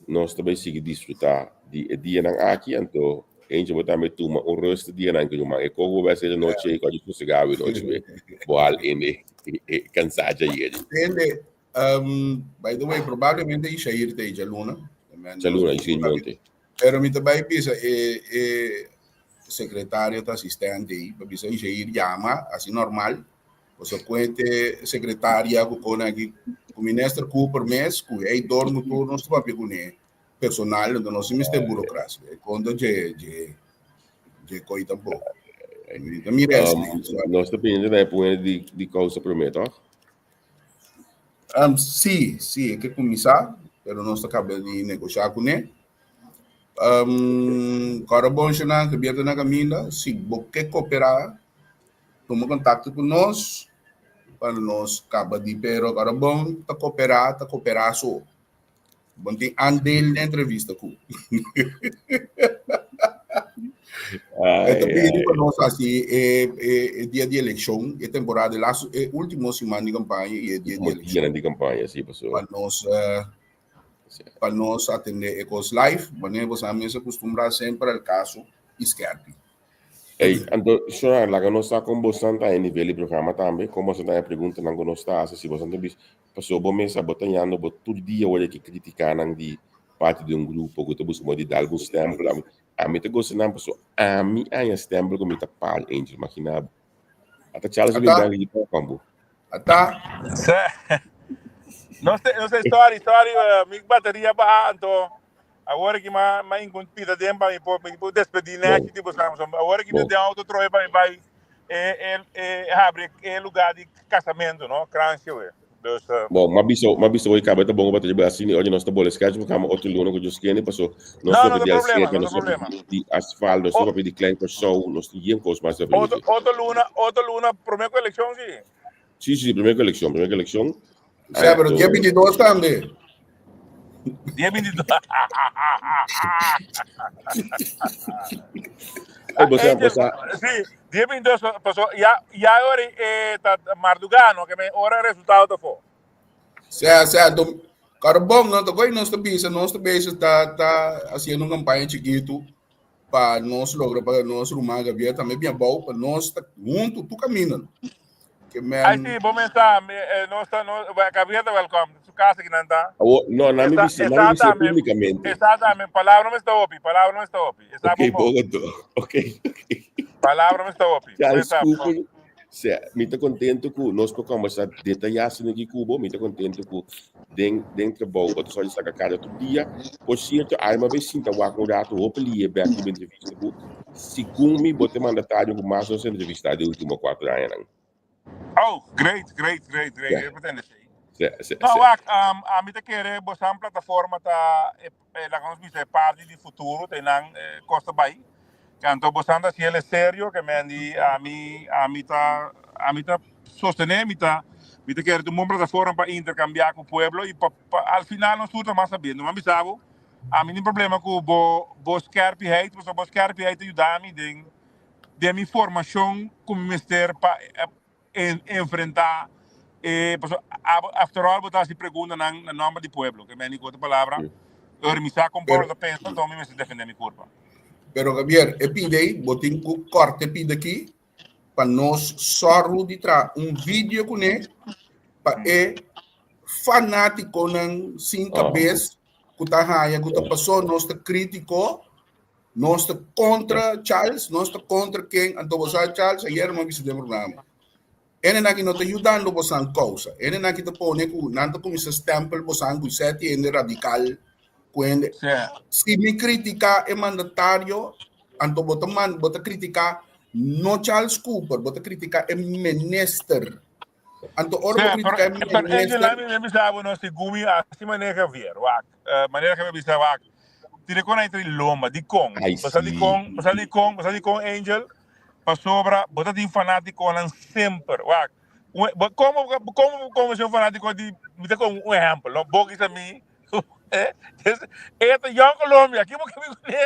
nos ta bai sigui disfrutá di e dianan aki, anto eentje bo tambe tuma un rust dianan ku ruman. E koko bo bai hasi nochi ei, kòrda sosegá awe nochi be. Bo al ende e kansá djayeri. Tende, um, by the way, probablemente Ishair ta ei djaluna. Djaluna, Ishair Monte. Pero mi ta bai bisa e, e sekretario ta asistente ei, pa bisa Ishair yama, asi normal, Paso cuente secretaria cu con aki. Ku minister Cooper mes, ku ei dormu tur nos ta papia kuné personal, enton nos no mester burokrasia. E konta dje dje dje koi tampoko. Mi ta mira esei. Nos ta pendiente na e pone di di kousa promé, tòg? Sí, sí, e ke kuminsá, pero nos ta kaba di negoshá kuné. Um, kòrda bon shonnan, Javier ta na kaminda. Si bo ke koperá, tuma kontakto ku nos pa nos kaba di pero kòrda bon ta koperá, ta koperá so. Bo no tin aandeel den entrevista ku. E ta pidi pa nos hasi e e e dia di elekshon, e temporada, e lastu, e último siman di kampaña i e dia di elekshon. Dianan di kampaña, sí, pasobra. Pa nos pa nos atendé e kos live, manera boso a mes akustumbrá semper al kaso i skèrpi. Ey, anto, Shona, laga nos sa kon bosan ta e nivel di programa tambe, kon bosan ta e preguntanan ku nos ta hasi, si bosan ta bisa, pasobra bo mes abo ta yando bo tur dia wòrdu ki kritikanan di parti di un grupo ku ta buska moda di dal bo un stèmpel, ami, ami ta gosa nan pasobra ami haña stèmpel ku mi ta par Angel, imagina bo. Ata Charles Ata. bin di pa bo. Ata. No sé, no sé, sorry, sorry, uh, mi bateria baha, anto awor ki ma ma inkun pita den pa mi por mi por despedí Bom. nechi tipo Samson. Awor ki mi Bom. den auto troe pa mi bai e e e habri e lugar di casamento, no? Kransje we. Dus uh, Bon, ma bisa, ma bisa hoy caba ta bon pa triba asina, oye nos ta bole sketch pa kama otro luna ku Dios kende, paso nos no, ta no papia ta di problema, alseta, no nos ta ta papia problema. di asfalto, nos ta O, papia di klein Kòrsou, nos tin yen kos mas ta papia otro di. otro luna, otro luna promé ku elekshon sí. Sí, sí, primer ku elekshon, primer ku elekshon. Sea, pero dia Anto, 22 tambe. Dia 22. Ey, bosa, Angel, bosa, sí, dia 22, paso ya ya ora eh, ta mardugano que me ora resultado ta fo. Sea, sea, dom, carbón, no, ta nos ta bisa, nos ta bisa, ta, ta haciendo un campaña chiquito pa nos logra, pa nos ruman Javier tambe bien abou, pa nos ta hunto tu camino. Que men... Ay, sí, bom está, eh, no está, no, Javier ta welcome, su casa que nan ta. Awo, no, na mi bisa, na mi bisa públicamente. Exactamente, palabra no está opi, palabra no está opi. Está Ok, bom. bom anto. Ok, ok. Palabra no está opi. Charles Cooper, sea, mi ta contento ku nos por conversa detallá asina aki ku bo, mi ta contento ku den den trabou bo ta sòli saka kada tur dia. Por cierto, alma bay sinta wak un rato hopi liye bek riba entrevista ku segun mi bo ta e mandatario ku mas nos a entrevista den ultimo cuatro añanan. Oh, great, great, great, great. Ya. E pretende esei. Se, se, No, se. wak, um, a mi ta kere bosan plataforma ta e, e, laga nos bisa e parti di futuro, te nan eh, kosta bai. Anto bosan ta hasiel e serio, ke men di ami, ami ta, ami ta sostené, mi ta, mi ta kere ta un bon plataforma pa interkambiá ku pueblo i pa, pa al final nos tur ta mas sabiendo. Mi a bisa bo, ami tin problema ku bo, bo skerpiheid, pasobra bo skerpiheid ta yuda mi den, den mi formashon ku mi mester pa en enfrentá e pasobra abo after all bo ta hasi preguntanan na nòmber di pueblo ke meni ku otro palabra ora mi sa kon pueblo ta pensa enton mi mester defendé mi kurpa. Pero Javier, e pida ei bo tin ku kòrta e pida aki pa nos sòru di traha un video kuné pa e fanátikonan sin kabes ku ta haña ku ta pasó nos ta krítiko, nos ta kontra Charles, nos ta kontra ken, anto bo sa Charles ayer mi a bisa den programa. Hendenan aki no ta yudando bosan kousa. Hendenan aki ta pone ku nan ta kuminsá stempel bosan ku seti hende radikal ku hende. Si mi kritiká e mandatario, anto bo ta man bo ta kritiká no Charles Cooper, bo ta kritiká e minister. Anto ora bo Sí, pero, kritiká e pero Angel, minister, ami mi bisa bo no segun mi así manera Javier, wak, eh, manera que mi bisa wak, tira con entre lomba, di con, Ay, pasa di sí. con, pasa di con, pasa di con Angel, pasobra bo ta tin fanátikonan semper, wak, un, bo, como, como, como si un fanátiko di, mi ta con un ehempel, no, bo kisa mi, eh, es, e ta Young Colombia, aki bo ke mi kuné,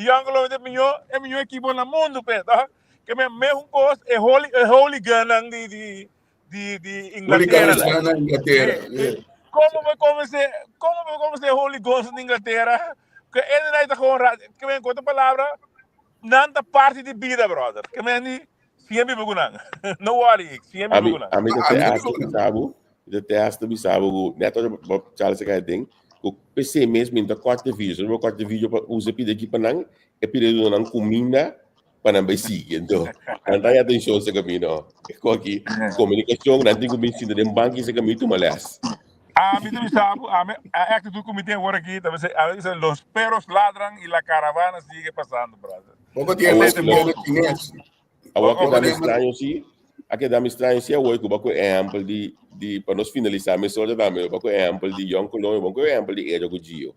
Young Colombia ta e miñó, e miñó ekipo na mundu pe, to, ke me mehun kos, e holy, e hooligannan di, di, di, di Inglaterra. Hooligans na Inglaterra. Sí, sí. Como me convence, como me convence hooligans na Inglaterra? Que ele não está com que me conta palavra, nan ta parte di bida, brother. Ke men di, siempre biba ku nan. No worry, siempre biba Ami, ku nan. ami ta Ah, te ami ta hasta biba ku nan. bisa bo, ta te hasta bisa bo ku net ora bo Charles a kai den, ku p'esei mes mi no ta kòrta video. Si bo kòrta video pa usa pida aki pa nan, e pida duna nan kuminda pa nan bai sigui. Anto, nan ta haña atenshon se kaminda. E ku aki komunikashon, nan tin ku bin sinta den banki se kaminda i tuma lès. Ami ta bisa bo, ami a actitud cu mi tin awor aki, ta bisa, ami ta bisa los perros ladran y la caravana sigue pasando, brother. Poco tiempo Awor este viene chines. Awor a Poco keda mi tiempo. straño si, a keda mi straño si awor cu bo a cu ehempel di di pa nos finalisa mesora tambe, bo a cu ehempel di Jong Colombia, bo a cu ehempel di Era cu Gio.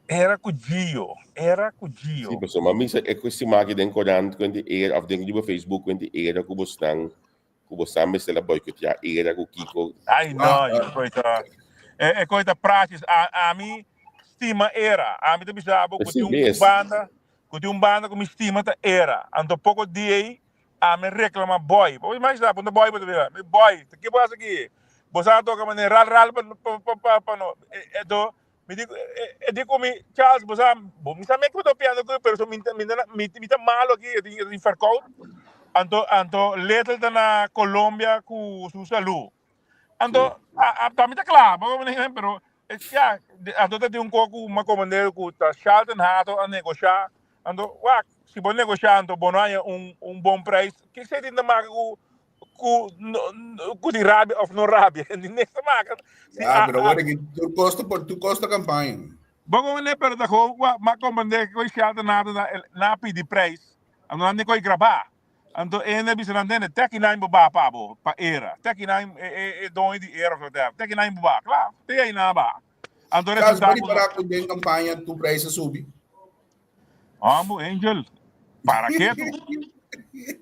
Era cu Gio, era cu Gio. Si, pasobra mi sa e cu siman aki den corant cu hende Era of den riba Facebook cu hende Era cu bosnan Ku bo sa mester a boikoteá era ku kiko. Ai no, Ah, e koi ta e koi ta praatjes. A ami stima era. Ami ta bisa bo ku Así tin un mes. banda, ku tin un banda ku mi stima ta era. Anto poko dia ei ami reklama boy. Bo imagina bo no boy bo ta bira. Mi boy, ta ke bo hasi aki? Bo sa toka manera ral ral pa pa pa pa no. Anto Mi di, e di ku mi, Charles, bo sa, bo mi sa me ku bo ta piando ku, pero so mi ta, mi ta, mi, mi ta malo aki, e tin, e tin verkoud. Anto, anto Little ta na Colombia ku su salú. Anto, a, a, ta mi ta kla, bo mi pero, e, ya, anto ta tin un ko ku ma komandero ku ta Charlton Hato a negoshá. Anto, wak, si bo negoshá, anto bo no haña un, un bon prijs. Ke esei tin ta maka ku ku ku di rabia of no rabia ni niks te maken. Si ja, pero hoor ik, tu kosta por tu kosta campaña. Bogo ne pero da go wa ma comprende ko shelter na na na pidi prijs. Ando nan ko graba. Anto ene bisa nan tende teki nine bo ba pa bo pa era. Teki nine e e e doño di era of whatever. Teki nine bo ba. Kla, te aí na ba. Anto Charles, resultado pode parar com den campanha tu prijs a subi. Amo Angel, para que tu?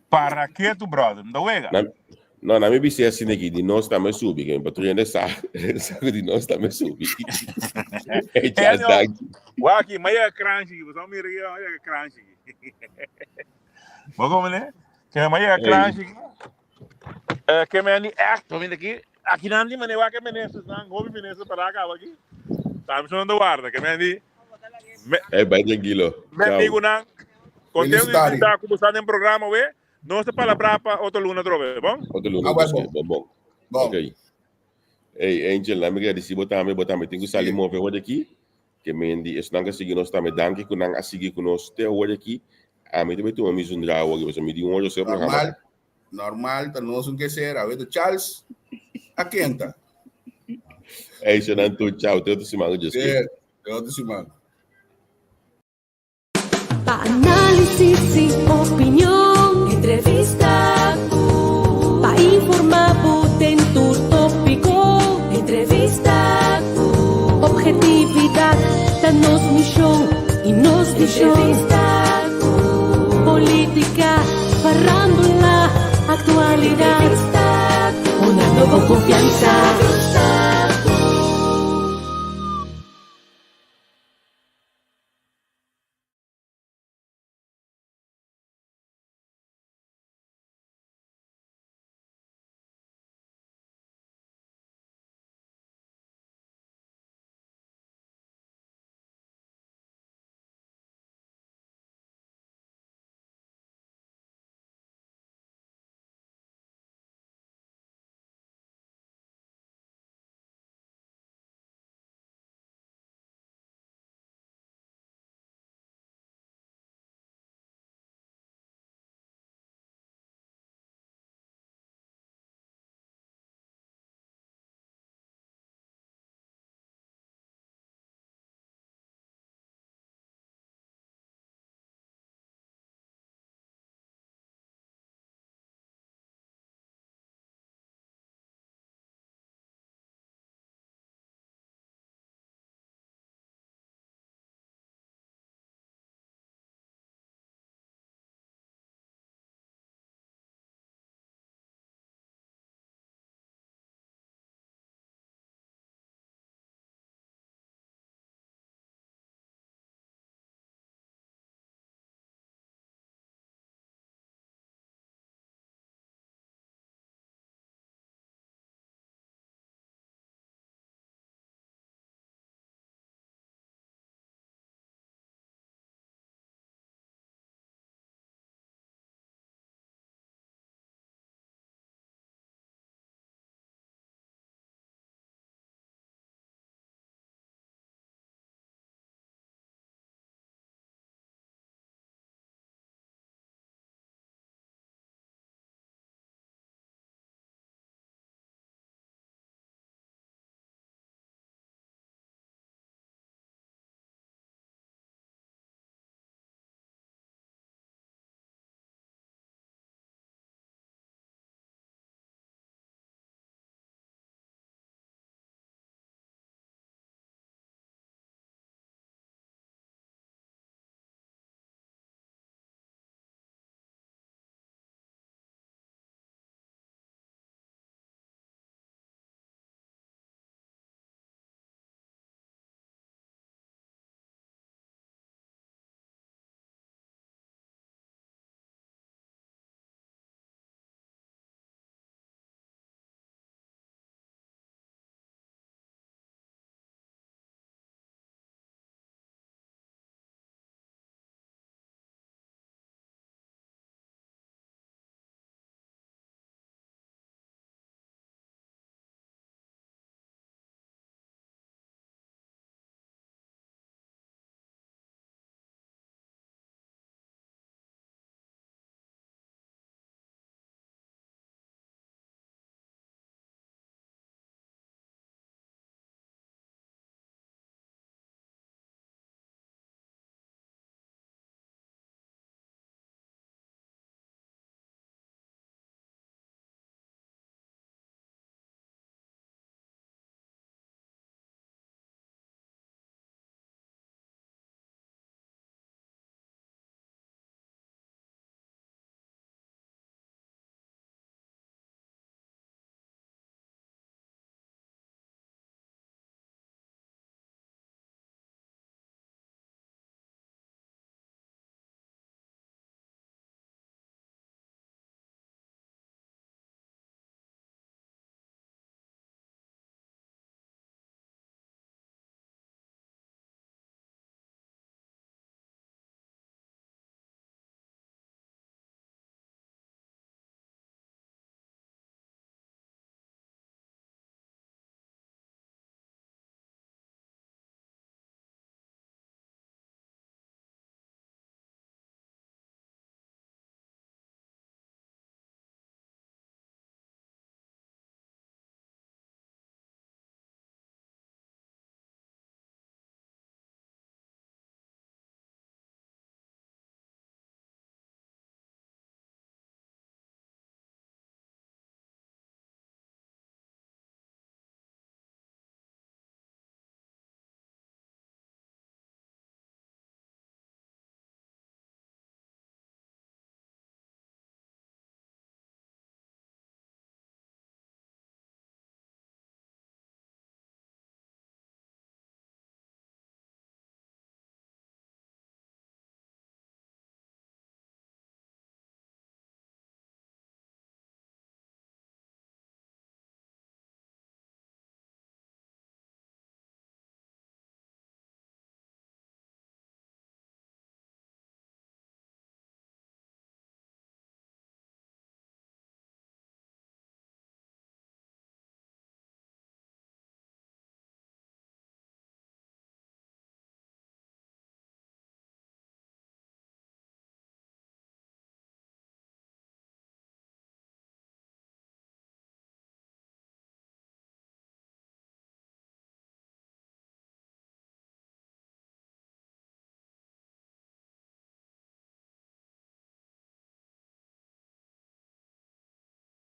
Para que tu, brother? No wega. Na, no, na mi bisi asina aki, di nos tambe subi, que mi patrulla de sa, sa di nos tambe subi. Hey, Charles, Enio, danki. waki, maya crunchy, você mira aqui, maya crunchy. Vou comer, né? Que maya Hey. crunchy. Eh, ke men di echt, want aki, aki nan di meneer, wak ministers nan, hopi minister para acá aki. Tam son de warda, ke men di, me, Hey, bai tranquilo. me Chao. amigo nan, contento di Feliz estar ku bosan den programa we, nos te palabra pa otro luna trobe, bon? Otro luna, Ah, dus bon. bon, bon. Bon. Ok. Hey, Angel, laat me agradeci bo tambe, bo tambe tin ku sali Sí. move awor aki. Ke men di esnan ku a sigui nos tambe danki ku nan a sigui ku nos te awor aki. Ami ta bai tuma mi zundra awor, pasobra mi di un ora so e programa. Normal, normal, ta nos un ke ser. Awor ta Charles a kenta. Hey, shonan tur, chao. Te otro siman ku Dios Te, kier. te otro siman. Pa análisis y opinion, entrevista ku. Pa informa bo den tur tópiko, entrevista ku. Objetividad ta nos mishon y nos vishon. Entrevista ku. Polítika, farándula, aktualidat. Entrevista ku. Una nobo konfiansa. Entrevista.